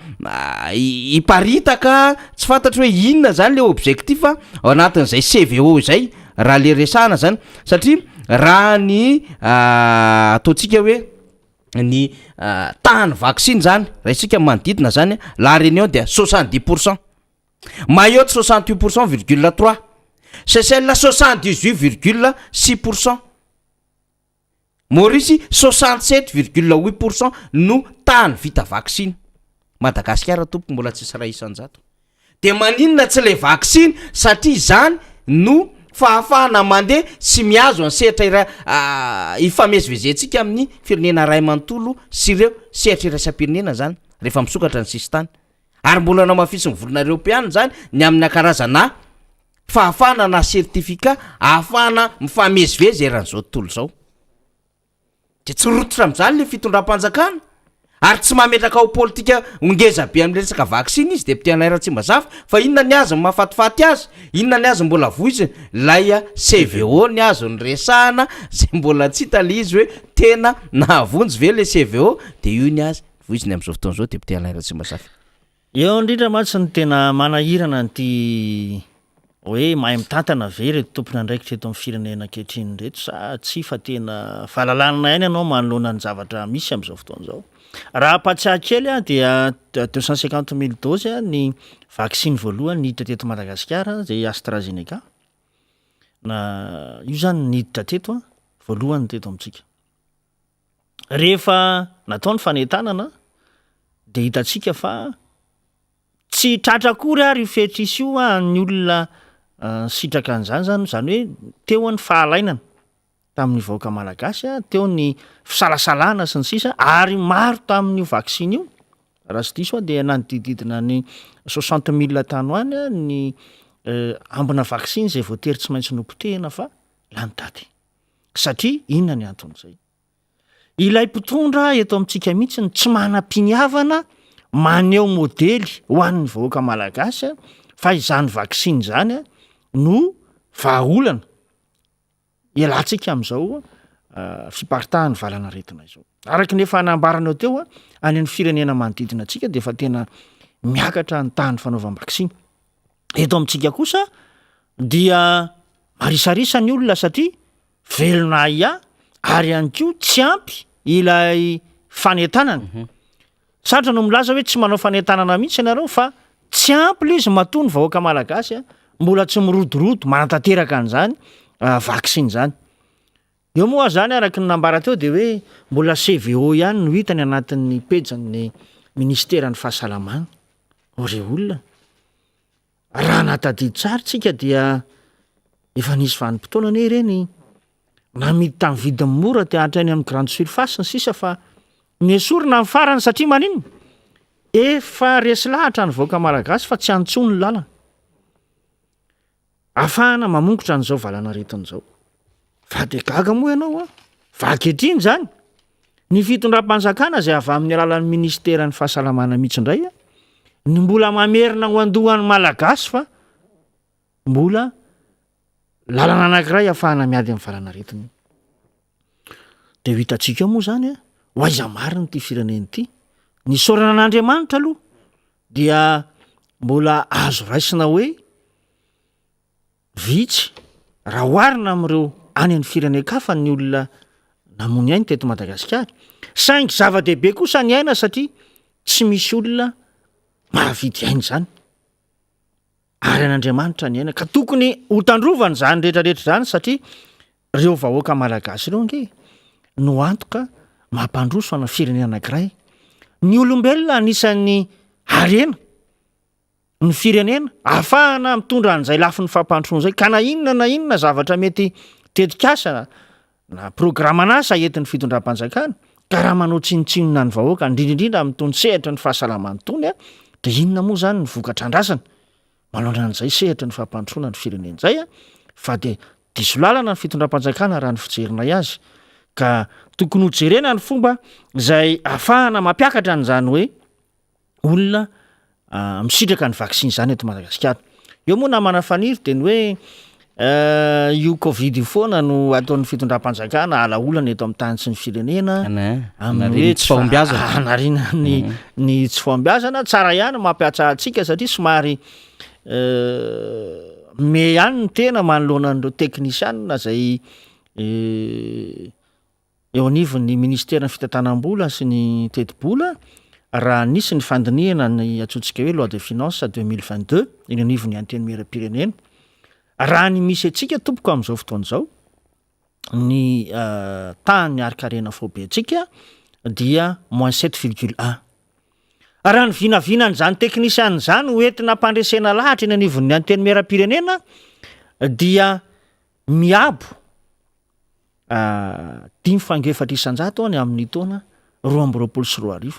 hiparitaka tsy fantatro hoe inona zany le objectif ao anatin'izay CVO izay raha le resahana zany satria raha ny ataontsika hoe ny tahan'ny vaksiny zany raisika manodidina zany La Réunion dia 70 pourcent, Mayotte 68 pourcent virgule trois, Seychelles 78 virgule six pourcent, Maurice 67 virgule huit pourcent no tahan'ny vita vaksiny. Madagasikara tompoko mbola tsisy 1%. De maninona tsy le vaksiny satria izany no fahafahana mandeha sy mihazo ny sehatra iray ifamezivezentsika amin'ny firenena iray manontolo sy ireo sehatra iraisam-pirenena zany rehefa misokatra ny sisintany ary mbola namafisin'ny vondrona eropeana zany ny amina karazana fahafahana na certificat ahafahana mifamezivezy eran'izao tontolo izao. Dia tsy rototra amin'izany ilay fitondram-panjakana ary tsy mametraka ho politika ho ngeza be amin'ilay resaka vaksiny izy député Alain Ratsimbazafy fa inona ny azy no mahafatifaty azy? Inona ny azy no mbola voiziny? Ilay CVO ny azy no resahana izay mbola tsy hita ilay izy hoe tena nahavonjy ve ilay CVO dia io ny azy voiziny amin'izao fotoana izao député Alain Ratsimbazafy. Eo indrindra mantsy no tena manahirana an'ity hoe mahay mitantana ve ireto tompon'andraikitra eto amin'ny firenena ankehitriny ireto sa tsia fa tena valalanina ihany ianao manoloana ny zavatra misy amin'izao fotoana izao. Raha hampatsiahy kely aho dia 250 mille doses ny vaksiny voalohany niditra teto Madagasikara izay AstraZeneca na io izany niditra teto voalohany teto amintsika. Rehefa natao ny fanentanana dia hitantsika fa tsy tratra akory ary io fetr'isa io an'ny olona nisitraka an'izany zany, izany hoe teo ny fahalainana tamin'ny vahoaka malagasy, teo ny fisalasalana sy ny sisa ary maro tamin'io vaksiny io raha tsy diso aho dia nanodidididina ny soixante mille tany ho any ny ambina vaksiny izay voatery tsy maintsy nopotehina fa lany daty. Satria inona ny anton'izay? Ilay mpitondra eto amintsika mihitsy no tsy manam-piniavana maneho modely ho an'ny vahoaka malagasy fa izany vaksiny izany no vahaolana ialantsika amin'izao fiparitahan'ny valanaretina izao. Araka ny efa nambaranao teo, any amin'ny firenena manodidina antsika dia efa tena miakatra ny tahan'ny fanaovam-baksiny. Eto amintsika kosa dia marisarisa ny olona satria velona ahiahy ary ihany koa tsy ampy ilay fanentanana. Mhm. Sarotra no milaza hoe tsy manao fanentanana mihitsy ianareo fa tsy ampy ilay izy matoa ny vahoaka malagasy mbola tsy mirodorodo manatanteraka an'izany ah, vaksiny izany. Eo moa aza izany araka ny nambara teo dia hoe mbola CVO ihany no hita any anatin'ny pejin'ny ministeran'ny fahasalamana. O re olona, raha nahatadidy tsara tsika dia efa nisy vanim-potoana anie ireny namidy tamin'ny vidiny mora dia hatrany amin'ny grande surface ny sisa fa nesorina amin'ny farany satria maninona? Efa resy lahatra ny vahoaka malagasy fa tsy any intsony ny lalana. Afahana mamongotra an'izao valanaretina izao. Fa dia gaga moa ianao an! Fa ankehitriny izany, ny fitondram-panjakana izay avy amin'ny alalan'ny ministeran'ny fahasalamana mihitsy indray an, no mbola mamerina ao an-dohan'ny Malagasy fa mbola lalana anankiray ahafahana miady amin'ny valanaretina io. Dia ho hitantsika eo moa izany an, ho aiza marina ity firenena ity? Ny isaorana an'Andriamanitra aloha dia mbola azo raisina hoe vitsy raha oharina amin'ireo any amin'ny firenen-kafa ny olona namoy ny ainy teto Madagasikara. Saingy zava-dehibe kosa ny aina satria tsy misy olona mahavidy aina izany. Ary an'Andriamanitra ny aina ka tokony hotandrovana izany rehetrarehetra izany satria Reo vahoaka malagasy reo ange no antoka mampandroso ana firenena anakiray. Ny olombelona anisan'ny harena ny firenena ahafahana mitondra an'izay lafiny fampandrosoana izay ka na inona na inona zavatra mety tetikasa na programan'asa entin'ny fitondram-panjakana ka raha manao tsinontsinona ny vahoaka indrindra indrindra amin'itony sehatra ny fahasalamana itony dia inona moa izany ny vokatra andrasana? Manoloana an'izay sehatry ny fampandrosoana ny firenena izay fa dia diso lalana ny fitondram-panjakana raha ny fijerinay azy ka tokony ho jerena ny fomba izay ahafahana mampiakatra an'izany hoe olona misitraka ny vaksiny izany eto Madagasikara. Eo moa namana Faniry dia ny hoe Io covid io foana no ataon'ny fitondram-panjakana ala olana eto amin'ny tany sy ny firenena amin'ny hoe tsy fahombiazana hanariana ny ny tsy fahombiazana tsara ihany mampiatsa antsika satria somary me ihany ny tena manoloana an'ireo teknisianina izay Eo anivon'ny minisiteran'ny fitantanam-bola sy ny tetibola, raha nisy ny fandinihana ny antsointsika hoe loi de finances 2022 eny anivon'ny antenimieram-pirenena. Raha ny misy antsika tompoko amin'izao fotoana izao, ny tahan'ny harin-karena faobentsika dia moins sept virgule un. Raha ny vinavinan'izany teknisianina izany ho entina hampandresena lahatra eny anivon'ny antenimieram-pirenena dia miabo 5,4% any amin'ny taona 2022.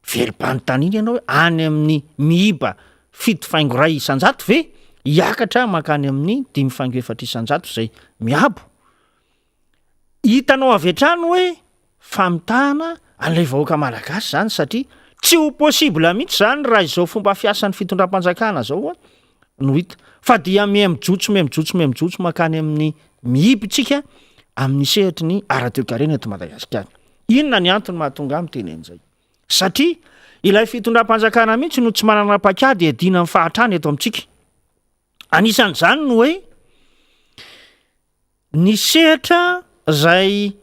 Velom-panontaniana ianao hoe any amin'ny miiba 7,1% ve hiakatra mankany amin'ny 5,4% izay miabo? Hitanao avy hatrany hoe. famitahana an'ilay vahoaka malagasy izany satria tsy ho possible mihitsy izany raha izao fomba fiasan'ny fitondram-panjakana izao no hita fa dia miha mijotso miha mijotso miha mijotso mankany amin'ny mihibo tsika amin'ny sehatry ny ara-toekarena eto Madagasikara. Inona ny antony mahatonga ahy miteny an'izay? Satria ilay fitondram-panjakana mihitsy no tsy manana paikady hiadiana amin'ny fahantrana eto amintsika. Anisan'izany ny hoe Ny sehatra izay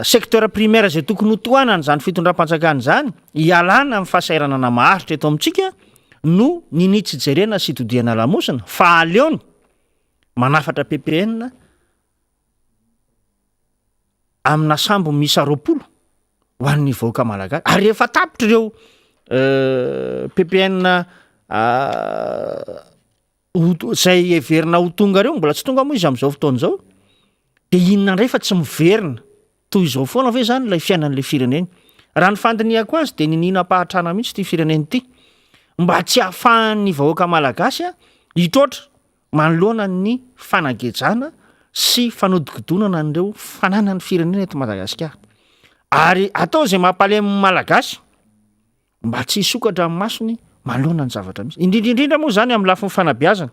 secteur primaire izay tokony ho tohanan'izany fitondram-panjakana izany hialana amin'ny fahasahiranana maharitra eto amintsika no ninia tsy jerena sy itodihana lamosina fa aleony manafatra ppn amina sambo miisa 20 ho an'ny vahoaka malagasy ary rehefa tapitra ireo ppn ho izay heverina ho tonga ireo, mbola tsy tonga moa izy amin'izao fotoana izao, dia inona indray fa tsy miverina toy izao foana ve izany ilay fiainan'ilay firenena? Raha ny fandinihako azy dia niniana am-pahantrana mihitsy ity firenena ity mba tsy hahafahan'ny vahoaka malagasy hitroatra manoloana ny fanagejana sy fanodikodonana an'ireo fananan'ny firenena eto Madagasikara. Ary atao izay mampalemy ny Malagasy. mba tsy hisokatra ny masony manoloana ny zavatra misy. Indrindra indrindra moa izany amin'ny lafiny fanabeazana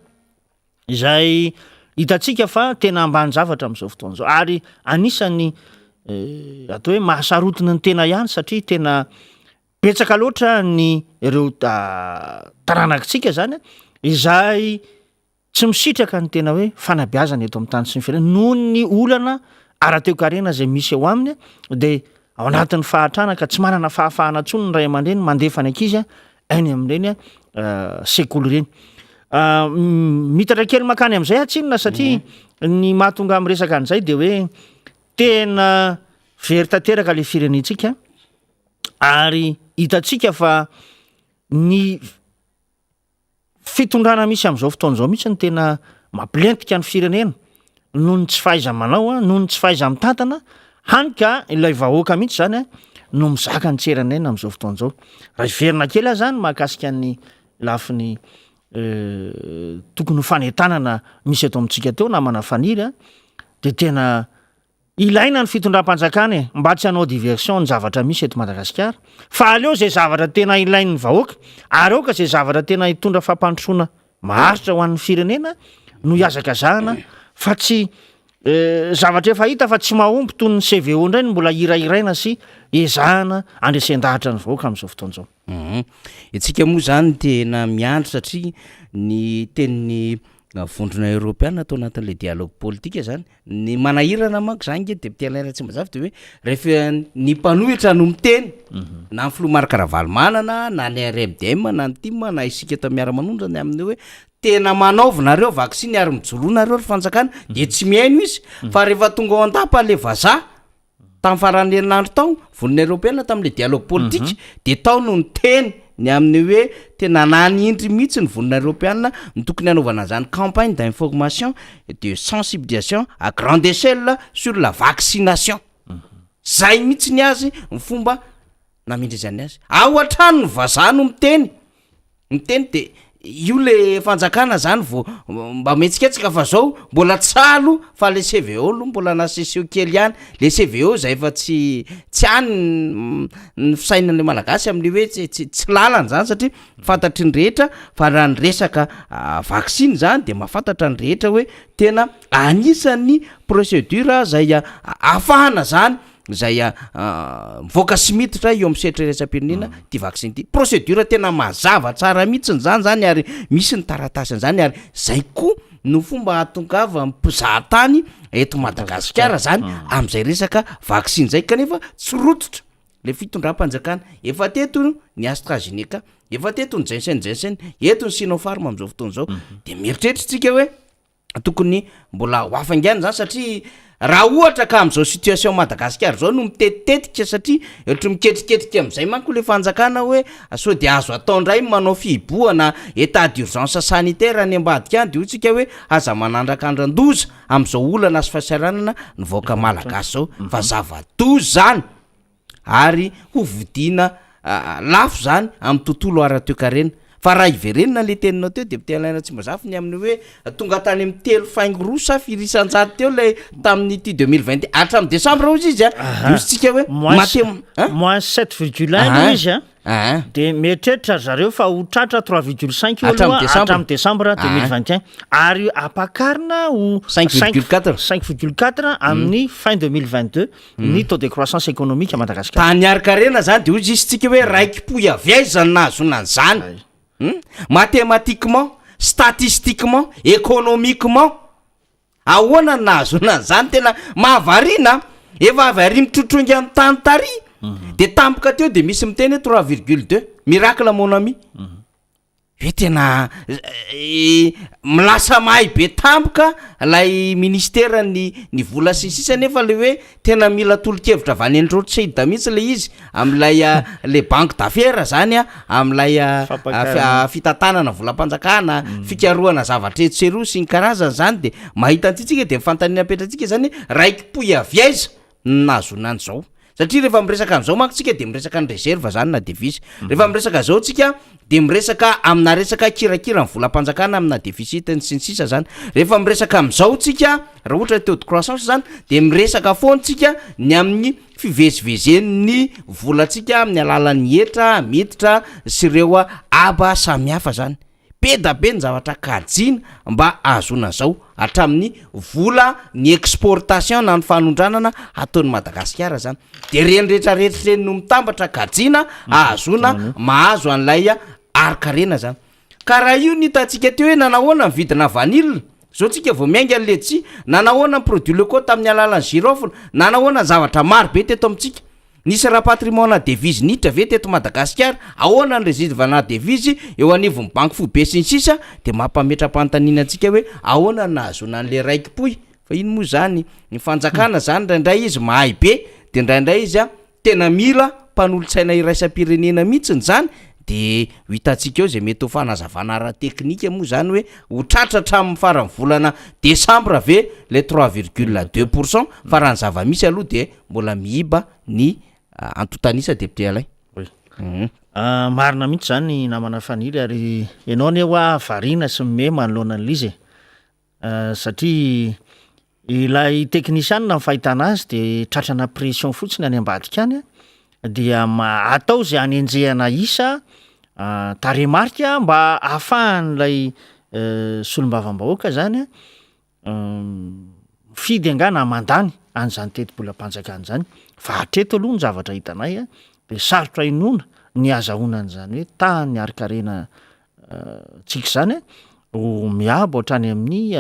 izay hitantsika fa tena ambany zavatra amin'izao fotoana izao ary anisan'ny eh, atao hoe mahasarotina ny tena ihany satria tena betsaka loatra ny ireo taranakitsika zany izay Tsy misitraka ny tena hoe fanabeazana eto amin'ny tany sy ny firenena noho ny olana ara-toekarena izay misy eo aminy dia ao anatin'ny fahantrana ka tsy manana fahafahana intsony ny ray aman-dreny mandefa ny ankizy any amin'ireny sekoly ireny. Miitatra kely mankany amin'izay aho tsinona satria ny mahatonga ahy miresaka an'izay dia hoe tena very tanteraka ilay firenentsika ary hitantsika fa ny Fitondrana misy amin'izao fotoana izao mihitsy no tena mampilentika ny firenena noho ny tsy fahaiza-manao, noho ny tsy fahaiza-mitantana, hany ka ilay vahoaka mihitsy izany no mizaka ny tseran'aina amin'izao fotoana izao. Raha hiverina kely aho izany mahakasika ny lafiny tokony ho fanentanana misy eto amintsika teo namana Faniry dia tena Ilaina ny fitondram-panjakana e, mba tsy hanao diversion ny zavatra misy eto Madagasikara, fa aleo izay zavatra tena ilain'ny vahoaka, ary aoka izay zavatra tena hitondra fampandrosoana maharitra ho an'ny firenena no hihazakazahana fa tsy zavatra efa hita fa tsy mahomby toy ny CVO indray no mbola hirahiraina sy ezahana andresen-dahatra ny vahoaka amin'izao fotoana izao. Isika moa izany tena miandry satria ny tenin'ny vondrona eoropeana tao anatin'ilay dialogue politique izany, Ny manahirana manko zany nge député Alain Ratsimbazafy de hoe rehefa ny mpanohitra no miteny na ny filoha Marc Ravalomanana na ny RMDM na ny tim na isika eto miara-manondra ny amin'ny hoe tena manaovy nareo vaksiny ary mijoroa nareo ry fanjakana de tsy mihaino izy fa rehefa tonga ao an-dapa le vazaha Tamin'ny faran'ny herinandro tao, Vondrona Eoropeana tamin'ilay dialogue politique dia tao no niteny ny amin'ny hoe tena nanindry mihitsy ny Vondrona Eoropeana ny tokony hanaovana an'izany campagne d'information et de sensibilisation à grande échelle sur la vaccination. Zay mihitsy ny azy ny fomba namindrizany azy. Ao hatrany ny vazaha no miteny. Miteny de io le fanjakana zany vao mba mihetsiketsika fa zao mbola tsy sahy aloha fa le CVO aloha mbola naseseo kely ihany, le CVO zay efa tsy tsy any ny fisainan'ny malagasy amin'ny hoe tsy tsy tsy lalana zany satria fantatry ny rehetra fa raha ny resaka vaksiny zany de mahafantatra ny rehetra hoe tena anisan'ny procédure zay ahafahana zany izay mivoaka sy miditra eo amin'ny sehatra iraisam-pirenena ity vaksiny ity. Procédure tena mazava tsara mihitsy izany zany ary misy ny taratasy an'izany ary zay koa no fomba ahatongavan'ny mpizahatany eto Madagasikara zany amin'izay resaka vaksiny zay kanefa tsy rototra le fitondram-panjakana. Efa teto ny AstraZeneca, efa teto ny Jensen Jensen, eto ny Sinopharm amin'izao fotoana izao. De mieritreritra tsika hoe tokony mbola ho hafainganina zany satria raha ohatra ka am'zao situation Madagasikara zao no mitetitetika satria ohatry miketriketrika am'zay manko le fanjakana hoe sao de azo atao ndray ny manao fihibohana état d'urgence sanitaire any ambadika any de hoy tsika hoe aza manandrakandran-doza am'zao olana sy fahasahiranana ny vahoaka malagasy zao fa zava-doza zany. ary ho vidiana lafo izany amin'ny tontolo ara-toekarena. Fa raha hiverenana le teninao teo député Alain Ratsimbazafy ny amin'ny hoe tonga tany amin'ny telo faingo roa sa firy isan-jato teo ilay tamin'ity 2021 hatramin'ny décembre hozy izy a, Aha. hozy tsika hoe Moins mate a? moins sept virgule un Aha. aloha izy a. Aha. De mieritreritra ry zareo fa ho tratra trois virgule cinq io Hatramin'ny aloha décembre. hatramin'ny décembre Aha. 2021 ary ampakarina ho Cinq virgule quatre. cinq virgule quatre amin'ny fin 2022 ny taux de croissance économique à Madagascar. Tany Harikarena zany de hozy izy tsika hoe raiki-pohy avy aiza no nahazoana an'izany? Hum? Mathématiquement, statistiquement, économiquement, ahoana no nahazoana an'izany? Tena mahavariana an! Efa avy ary mitrotrongy amin'ny tany tary, de tampoka teo de misy miteny hoe trois virgule deux, miracle mon ami. Hoe tena lasa mahay be tampoka lay ministeran'ny ny vola sy ny sisa nefa le hoe tena mila tolo-kevitra avy any an-dRothschild mihitsy le izy am'lay le banque d'affaires zany a, am'lay Fampakarana. fitantanana volam-panjakana, fikarohana zavatra etsy sy eroa sy ny karazany zany. De mahita an'ity tsika de ny fanontaniana apetratsika zany hoe raiki-pohy avy aiza no nahazoana an'izao? Satria rehefa miresaka an'izao manko tsika de miresaka ny réserve zany na devise. Rehefa miresaka zao tsika de miresaka amina resaka kirakira ny volam-panjakana amina déficit sy ny sisa zany. Rehefa miresaka am'izao tsika, raha ohatra taux de croissance zany, de miresaka foana tsika ny amin'ny fivezivezen'ny volantsika amin'ny alalan'ny hetra miditra sy ireo aba samihafa zany. Be da be ny zavatra kajiana mba ahazoana an'izao, hatramin'ny vola ny exportation na ny fanondranana ataon'i Madagasikara zany. De ireny rehetrarehetra ireny no mitambatra kajiana ahazoana mahazo an'ilay harikarena zany. Ka raha io no hitantsika teo hoe nanahoana ny vidina vanille, zao tsika vao miainga ny letchi, nanahoana ny produits locaux tamin'ny alalan'ny girofle, nanahoana ny zavatra maro be teto amintsika. Nisy rapatriement na devise niditra ve teto Madagasikara? Ahoana ny réserve na devise eo anivon'ny banky foibe sy ny sisa? De mampametra-panontaniana antsika hoe ahoana no nahazoana an'le raiki-pohy? Fa ino moa zany? Ny fanjakana zany indraindray izy mahay be, de indraindray izy a tena mila mpanolotsaina iraisam-pirenena mihitsiny zany. De ho hitantsika eo zay mety ho fanazavana ara-teknika moa zany hoe ho tratra hatramin'ny faran'ny volana desambra ve le trois virgule deux pour cent, fa raha ny zava-misy aloha de mbola miiba ny antontan'isa député Alain. Oui. Marina mihitsy zany namana Faniry, ary ianao anie hoa variana sy mime manoloana an'ilay izy e. Satria ilay teknisianina ny fahitana azy de tratrana pression fotsiny any ambadika any, dia atao izay hanenjehana isa tarehimarika mba ahafahan'ilay solombavambahoaka zany mifidy angaha na mandany an'izany tetibolam-panjakana izany. Fa hatreto aloha ny zavatra hitanay de sarotra inoana ny azahoana an'izany hoe tahan'ny harikarena tsika izany ho miabo hatrany amin'ny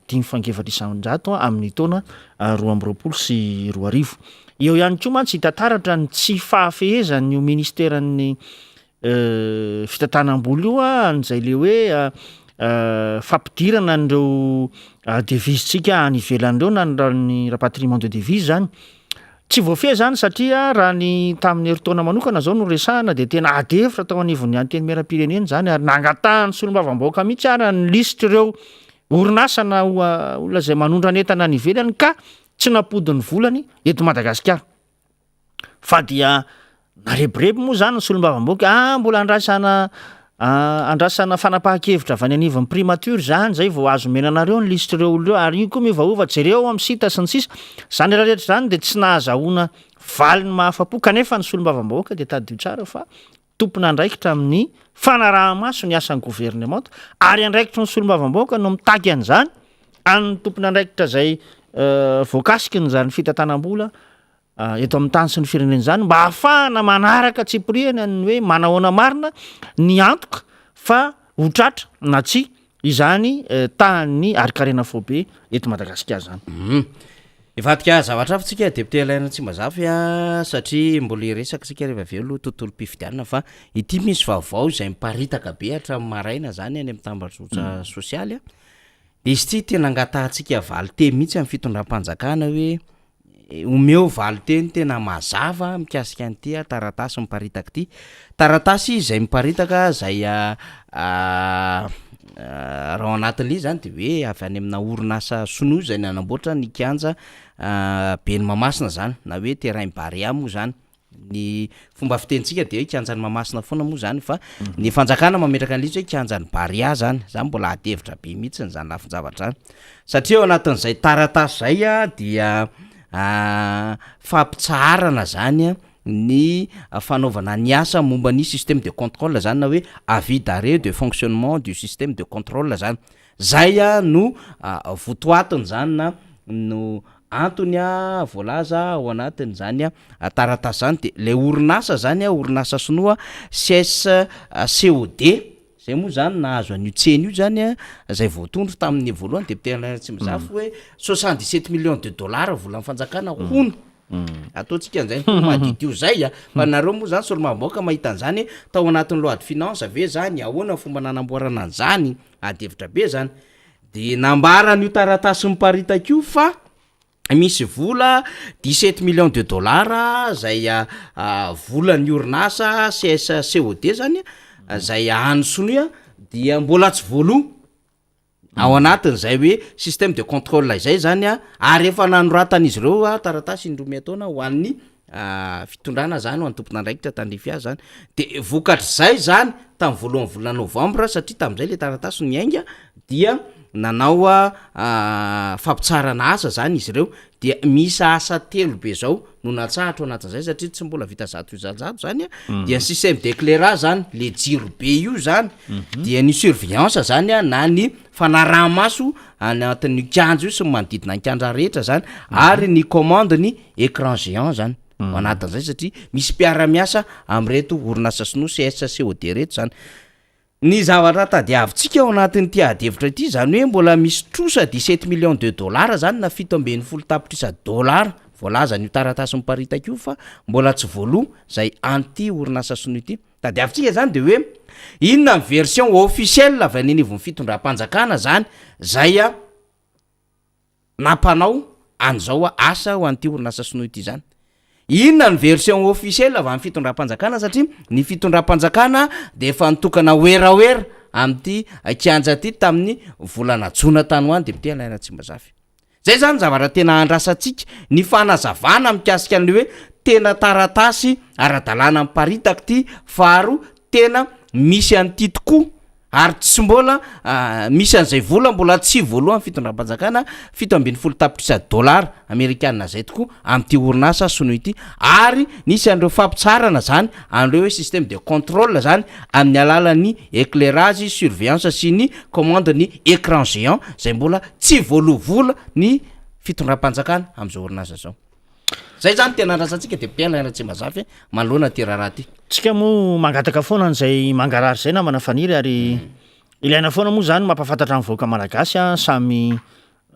dimy faingo efatra isan-jato amin'ny taona 2022. Eo ihany koa mantsy hita taratra ny tsy fahafehezan'io ministeran'ny fitantanam-bola io an'izay le hoe fampidirana an'ireo devises-tsika any ivelany ireo na ny rapatriement de devise zany. Tsy voafehy izany satria raha ny tamin'ny herintaona manokana izao no resahana dia tena ady hevitra tao anivon'ny Antenimierampirenena izany ary nangatahan'ny solombavambahoaka mihitsy ara ny lisitr'ireo orinasa na olona izay manondrana entana any ivelany ka tsy nampody ny volany eto Madagasikara. Fa dia Narebireby moa izany ny solombavambahoaka, ah mbola andrasana andrasana fanapahan-kevitra avy any anivon'ny primature izany izay vao azo omena anareo ny lisitr'ireo olona ireo ary io koa miovaova, jereo ao amin'ny site sy ny sisa. Izany rehetra izany dia tsy nahazahoana valiny mahafa-po kanefa ny solombavambahoaka dia tadidio tsara fa tompon'andraikitra amin'ny fanaraha-maso ny asan'ny governemanta ary andraikitry ny solombavambahoaka no mitaky an'izany an'ny tompon'andraikitra izay voakasiky ny izany fitantanam-bola eto amin'ny tany sy ny firenena izany mba hahafahana manaraka tsipiriany ny hoe manahoana marina ny antoka fa ho tratra na tsia izany tahan'ny harinkarena faobe eto Madagasikara izany. Hum. Hivadika zavatra hafa tsika député Alain Ratsimbazafy a, satria mbola hiresaka tsika rehefa avy eo aloha tontolom-pifidianana fa ity misy vaovao izay miparitaka be hatramin'ny maraina zany any amin'ny tambajotra sosialy a. De izy ity tena angatahantsika valin-teny mihitsy amin'ny fitondram-panjakana hoe Omeo valin-teny tena mazava mikasika an'ity taratasy miparitaka ity. Taratasy izay miparitaka izay raha ao anatin'ilay izy izany dia hoe avy any amina orinasa sinoa izay nanamboatra ny kianja ben'i Mahamasina izany na hoe terrain Barea moa izany. Ny fomba fitenintsika dia hoe kianjan'i Mahamasina foana moa zany fa ny fanjakana mametraka an'ilay izy hoe kianjan'i Barea zany. Zany mbola ady hevitra be mihitsiny zany lafin-javatra zany. Satria ao anatin'izay taratasy zay dia fampitsaharana zany ny fanaovana ny asa momba ny système de contrôle zany na hoe avis d'arrêt de fonctionnement du système de contrôle zany. Zay no votoatiny zany na no antony voalaza ao anatin'izany taratasy zany de le orinasa zany orinasa sinoa CSCOD zay moa zany nahazo an'io tsena io zany zay voatondro tamin'ny voalohany député Alain Ratsimbazafy hoe 77 millions de dollars volan'ny fanjakana hono ataontsika an'izay ny madiodio zay a fa nareo moa zany solombavambahoaka mahita an'izany tao anatin'ny loi de finance ve zany ahoana ny fomba nanamboarana an'izany ady hevitra be zany de nambaran'io taratasy miparitaka io fa misy vola 17 millions de dollars zay volan'ny orinasa CSCOD zany zay any sinoa dia mbola tsy voaloa ao anatin'izay hoe système de contrôle izay zany a ary efa nanoratan'izy ireo a taratasy indroa miataona ho an'ny fitondrana zany ho an'ny tompon'andraikitra tandrify azy zany de vokatr'izay zany tamin'ny voalohan'ny volana novambra satria tamin'izay le taratasy no niainga dia nanao a fampitsarana asa zany izy ireo dia misy asa telo be zao no natsahatra ao anatin'izay satria tsy mbola vita 100% zany a dia ny système d'éclairage zany le jiro be io zany dia ny surveillance zany a na ny fanaraha-maso anatin'ny kianja io sy ny manodidina ny kianja rehetra zany ary ny commande ny écran géant zany ao anatin'izay satria misy mpiara-miasa am'reto orinasa sinoa CSCOD reto zany. Ny zavatra tadiavintsika ao anatin'ity ady hevitra ity zany hoe mbola misy trosa 17 millions de dollars zany na 17 tapitrisa dollars voalazan'io taratasy miparitaka io fa mbola tsy voaloa zay an'ity orinasa sinoa ity. Tadiavintsika zany de hoe inona ny version officielle avy any anivon'ny fitondram-panjakana zany zay a nampanao an'izao asa ho an'ity orinasa sinoa ity zany. Inona ny version officielle avy amin'ny fitondram-panjakana satria ny fitondram-panjakana de efa nitokana werawera amin'ity kianja ty tamin'ny volana jona tany ho any député Alain Ratsimbazafy. Zay zany zavatra tena andrasantsika ny fanazavana mikasika an'le hoe tena taratasy ara-dalàna miparitaka ty faharoa tena misy an'ity tokoa ary tsy mbola misy an'izay vola mbola tsy voalohan'ny fitondram-panjakana 17 tapitrisa dolara amerikana zay tokoa amin'ity orinasa sinoa ity ary nisy an'ireo fampitsarana zany an'ireo hoe système de contrôle zany amin'ny alalan'ny éclairage surveillance sy ny commande ny écran géant zay mbola tsy voaloa vola ny fitondram-panjakana amin'izao orinasa zao. Zay zany tena andrasantsika député Alain Ratsimbazafy manoloana ty raharaha ty. Tsika moa mangataka foana an'izay mangarahara zay namana Faniry ary ilaina foana moa zany mampahafantatra ny vahoaka malagasy a samy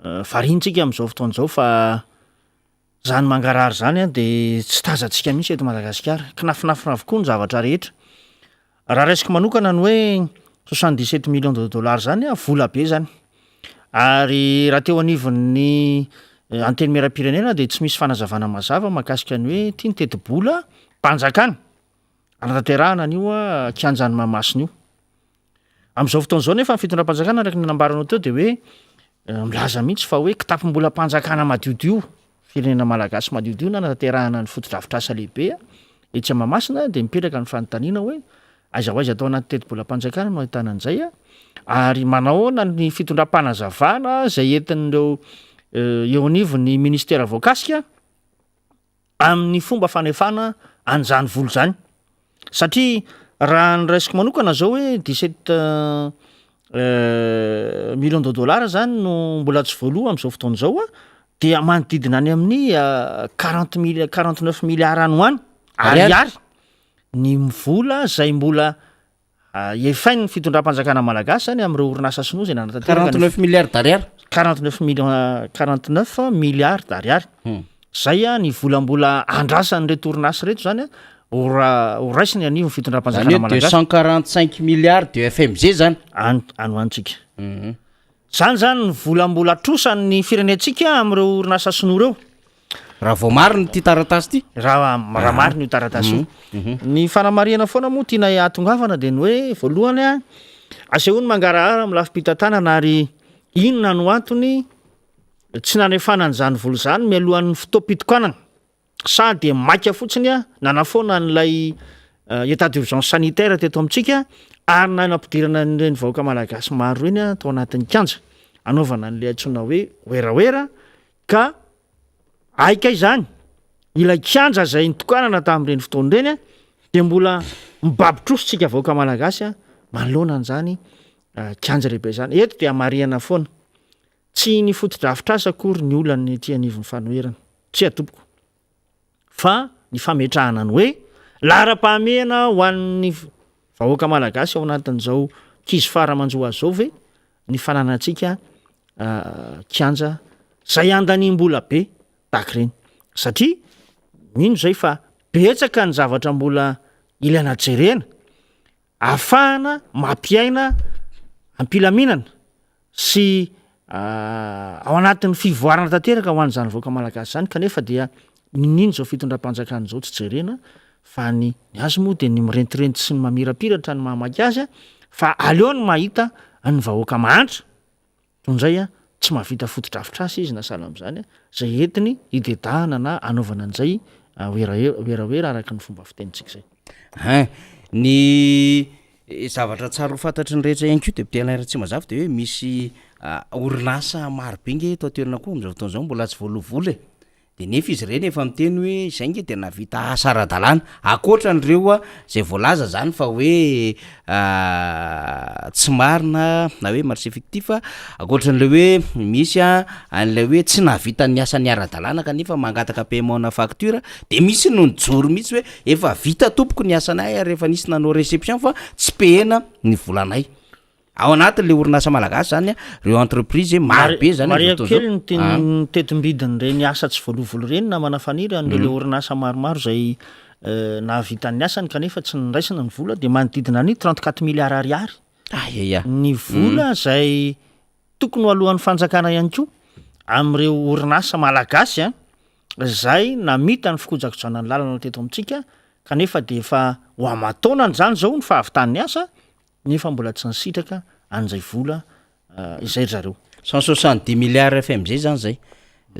variantsika amin'izao fotoana izao fa zany mangarahara zany a de tsy tazantsika mihitsy eto Madagasikara. Kinafinafina avokoa ny zavatra rehetra. Raha raisiko manokana ny hoe 77 millions de dollars zany a vola be zany ary raha teo anivon'ny antenimieram-pirenena de tsy misy fanazavana mazava mahakasika ny hoe ty ny tetibola mpanjakana anatanterahana an'io a kianjan'i Mahamasina io. Amin'izao fotoana izao nefa ny fitondram-panjakana araka ny nambaranao teo de hoe milaza mihitsy fa hoe kitapom-bolam-panjakana madiodio firenena malagasy madiodio na anatanterahana ny fotodrafitrasa lehibe etsy Mahamasina de mipetraka ny fanontaniana hoe aiza ho aiza atao anaty tetibolam-panjakana no ahitana an'izay a ary manao ahoana ny fitondram-panazavana zay entin'ireo eo anivon'ny ministera voakasika amin'ny fomba fanefana an'izany vola zany satria raha ny raisiko manokana zao hoe 17 millions de dollars zany no mbola tsy voaloa amin'izao fotoana izao a dia manodidina any amin'ny 40 mille 49 milliards any ho any ariary ny vola zay mbola efain'ny fitondram-panjakana malagasy zany amin'ireo orinasa sinoa zay nanatanteraka 49 milliards d'ariary. 49 millions 49 milliards d'ariary. Zay a ny vola mbola andrasan'ireto orinasa reto zany a ho ra- ho raisiny anivon'ny fitondram-panjakana Zany hoe malagasy. 245 milliards de FMG zany. Any any ho antsika. Zany zany ny vola mbola trosan'ny firenentsika amin'ireo orinasa sinoa ireo. Raha vao marina ity taratasy ity. Raha marina io taratasy io. Ny fanamarihana foana moa tiana hahatongavana de ny hoe voalohany a asehoany mangarahara amin'ny lafim-pitantanana ary inona no antony tsy nanefana an'izany vola izany mialohan'ny fotoam-pitokanana. Sa dia maika fotsiny nanafoana an'ilay état d'urgence sanitaire teto amintsika ary nanampidirana an'ireny vahoaka malagasy maro ireny tao anatin'ny kianja hanaovana an'ilay antsoina hoe werawera ka aika izany ilay kianja izay nitokanana tamin'ireny fotoana ireny dia mbola mibaby trosa isika vahoaka malagasy manoloana an'izany kianja lehibe izany. Eto dia marihana foana. Tsy ny fotodrafitrasa akory ny olan'ny ety anivon'ny fanoherana. Tsia tompoko. Fa ny fametrahana ny hoe laharam-pahamehana ho an'ny vahoaka malagasy ao anatin'izao kizo fara manjo azy izao ve ny fananantsika kianja izay andaniam-bola be tahaka ireny. Satria mino izay fa betsaka ny zavatra mbola ilaina jerena ahafahana mampiaina am-pilaminana sy ao anatin'ny fivoarana tanteraka ho an'izany vahoaka malagasy izany kanefa dia niniana izao fitondram-panjakana izao tsy jerena fa ny ny azy moa dia ny mirentirenty sy ny mamirapiratra ny mahamaika azy fa aleo ny mahita ny vahoaka mahantra toy izay tsy mahavita fotodrafitrasa izy na sahala amin'izany izay entiny hidedahana na hanaovana an'izay werawera araka ny fomba fitenintsika izay. Hein, ny zavatra tsara ho fantatry ny rehetra ihany koa député Alain Ratsimbazafy dia hoe misy orinasa maro be nge eto an-toerana koa amin'izao fotoana izao mbola tsy voaloa vola e, de nefa izy ireny efa miteny hoe izay nge de nahavita asa ara-dalàna, ankoatra an'ireo izay voalaza zany fa hoe tsy marina na hoe marché fictif, ankoatran'ilay hoe misy an'ilay hoe tsy nahavita ny asany ara-dalàna kanefa mangataka paiement na facture de misy no nijoro mihitsy hoe Efa vita tompoko ny asanay ary efa nisy nanao réception fa tsy pehena ny volanay. Ao anatin'le orinasa malagasy zany reo entreprise maro be zany Marihako kely ny ny tetimbidin'ireny asa tsy voaloa vola ireny namana Faniry an'ireo le orinasa maromaro izay nahavita ny asany kanefa tsy noraisina ny vola dia manodidina ny 34 milliards ariary ny vola izay tokony ho aloan'ny fanjakana ihany koa amin'ireo orinasa malagasy izay namita ny fikojakojana ny lalana teto amintsika kanefa dia efa ho aman-taonany izany izao ny fahavitan'ny asa nefa mbola tsy nisitraka an'izay vola izay ry zareo. 170 milliards FMG zany zay.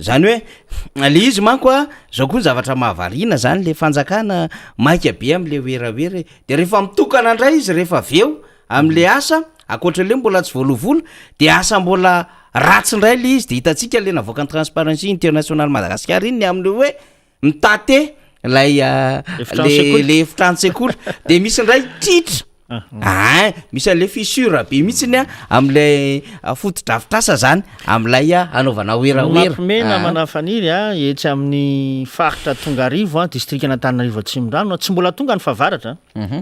Zany hoe le izy manko a, zao koa ny zavatra mahavariana zany le fanjakana maika be am'le werawera e, de rehefa mitokana ndray izy rehefa avy eo am'le asa, ankoatra le mbola tsy voaloa vola de asa mbola ratsy indray le izy de hitantsika le navoakan'ny Transparency International Madagascar iny ny amin'le hoe mitate lay Efitrano le sekoly. le efitrano sekoly de misy indray tritra Ein, misy an'le fissure be mihitsiny a am'lay fotodrafitrasa zany am'lay anaovana werawera. Mampime namana Faniry a, etsy amin'ny faritra Tongarivo a, distrikan'Antananarivo Atsimondrano, tsy mbola tonga ny fahavaratra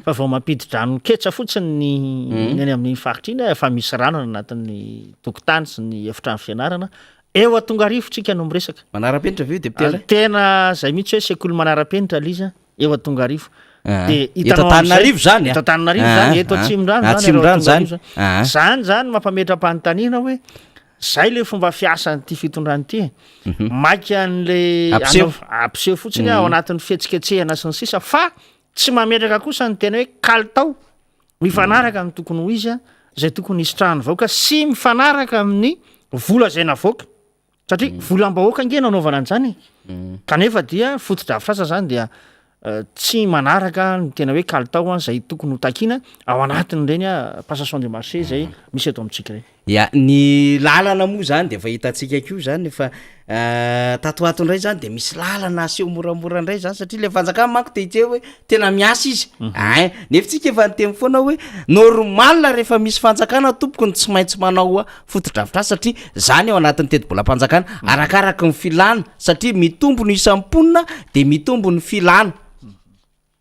fa vao mampidi-drano ketsa fotsiny ny ny any amin'iny faritra iny efa misy rano any anatin'ny tokotany sy ny efitrano fianarana. Eo a Tongarivo tsika no miresaka. Manara-penitra ve io député Alain? Tena zay mihitsy hoe sekoly manara-penitra le izy a, eo a Tongarivo. De Eto Antananarivo zany a? Eto Antananarivo zany, eto Atsimondrano zany, Atsimondrano zany. Zany zany mampametra-panontaniana hoe zay le fomba fiasan'ity fitondrana ity e. Maika an'le Hampiseho. hampiseho fotsiny ao anatin'ny fihetsiketsehana sy ny sisa fa Tsy mametraka kosa ny tena hoe kalitao mifanaraka amin'ny tokony ho izy izay tokony hisitrahan'ny vahoaka sy mifanaraka amin'ny vola izay navoaka. Satria mm. volam-bahoaka ange nanaovana an'izany e. Mm. Kanefa dia fotodrafitrasa izany dia eh, tsy manaraka ny tena hoe kalitao izay tokony ho takiana ao anatin'ireny passation de marché izay mm. misy eto amintsika ireny. Ya, ny lalana moa zany de efa hitantsika koa zany fa tato ho ato indray zany de misy lalana aseho moramora indray zany satria le fanjakana manko te hijery hoe tena miasa izy, ein, nefa tsika efa niteny foana hoe normal rehefa misy fanjakana tompoko no tsy maintsy manao fotodrafitrasa satria zany ao anatin'ny tetibolam-panjakana arakaraky ny filana satria mitombo ny isan'ny mponina de mitombo ny filana.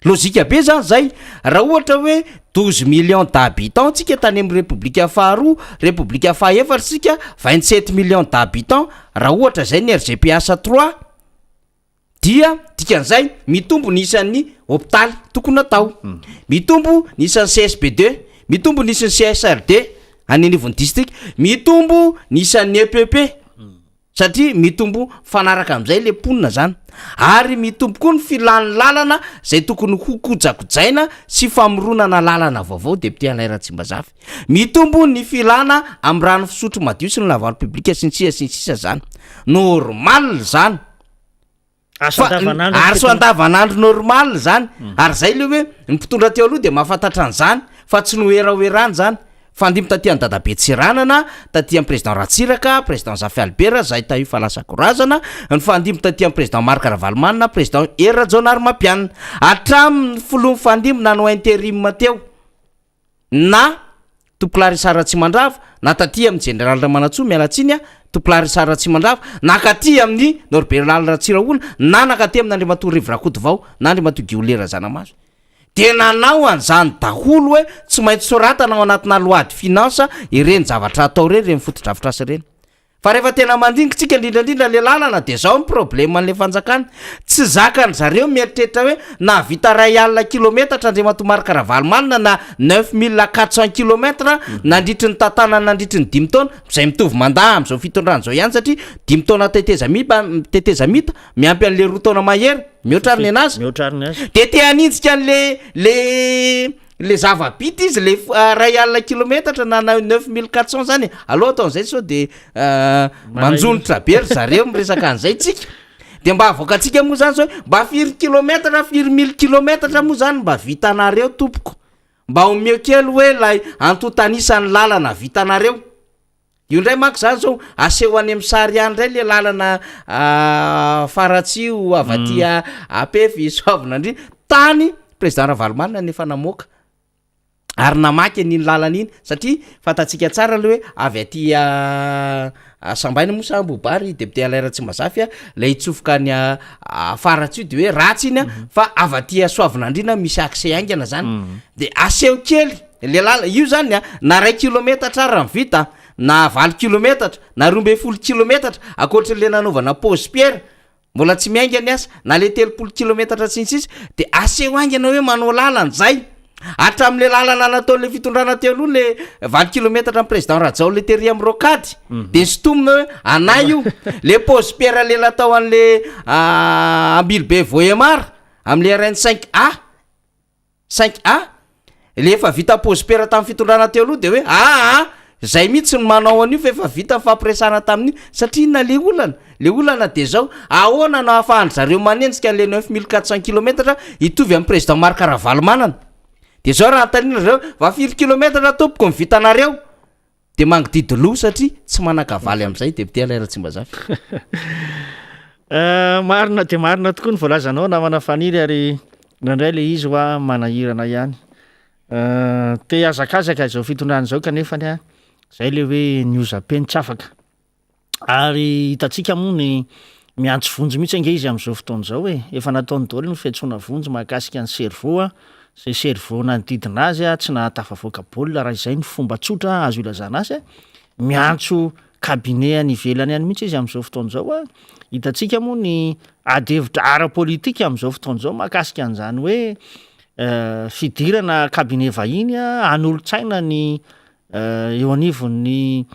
Lojika be zany zay, raha ohatra hoe 12 millions d'habitants tsika tany amin'ny repoblika faharoa, repoblika fahaefatra tsika 27 millions d'habitants, raha ohatra zay ny RGPH 3 dia dikan'izay mitombo ny isan'ny hopitaly tokony atao, mitombo ny isan'ny CSB 2, mitombo ny isan'ny CSRD any anivon'ny distrika, mitombo ny isan'ny EPP. Satria mitombo mifanaraka amin'izay le mponina zany, ary mitombo koa ny filan'ny lalana zay tokony ho kojakojaina sy famoronana lalana vaovao, Député Alain Ratsimbazafy. Mitombo ny filana amin'ny rano fisotro madio sy ny lavalo public sy ny sisa sy ny sisa zany. Normal zany. Asa andavanandro. Ary so andavanandro normal zany. Ary zay le hoe ny mpitondra teo aloha dia mahafantatra an'izany fa tsy noherahoerany zany. Fandimby taty an'i Dadabe Tsiranana, taty amin'i Président Ratsiraka, Président Zafy Albert, zahay taio fa lasa gorazana, nifandimby taty amin'i Président Marc Ravalomanana, Président Hery Rajaonarimampianina. Hatramin'ny filoha nifandimby nanao interim teo na Tompokolahy Richard Ratsimandrava, na taty amin'ny Jeneraly Ramanantsoa, miala tsiny a, Tompokolahy Richard Ratsimandrava, nankaty amin'ny Norbert Lala Ratsirahona, na nankaty amin'Andriamatoa Rivo Rakotovao, na Andriamatoa Guy Razanamahazo. Dia nanao an'izany daholo hoe tsy maintsy soratana ao anatina loi de finance ireny zavatra atao ireny, ireny fotodrafitrasa ireny. Fa rehefa tena mandinika tsika indrindra indrindra le lalana dia zao ny problème an'le fanjakana. Tsy zakan-dry zareo mieritreritra hoe nahavita iray alina kilometatra Andriamatoa Marc Ravalomanana na 9400 kilomètres nandritry ny tantanany nandritry ny dimy taona, izay mitovy mandat amin'izao fitondrana izao ihany satria dimy taona tetezamita tetezamita miampy an'le roa taona mahery. Mihoatra ary nenazy. Mihoatra ary ny azy. De te haninjika an'le le le zava-bita izy le ray alina kilometatra na na 9400 zany e. Aleo atao an'izay sao de manjonitra be ry zareo miresaka an'izay tsika. De mba avoakantsika moa zany sao hoe mba firy kilometatra firy mille kilometatra moa zany mba vitanareo tompoko. Mba omeo kely hoe lay antontan'isan'ny lalana vitanareo. Io indray manko zany zao aseho any amin'ny sary ihany indray le lalana Faratsiho avy aty Ampefy Soavinandriana, tany président Ravalomanana no efa namoaka ary namaky an'iny lalana iny satria fantatsika tsara aloha hoe avy aty Sambaina moa sa Ambohibary député Alain Ratsimbazafy a lay hitsofoka any Faratsiho de hoe ratsy iny a fa avy aty Soavinandriana misy accès haingana zany de aseho kely Le lala, io zany a, na ray kilometatra ara ny vita, na valo kilometatra, na 12 kilometatra, ankoatry le nanaovana pose pierre, mbola tsy miainga ny asa, na le 30 kilometatra sy ny sisa, de aseho haingana hoe manao lalana zay, hatramin'le lalana nataon'le fitondrana teo aloha le valo kilometatra ny président Rajaoly tery amin'ny rocade, de sintomina hoe anay io, le pose pierre le natao an'le Ambilobe Vohemar, am'le RN 5 A, 5 A, le efa vita pose-pera tamin'ny fitondrana teo aloha de hoe aa zay mihitsy no manao an'io fa efa vita ny fampiresahana tamin'io, satria inona le olana? Le olana de zao, ahoana no ahafahan-dry zareo manenjika an'le 9400 kilomètres hitovy amin'ny président Marc Ravalomanana? De zao raha anontaniana ry zareo, va firy kilomètres tompoko ny vitanareo? De mangididy loha satria tsy manan-kavaly amin'izay député Alain Ratsimbazafy. Marina dia marina tokoa ny voalazanao namana Faniry ary indraindray le izy hoa manahirana ihany. Te hihazakazaka izao fitondrana izao kanefa anie zay le hoe ny hoza-peny tsy afaka. Ary hitantsika moa ny miantso vonjy mihitsy ange izy amin'izao fotoana izao e. Efa nataony daholo ny fiantsoana vonjy mahakasika ny cerveau a, izay cerveau nanodidina azy a, tsy nahatafavoaka baolina raha izay ny fomba tsotra azo ilazana azy a. Miantso cabinet any ivelany any mihitsy izy amin'izao fotoana izao a. Hitantsika moa ny ady hevitra ara-politika amin'izao fotoana izao mahakasika an'izany hoe fidirana cabinet vahiny a, hanolo-tsaina ny eo anivon'ny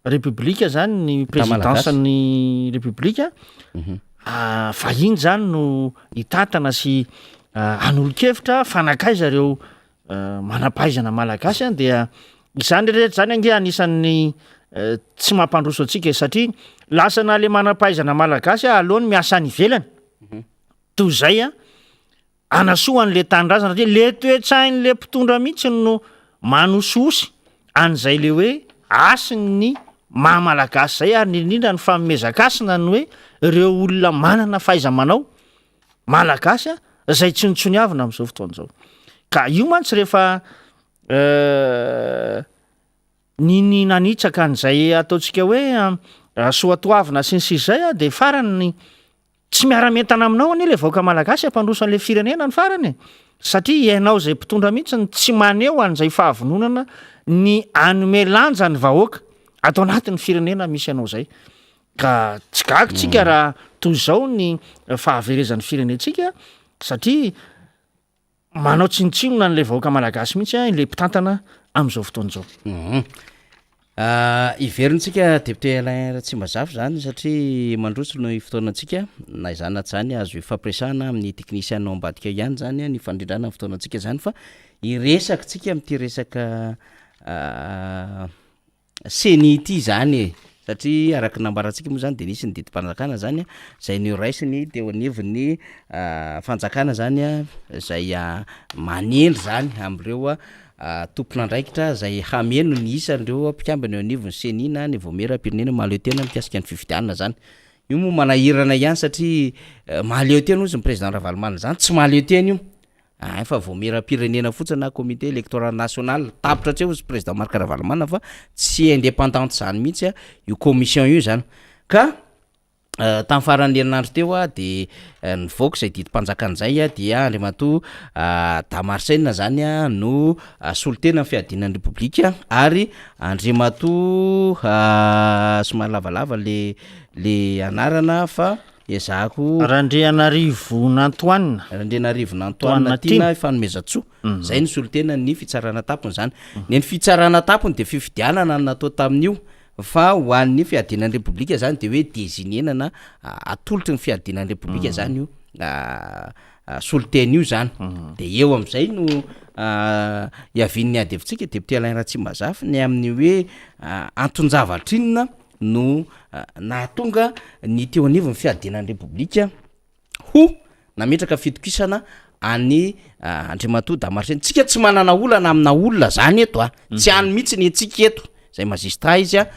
Repoblika zany ny présidence ny Repoblika vahiny zany no hitantana sy hanolo-kevitra fa nankaiza ireo manam-pahaizana malagasy an dia izany rehetra zany ange anisan'ny tsy mampandroso antsika e satria lasa na le manam-pahaizana malagasy aleony miasa any ivelany toy izay an hanasoa an'le tanindrazana satria le toe-tsain'le mpitondra mihitsy no manosihosy an'izay le hoe hasin'ny maha malagasy zay ary indrindra ny fanomezan-kasina ny hoe ireo olona manana fahaiza-manao malagasy a zay tsinontsoniavina amin'izao fotoana izao ka io mantsy rehefa ny ny nanitsaka an'izay ataontsika hoe soatoavina sy ny sisa izay a de farany Tsy miara-mientana aminao anie ilay vahoaka malagasy hampandroso an'ilay firenena ny farany e! Satria ianao izay mpitondra mihitsy no tsy maneho an'izay fahavononana ny hanome lanja ny vahoaka ato anatin'ny firenena misy anao izay. Ka tsy gaga tsika raha toy izao ny fahaverezan'ny firenentsika satria Manao tsinontsinona an'ilay vahoaka malagasy mihitsy ilay mpitantana amin'izao fotoana izao. Hiverintsika député Alain Ratsimbazafy izany satria mandroso ny fotoanantsika, na izany na tsy izany azo ifampiresahana amin'ny teknisiana ao ambadika ao ihany izany ny fandrindrana ny fotoanantsika izany fa hiresaka tsika amin'ity resaka Ceni ity izany e. Satria araka ny nambarantsika moa zany de nisy ny didim-panjakana zany zay noraisiny teo anivon'ny fanjakana zany zay manendry zany amin'ireo tompon'andraikitra zay hameno ny isan'ireo mpikambana eo anivon'ny Ceni na ny Vaomieram-pirenena mahaleo tena mikasika ny fifidianana zany. Io moa manahirana ihany satria mahaleo tena hozy ny président Ravalomanana zany, tsy mahaleo tena io. Hay fa vaomieram-pirenena fotsiny na comité électoral national, tapitra hatreo hozy président Marc Ravalomanana fa tsy indépendante zany mihitsy io commission io zany. Ka tamin'ny faran'ny herinandro teo de nivoaka izay didim-panjakana izay dia Andriamatoa Damascène zany no solontena ny fiadiana ny Repoblika ary Andriamatoa somary lavalava le le anarana fa Ezahako. Randrianarivonantoanina. Randrianarivonantoanina Tiana Ifanomezantsoa. Izay no solontenan'ny fitsarana tampony izany. Ny an'ny fitsarana tampony dia fifidianana no natao tamin'io fa ho an'ny fiadiana ny Repoblika izany dia hoe désigner-na na atolotry ny fiadiana ny Repoblika izany io solontena io izany. Dia eo amin'izay no hiavian'ny ady hevitsika député Alain Ratsimbazafy ny amin'ny hoe anton-javatra inona no nahatonga ny teo anivon'ny fiadiana ny Repoblika ho nametraka fitokisana an'i Andriamatoa Damarcène. Tsika tsy manana olana amina olona zany eto a, tsy any mihitsy ny antsika eto, zay magistrat izy a,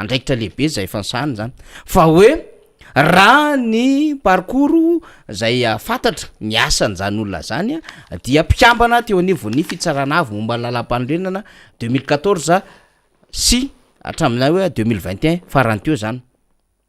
andraikitra lehibe zay efa nosahany zany, fa hoe raha ny parcours zay fantatra ny asan'izany olona zany a, dia mpikambana teo anivon'ny fitsarana avo momba ny lalàmpanorenana 2014 sy hatraminay hoe 2021 farany teo zany,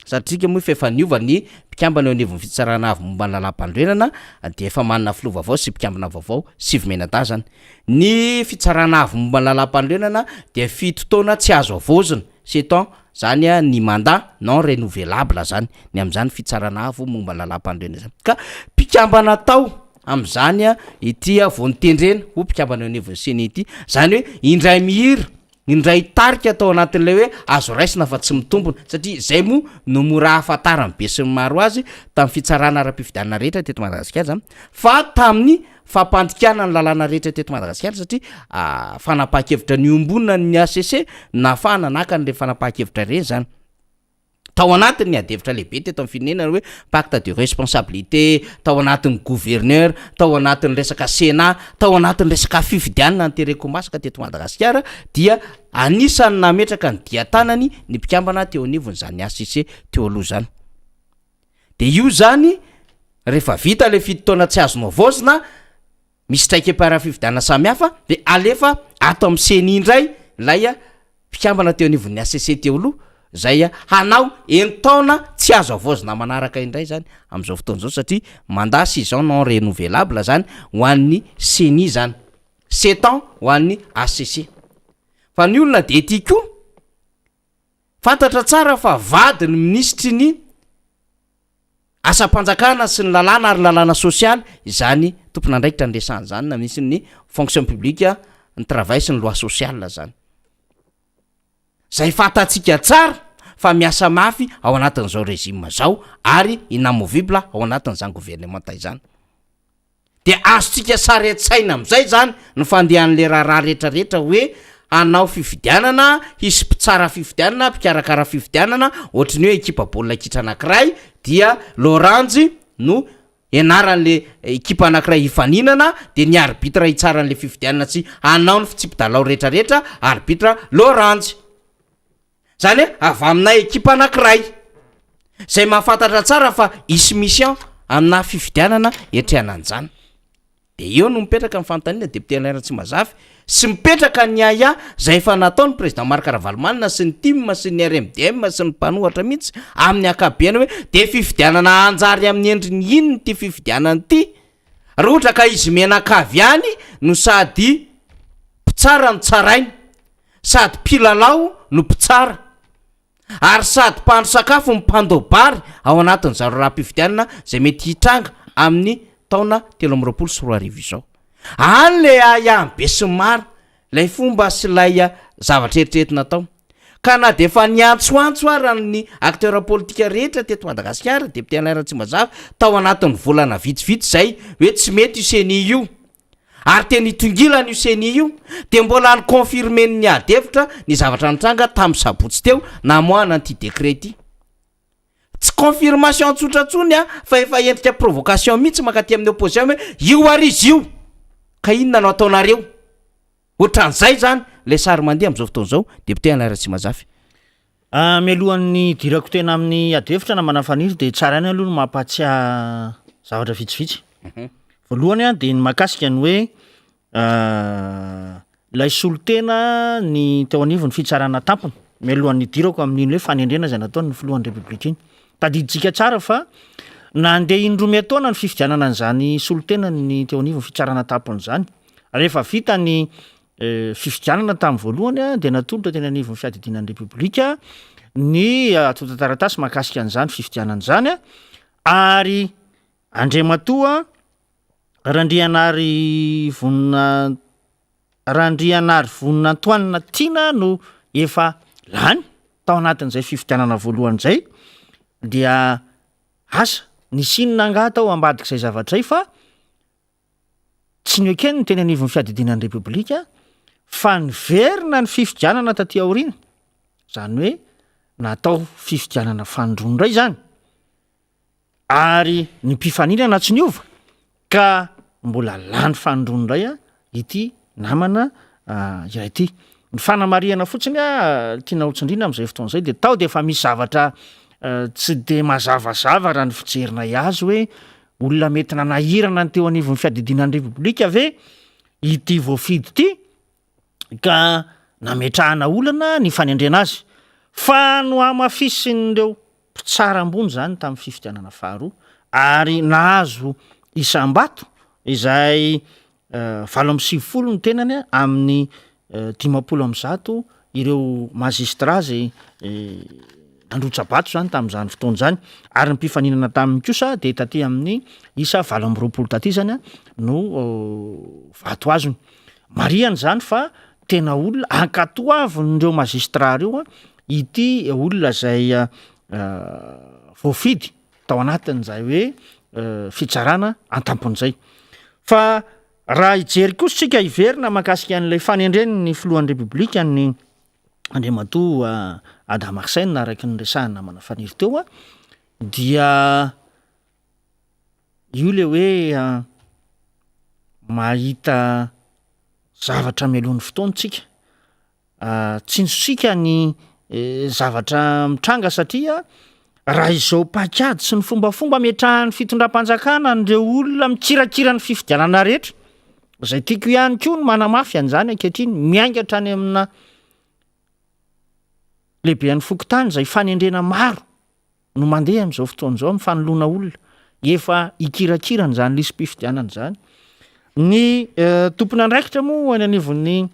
satria moa efa niova ny mpikambana eo anivon'ny fitsarana avo momba ny lalàmpanorenana dia efa manana filoha vaovao sy mpikambana vaovao sivy mianadahy zany. Ny fitsarana avo momba ny lalàmpanorenana dia fito taona tsy azo havaozina, sept ans, zany ny mandat non renouvelable zany ny amin'izany fitsarana avo momba ny lalàmpanorenana zany. Ka mpikambana tao amin'izany ity vao notendrena ho mpikambana eo anivon'ny Ceni ity, zany hoe indray mihira, indray tarika tao anatin'ilay hoe azo raisina fa tsy mitombina, satria izay moa no mora ahafantaran'ny besinimaro azy tamin'ny fitsarana ara-pifidianana rehetra teto Madagasikara zany, fa tamin'ny fampandikana ny lalàna rehetra teto Madagasikara satria fanapahan-kevitra niombonan'ny HCC no nahafahana naka an'ireny fanapahan-kevitra ireny zany. Tao anatin'ny ady hevitra lehibe teto amin'ny firenena ny hoe pacte de responsabilité, tao anatin'ny gouverneur, tao anatin'ny resaka sénat, tao anatin'ny resaka fifidianana ny terekomasaka teto Madagasikara dia anisan'ny nametraka ny dian-tanany ny mpikambana teo anivon'izany HCC teo aloha izany. Dia io izany rehefa vita ilay fito taona tsy azo nohavaozina, misy traikefa ara-fifidianana samihafa dia alefa ato amin'ny ceni indray ilay mpikambana teo anivon'ny HCC teo aloha izay hanao enin-taona tsy azo havaozina manaraka indray izany amin'izao fotoana izao satria mandat six ans non renouvelable izany ho an'ny ceni izany, sept ans ho an'ny HCC. Fa ny olona dia ity koa fantatra tsara fa vadin'ny minisitry ny Asam-panjakana sy ny lalàna ary lalàna sosialy izany tompon'andraikitra niresahana izany na misy ny fonction publique, ny travail sy ny loi sociale izany. Izay fantatsika tsara fa miasa mafy ao anatin'izao régime izao ary inamovible ao anatin'izany gouvernementa izany. Dia azontsika sary an-tsaina amin'izay izany ny fandehan'ilay raharaha rehetrarehetra hoe hanao fifidianana, hisy mpitsara fifidianana, mpikarakara fifidianana, ohatry ny hoe ekipa baolina kitra anankiray dia loranjy no ianaran'le ekipa anankiray hifaninana, dia ny arbitre hitsara an'ilay fifidianana sy hanao ny fitsipi-dalao rehetrarehetra, arbitre loranjy. Zany hoe avy amina ekipa anankiray zay mahafantatra tsara fa hisy mission amina fifidianana hiatrehana an'izany. De eo no mipetraka ny fanontaniana député Alain Ratsimbazafy sy mipetraka ny ahiahy zay efa nataon'ny président Marc Ravalomanana sy ny tim sy ny RMDM sy ny mpanohatra mihitsy amin'ny ankapobeny hoe de fifidianana hanjary amin'ny endriny inona ity fifidianana ity raha ohatra ka izy mianakavy ihany no sady mpitsara no tsaraina. sady mpilalao no mpitsara ary sady mpahandro sakafo no mpandoa-bary ao anatin'ny zaro-raha-pifidianana izay mety hitranga amin'ny taona 2023 izao. Any ilay ahiahin'ny besinimaro, ilay fomba sy ilay zavatra eritreretina atao. Ka na dia efa niantsoantso ara ny acteurs politika rehetra teto Madagasikara, député Alain Ratsimbazafy, tao anatin'ny volana vitsivitsy izay hoe tsy mety io ceni io. Ary teny itongilana io ceni io dia mbola ni-confirmer-n'ny ady hevitra ny zavatra nitranga tamin'ny sabotsy teo namoahana an'ity décret ity. Tsy confirmation tsotra tsony a, fa efa endrika provocation mihitsy mankaty amin'ny opposition hoe io ary izy io ka inona no ataonareo? Ohatran'izay zany ilay sary mandeha amin'izao fotoana izao, député Alain Ratsimazafy. Mialohan'ny hidirako tena amin'ny adihevitra namana Faniry dia tsara ihany aloha ny mampahatsiahy zavatra vitsivitsy. Voalohany dia ny mahakasika ny hoe ilay solontena ny teo anivon'ny fitsarana tampony mialohan'ny hidirako amin'iny hoe fanendrena izay nataon'ny filohan'ny Repoblika iny. Tadidintsika tsara fa nandeha indroa miataona ny fifidianana an'izany solontena ny teo anivon'ny fitsarana tampony izany. Rehefa vita ny fifidianana tamin'ny voalohany dia natolotra teny anivon'ny fiadidiana ny Repoblika ny antontan-taratasy mahakasika an'izany fifidianana izany ary Andriamatoa Randrianarivonona Randrianarivonona Antoine Tiana no efa lany tao anatin'izay fifidianana voalohany izay dia asa nisy inona angaha tao ambadik'izay zavatra izay fa Tsy nekeny ny teny anivon'ny fiadidiana ny Repoblika fa niverina ny fifidianana taty aoriana, izany hoe natao fifidianana fanindroany indray izany ary ny mpifaninana tsy niova ka mbola lany fanindroany indray ity namana iray ity. Ny fanamarihana fotsiny tiana ho tsindriana amin'izay fotoana izay dia tao dia efa misy zavatra tsy dia mazavazava raha ny fijerinay azy hoe Olona mety nanahirana ny teo anivon'ny fiadidiana ny Repoblika ve ity voafidy ity ka nametrahana olana ny fanendrena azy? Fa nohamafisin'ireo mpitsara ambony izany tamin'ny fifidianana faharoa ary nahazo isam-bato izay 98 ny tenany amin'ny 150 ireo magistrat izay nandrotsa-bato izany tamin'izany fotoana izany ary ny mpifaninana taminy kosa dia taty amin'ny isa 28 taty izany no vato azony. Marihana izany fa tena olona ankatoavin'ireo magistrat ireo ity olona izay voafidy tao anatin'izay hoe fitsarana an-tampon'izay. Fa raha hijery kosa isika hiverina mahakasika an'ilay fanendren'ny filohan'ny Repoblika ny Andriamatoa Adam Arsène araka ny resahan'ny namana Faniry teo dia io le hoe mahita zavatra mialoha ny fotoana isika. Tsinjontsika ny zavatra mitranga satria raha izao paikady sy ny fombafomba ametrahan'ny fitondram-panjakana an'ireo olona mikirakira ny fifidianana rehetra, izay tiako ihany koa ny manamafy an'izany ankehitriny, miainga hatrany amina lehiben'ny fokontany izay fanendrena maro no mandeha amin'izao fotoana izao amin'ny fanoloana olona efa hikirakirana izany lisi-pifidianana izany. Ny tompon'andraikitra moa any anivon'ny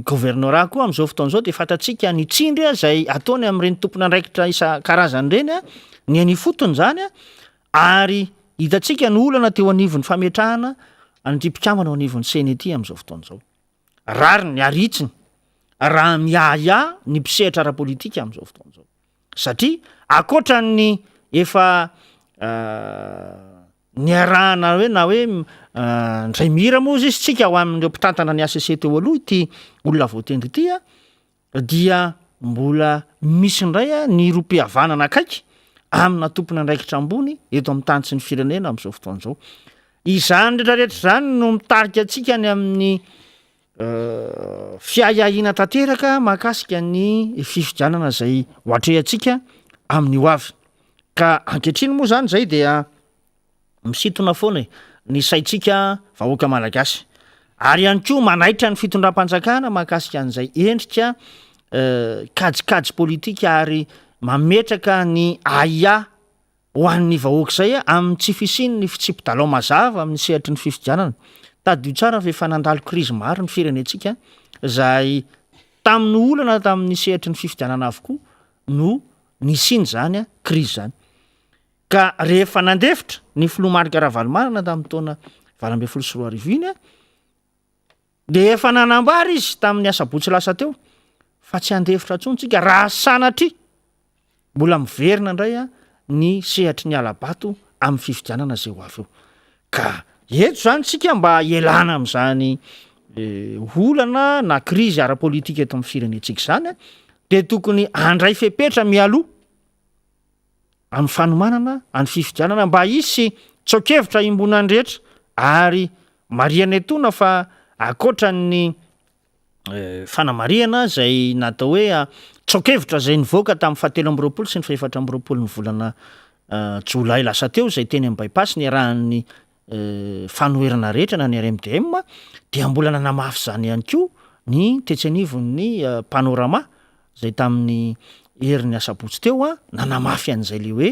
Governorat koa amin'izao fotoana izao dia fantatsika ny tsindry izay ataony amin'ireny tompon'andraikitra isan-karazany ireny, ny eny ifotony izany ary hitantsika ny olana teo anivon'ny fametrahana an'ity mpikambana ao anivon'ny ceni ity amin'izao fotoana izao. Rariny ary hitsiny raha miahiahy ny mpisehatra ara-politika amin'izao fotoana izao satria ankoatra ny efa Niarahana hoe na hoe indray mihira moa izy izy tsika ho amin'ireo mpitantana ny HCC teo aloha ity olona voatendry ity a, dia mbola misy indray ny rohim-pihavanana akaiky amina tompon'andraikitra ambony eto amin'ny tany sy ny firenena amin'izao fotoana izao. Izany rehetra rehetra izany no mitarika antsika any amin'ny fiahiahiana tanteraka mahakasika ny fifidianana izay ho atrehantsika amin'ny ho avy. Ka ankehitriny moa izany izay dia misintona foana e, ny saintsika vahoaka malagasy. Ary ihany koa manaitra ny fitondram-panjakana mahakasika an'izay endrika kajikajy politika ary mametraka ny ahiahy ho an'ny vahoaka izay amin'ny tsy fisian'ny fitsipi-dalao mazava amin'ny sehatry ny fifidianana. Tadidio tsara fa efa nandalo krizy maro ny firenentsika izay tamin'ny olana tamin'ny sehatry ny fifidianana avokoa no nisian'izany krizy izany. Ka rehefa nandefitra ny filoha Marc Ravalomanana tamin'ny taona 2018 iny dia efa nanambara izy tamin'ny asabotsy lasa teo fa tsy handefitra intsony tsika raha sanatria mbola miverina indray ny sehatry ny hala-bato amin'ny fifidianana izay ho avy eo. Ka. Eto izany isika mba hialana amin'izany olana na krizy ara-politika eto amin'ny firenentsika izany dia tokony handray fepetra mialoha amin'ny fanomanana any fifidianana mba hisy tsoa-kevitra iombonan'ny rehetra ary marihana etoana fa ankoatra ny fanamarihana izay natao hoe tsoa-kevitra izay nivoaka tamin'ny fahatelo amby 20 sy ny fahefatra amby 20 ny volana jolay lasa teo izay teny amin'ny By-pass niarahan'ny fanoherana rehetra na ny RMDM dia mbola nanamafy izany ihany koa ny tetsy anivon'ny Panorama izay tamin'ny herin'ny asabotsy teo nanamafy an'izay le hoe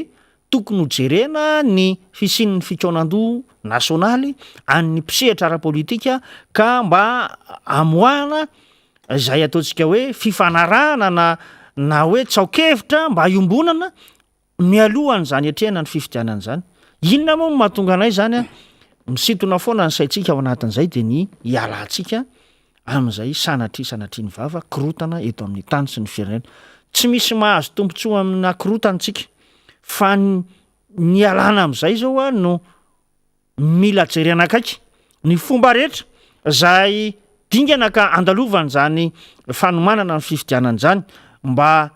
tokony ho jerena ny fisian'ny fikaonandoha nasionaly an'ny mpisehatra ara-politika ka mba amoahana izay ataontsika hoe fifanarahana na na hoe tsaokevitra mba hiombonana Mialoha an'izany hiatrehana ny fifidianana izany. Inona moa no mahatonga anay izany an? Misintona foana ny saintsika ao anatin'izay dia ny hialantsika amin'izay sanatria sanatria ny vava korotana eto amin'ny tany sy ny firenena. Tsy misy mahazo tombontsoa amina korotana tsika fa ny hialana amin'izay izao an no mila jerena akaiky ny fomba rehetra izay dingana ka andalovan'izany fanomanana ny fifidianana izany mba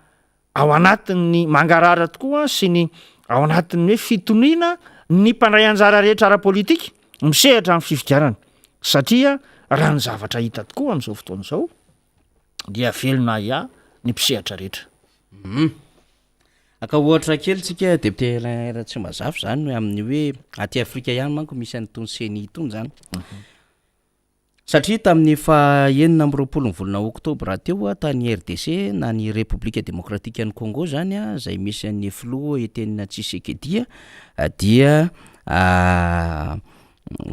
ao anatin'ny mangarahara tokoa sy ny ao anatin'ny hoe fitoniana ny mpandray anjara rehetra ara-politika misehatra amin'ny fifidianana satria raha ny zavatra hita tokoa amin'izao fotoana izao dia velona ahiahy ny mpisehatra rehetra. Hum. Aka ohatra kely tsika député Alain Ratsimbazafy zany amin'ny hoe aty Afrika ihany manko misy an'itony CENI itony zany. Satria tamin'ny faha 26 ny volana oktobra teo tany RDC na ny Repoblika Demokratikan'i Congo zany izay misy an'ny filoha Etienne Tshisekedi dia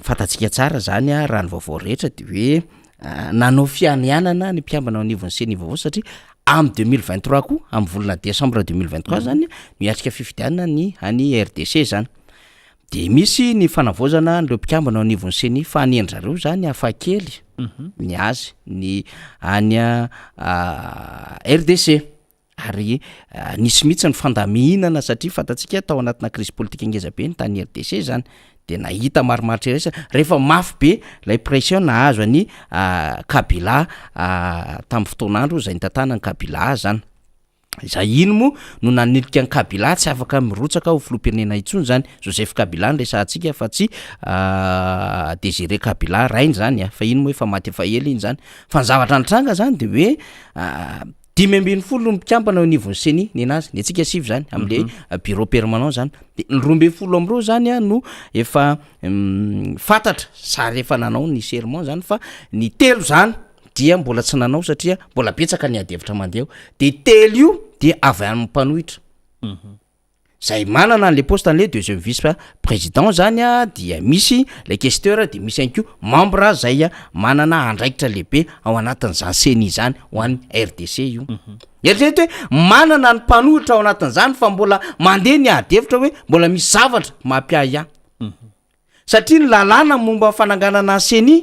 fantatsika tsara zany raha ny vaovao rehetra de hoe nanao fianianana ny mpikambana ao anivon'ny ceni vaovao satria amin'ny 2023 koa amin'ny volana décembre 2023 zany miatrika fifidianana ny any RDC zany. De misy ny fanavaozana an'ireo mpikambana ao anivon'ny ceni fa ny an-dry zareo zany hafa kely ny azy ny any RDC ary nisy mihitsy ny fandaminana satria fantatsika tao anatina krizy politika ngeza be ny tany RDC zany de nahita marimaritra iraisana rehefa mafy be lay pression nahazo an'i Kabila tamin'ny fotoan'andro zay nitantanan'i Kabila azy zany. Izay iny moa no nanilika an'i Kabila tsy afaka mirotsaka ho filoham-pirenena intsony izany. Joseph Kabila no resahantsika fa tsy Désiré Kabila rainy izany a, fa iny moa efa maty efa ela iny izany. Fa ny zavatra nitranga izany de hoe 15 ny mpikambana eo anivon'ny ceni nenazy, ny antsika sivy izany am'le bureau permanent zany, de ny 12 am'ireo zany a no efa fantatra sary efa nanao ny serment zany fa ny telo zany dia mbola tsy nanao satria mbola betsaka ny ady hevitra mandeha ao de telo io dia avy amin'ny mpanohitra zay manana an'le poste an'le deuxième vice président zany a dia misy le questeur de misy ihany koa membre zay a manana andraikitra lehibe ao anatin'izany ceni zany ho an'ny RDC io. Eritrereto hoe manana ny mpanohitra ao anatin'izany fa mbola mandeha ny ady hevitra hoe mbola misy zavatra mampiahiahy. Satria ny lalàna momba ny fananganana ny ceni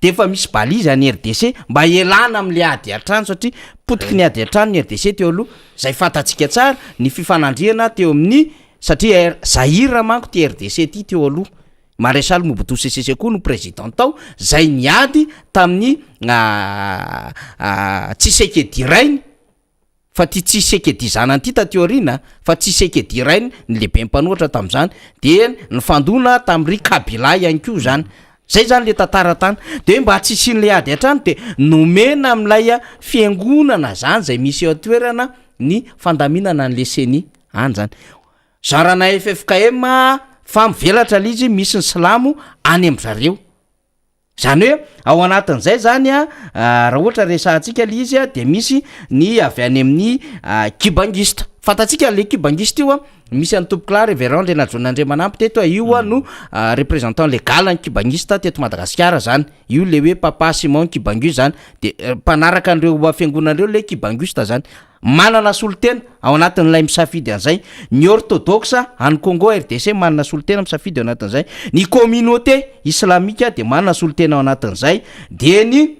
dia efa misy balise any RDC mba hialana amin'ilay ady an-trano satria potiky ny ady an-trano ny RDC teo aloha, izay fantatsika tsara ny fifanandriana teo amin'ny satria Zaïre manko ity RDC ity teo aloha, Maréchal Mobutu Sese Seko no président tao izay niady tamin'ny Tshisekedi rainy. Fa ty Tshisekedi zanany ty taty aoriana fa Tshisekedi rainy ny lehibe mpanohatra tamin'izany dia nifandona tamin'ry Kabila ihany koa zany. Zay zany le tantara tany. De hoe mba tsy hisian'le ady hatrany de nomena amin'ilay fiangonana zany zay misy eo an-toerana ny fandaminana an'le ceni any zany. Genre ana ffkm fa mivelatra le izy misy ny silamo any amin-dry zareo. Zany hoe ao anatin'izay zany a, raha ohatra resahantsika le izy a de misy ny avy any amin'ny kibangista, fantatsika le kibangista io a, misy an'i Tompokolahy Révérend Andrianajaona Andriamanampy teto a, io a no représentant légal an'ny kibangista teto Madagasikara zany, io le hoe Papa Simon Kibangu zany, de mpanaraka an'ireo fiangonana ireo le kibangista zany. Manana solontena ao anatin'ilay misafidy an'izay ny orthodoxe any Congo RDC manana solontena misafidy ao anatin'izay, ny communauté islamika dia manana solontena ao anatin'izay, dia ny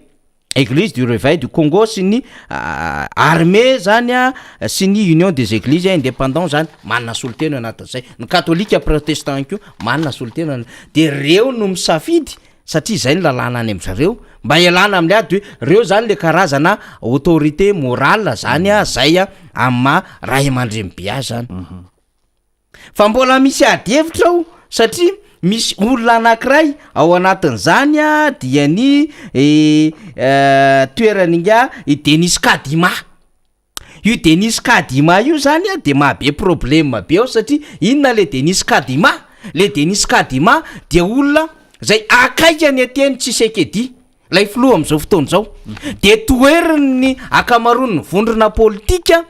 Eglise du Reveil du Congo sy ny armée zany a sy ny Union des Eglises Indépendants zany manana solontena anatin'izay, ny katolika protestant ihany koa manana solontena, de reo no misafidy satria zay ny lalàna any am'zareo mba hialana am'le ady hoe reo zany le karazana autorité morale zany a zay a amy maha ray aman-dreny be azy zany. Fa mbola misy ady hevitra ao satria misy olona anankiray ao anatin'izany a dia ny toeran'ingahy i Denis Kadima. Io Denis Kadima io zany a de mahabe problème be ao satria inona le Denis Kadima? Le Denis Kadima dia olona zay akaiky an'i Etienne Tshisekedi. Ilay filoha amin'izao fotoana izao dia toherin'ny ankamaroan'ny vondrona politika,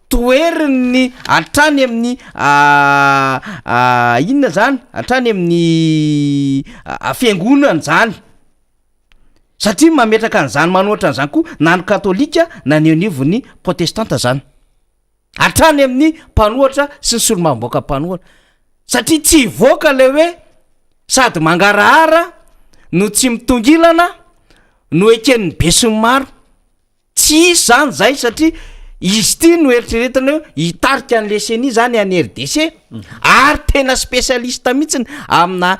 toherin'ny hatrany amin'ny inona zany, hatrany amin'ny fiangonana zany, satria mametraka an'izany manohatra an'izany koa na ny katolika na ny eo anivon'ny protestanta zany. Hatrany amin'ny mpanohatra sy ny solombavambahoaka mpanohana. Satria tsy hivoaka ilay hoe sady mangarahara no tsy mitongilana no eken'ny besinimaro. Tsy hisy izany izay satria izy ity no eritreretina hoe hitarika an'ilay ceni izany any RDC ary tena spécialiste mihitsiny amina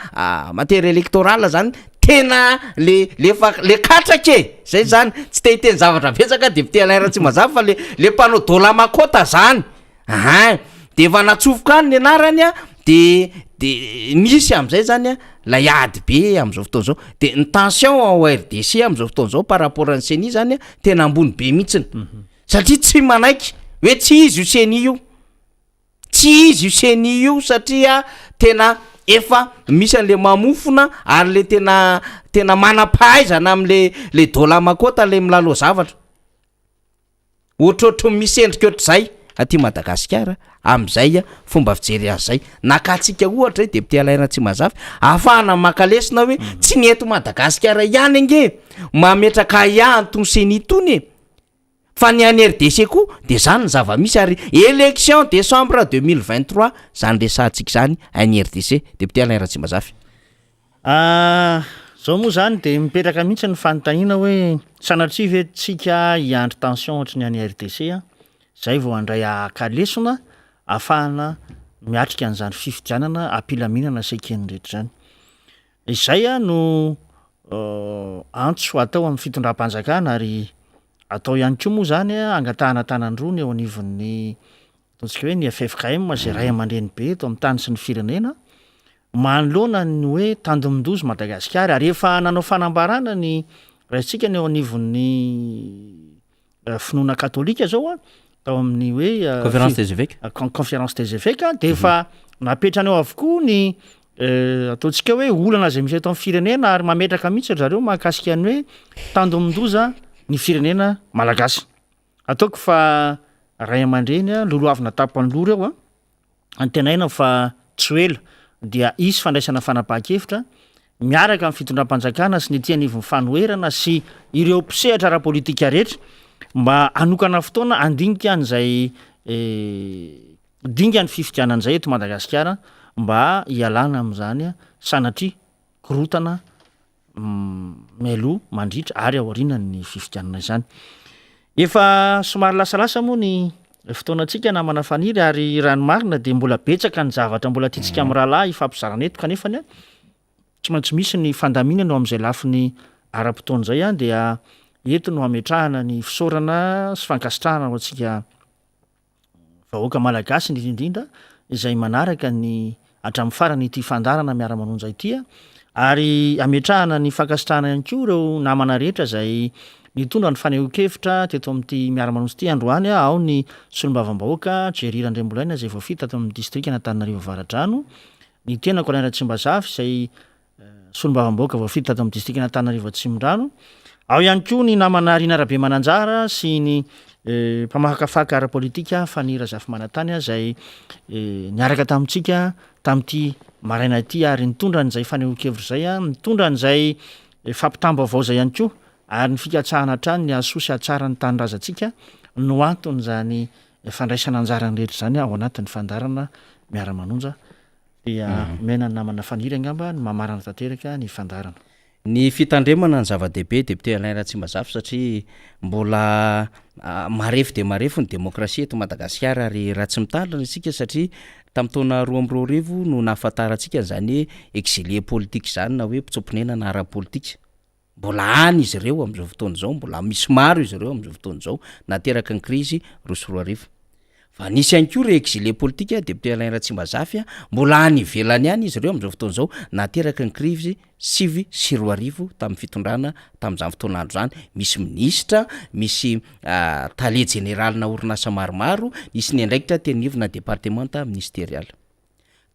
matière électorale zany tena le le efa le katraka e! Zay zany, tsy te hiteny zavatra betsaka aho député Alain Ratsimbazafy fa le le mpanao dôla-makôta zany, ahin, de efa natsofoka any ny anarany a, de de misy am'zay zany a lay ady be am'zao fotoana zao, de ny tension ao RDC am'zao fotoana zao par rapport an'ny CENI zany a tena ambony be mihitsiny, satria tsy manaiky hoe tsy izy io CENI io. Tsy izy io ceni io satria tena efa misy an'le mamofona ary le tena tena manam-pahaizana am'le le Dola Makota le milalao zavatra. Ohatrohatry ny misy endrika ohatr'izay aty Madagasikara am'zay fomba fijery azy zay. Nakantsika ohatra i député Alain Ratsimazafy ahafahana maka lesona hoe tsy ny eto Madagasikara ihany ange mametraka ahiahy an'itony ceni itony e! Fa ny any RDC koa de zany ny zava-misy ary élection décembre 2023 zany resahantsika zany any RDC. Député Alain Ratsimbazafy. Ah, zao moa zany de mipetraka mihitsy ny fanontaniana hoe sanatria ve tsika hiandry tension ohatry ny any RDC a, zay vao handray haka lesona ahafahana miatrika an'izany fifidianana am-pilaminana sy eken'ny rehetra izany. Izay no antso atao amin'ny fitondram-panjakana ary atao ihany koa moa izany angatahana tanan-droa ny eo anivon'ny ataontsika hoe ny ffkm izay ray aman-dreny be eto amin'ny tany sy ny firenena manoloana ny hoe tandindomin-doza Madagasikara ary efa nanao fanambarana ny raisintsika ny eo anivon'ny finoana katolika zao a, tao amin'ny hoe Conférence des évêques. Conférence des évêques de efa napetrany ao avokoa ny ataontsika hoe olana izay misy eto amin'ny firenena ary mametraka mihitsy ry zareo mahakasika ny hoe tandomin-doza ny firenena malagasy. Ataoko fa ray aman-dreny lolohavina tapany loha ireo a. Antenaina fa tsy ho ela dia hisy fandraisana fanapahan-kevitra miaraka amin'ny fitondram-panjakana sy ny ety anivon'ny fanoherana sy ireo mpisehatra ara-politika rehetra mba hanokana fotoana handinika an'izay dingan'ny fifidianana izay eto Madagasikara mba hialana amin'izany sanatria korontana mialoha, mandritra ary aorianan'ny fifidianana izany. Efa somary lasalasa moa ny fotoanantsika namana Faniry ary raha ny marina dia mbola betsaka ny zavatra mbola tiantsika mhm. mirahalahy hifampizarana eto kanefa ny tsy maintsy misy ny fandaminana eo amin'izay lafiny ara-potoana izay an dia eto no hametrahana ny fisaorana sy fankasitrahana ho antsika vahoaka malagasy indrindra indrindra izay manaraka ny hatramin'ny farany ity fandaharana miara-manonja ity ary ametrahana ny fankasitrahana ihany koa ireo namana rehetra izay nitondra ny fanehoan-kevitra teto amin'ity miara-manonja ity androany ao ny solombavambahoaka Jerry Randriambolaina izay voafidy tato amin'ny distrikan'Antananarivo Avaradrano ny tenako Alain Ratsimbazafy izay Solombavambahoaka voafidy tato amin'ny distrikan'Antananarivo Atsimondrano. Ao ihany koa ny namana Rina Rabemananjara sy ny mpamakafaka ara-politika Fanny Razafimanantany izay niaraka tamintsika tamin'ity maraina ity ary nitondra an'izay fanehoan-kevitra izay, nitondra an'izay fampitam-baovao izay ihany koa ary ny fikatsahana hatrany ny hahasoa sy hahatsara ny tanindrazantsika no anton'izany fandraisana anjara rehetra izany ao anatin'ny fandaharana Miara-manonja. Dia omena ny namana Faniry angamba ny mamarana tanteraka ny fandaharana. Ny fitandremana no zava-dehibe Député Alain Ratsimbazafy satria mbola marefo dia marefo ny demokrasia eto Madagasikara ary raha tsy mitandrina isika satria tamin'ny taona 2002 no nahafantarantsika an'izany hoe exilé politique izany na hoe mpitsoa-ponenana ara-politika. Mbola any izy ireo amin'izao fotoana izao, mbola misy maro izy ireo amin'izao fotoana izao nateraky ny krizy 2002. Fa nisy ihany koa ireo exilé politique, député Alain Ratsimbazafy, mbola any ivelany any izy ireo amin'izao fotoana izao nateraky ny krizy 2009 tamin'ny fitondrana tamin'izany fotoana andro izany. Misy minisitra, misy tale jeneralina orinasa maromaro, nisy niandraikitra teny anivona departemanta ministerialy.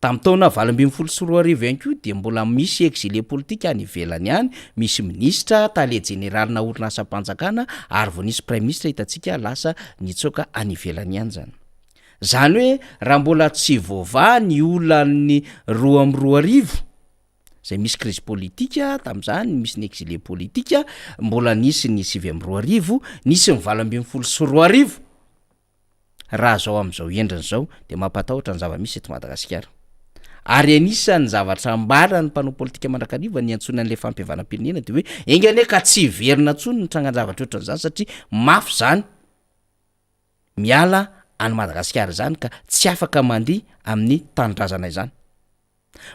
Tamin'ny taona 2018 ihany koa dia mbola misy exilé politique any ivelany any, misy minisitra, tale jeneralina orinasam-panjakana ary vao nisy praiminisitra hitantsika lasa nitsoaka any ivelany ihany izany. Izany hoe raha mbola tsy voavaha ny olan'ny 2002, izay misy krizy politika tamin'izany, misy ny exilé politique, mbola nisy ny 2009, nisy ny 2018, Raha zao amin'izao endriny izao dia mampatahotra ny zava-misy eto Madagasikara. Ary anisan'ny zavatra ambaran'ny mpanao politika mandrakariva ny iantsoana an'ilay fampihavanam-pirenena dia hoe enga anie ka tsy hiverina intsony ny trangan-javatra ohatran'izany satria mafy izany miala an'i Madagasikara izany ka tsy afaka mandihy amin'ny tanindrazana izany.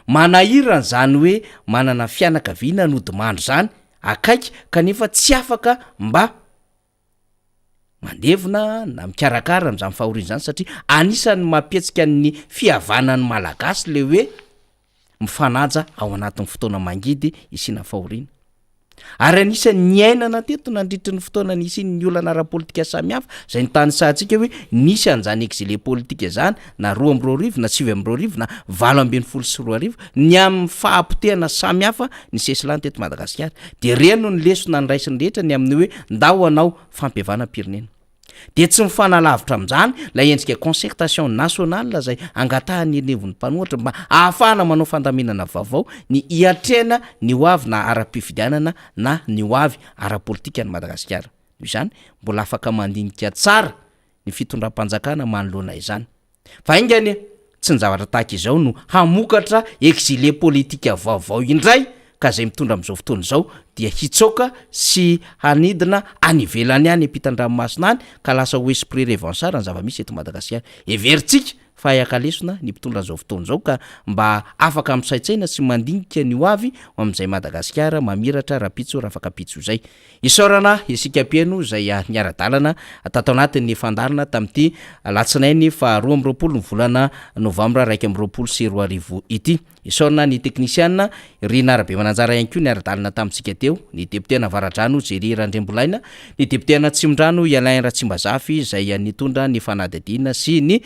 Manahirana izany hoe manana fianakaviana nodimandry izany akaiky kanefa tsy afaka mba mandevona na mikarakara an'izany fahoriana izany satria anisan'ny mampihetsika ny fihavanan'ny Malagasy le hoe mifanaja ao anatin'ny fotoana mangidy isiana fahoriana. Ary anisan'ny niainana teto nandritry ny fotoana nisian'ny olana ara-politika samihafa izay nitanisahantsika hoe nisy an'izany exilé politika izany na 2002 na 2009 na 2018 ny amin'ny fahapotehana samihafa ny sesilany teto Madagasikara. Dia reno ny lesona niraisin'ny rehetra ny amin'ny hoe ndao hanao fampihavanam-pirenena. Dia tsy mifanalavitra amin'izany ilay endrika concertation nationale izay angatahan'ny anivon'ny mpanohitra mba hahafahana manao fandaminana vaovao ny hiatrehana ny ho avy na ara-pifidianana na ny ho avy ara-politikan'i Madagasikara. Noho izany, mbola afaka mandinika tsara ny fitondram-panjakana manoloana izany. Fa ainga anie, tsy ny zavatra tahaka izao no hamokatra exilé politika vaovao indray ka izay mitondra amin'izao fotoana izao dia hitsoaka sy hanidina any ivelany any ampitan-dranomasina any ka lasa ho esprit revanchard ny zava-misy eto Madagasikara. Heverintsika fa hay haka lesona ny mpitondra an'izao fotoana izao ka mba afaka misaintsaina sy mandinika ny ho avy ho amin'izay Madagasikara mamiratra rahampitso rafakampitso izay. Isaorana isika mpihaino izay niara-dalana tato anatin'ny fandaharana tamin'ity alatsinainy faha 22 ny volana novambra 2021 ity. Isaorana ny teknisiana Rina Rabemananjara ihany koa niara-dalana tamintsika teo, ny depioten'Avaradrano Jerry Randriambolaina, ny depioten'Atsimondrano i Alain Ratsimbazafy izay nitondra ny fanadihadiana sy ny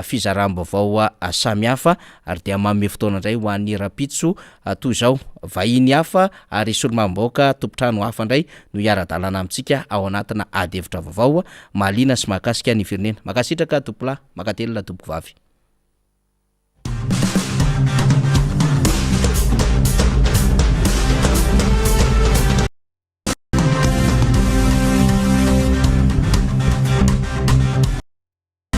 fizaram-baovao samihafa ary dia manome fotoana indray ho an'ny rahampitso toy izao. Vahiny hafa ary solombavambahoaka tompon-trano hafa indray no hiara-dalana amintsika ao anatina ady hevitra vaovao mahaliana sy mahakasika ny firenena. Mankasitraka tompolahy, mankatelina tompokovavy.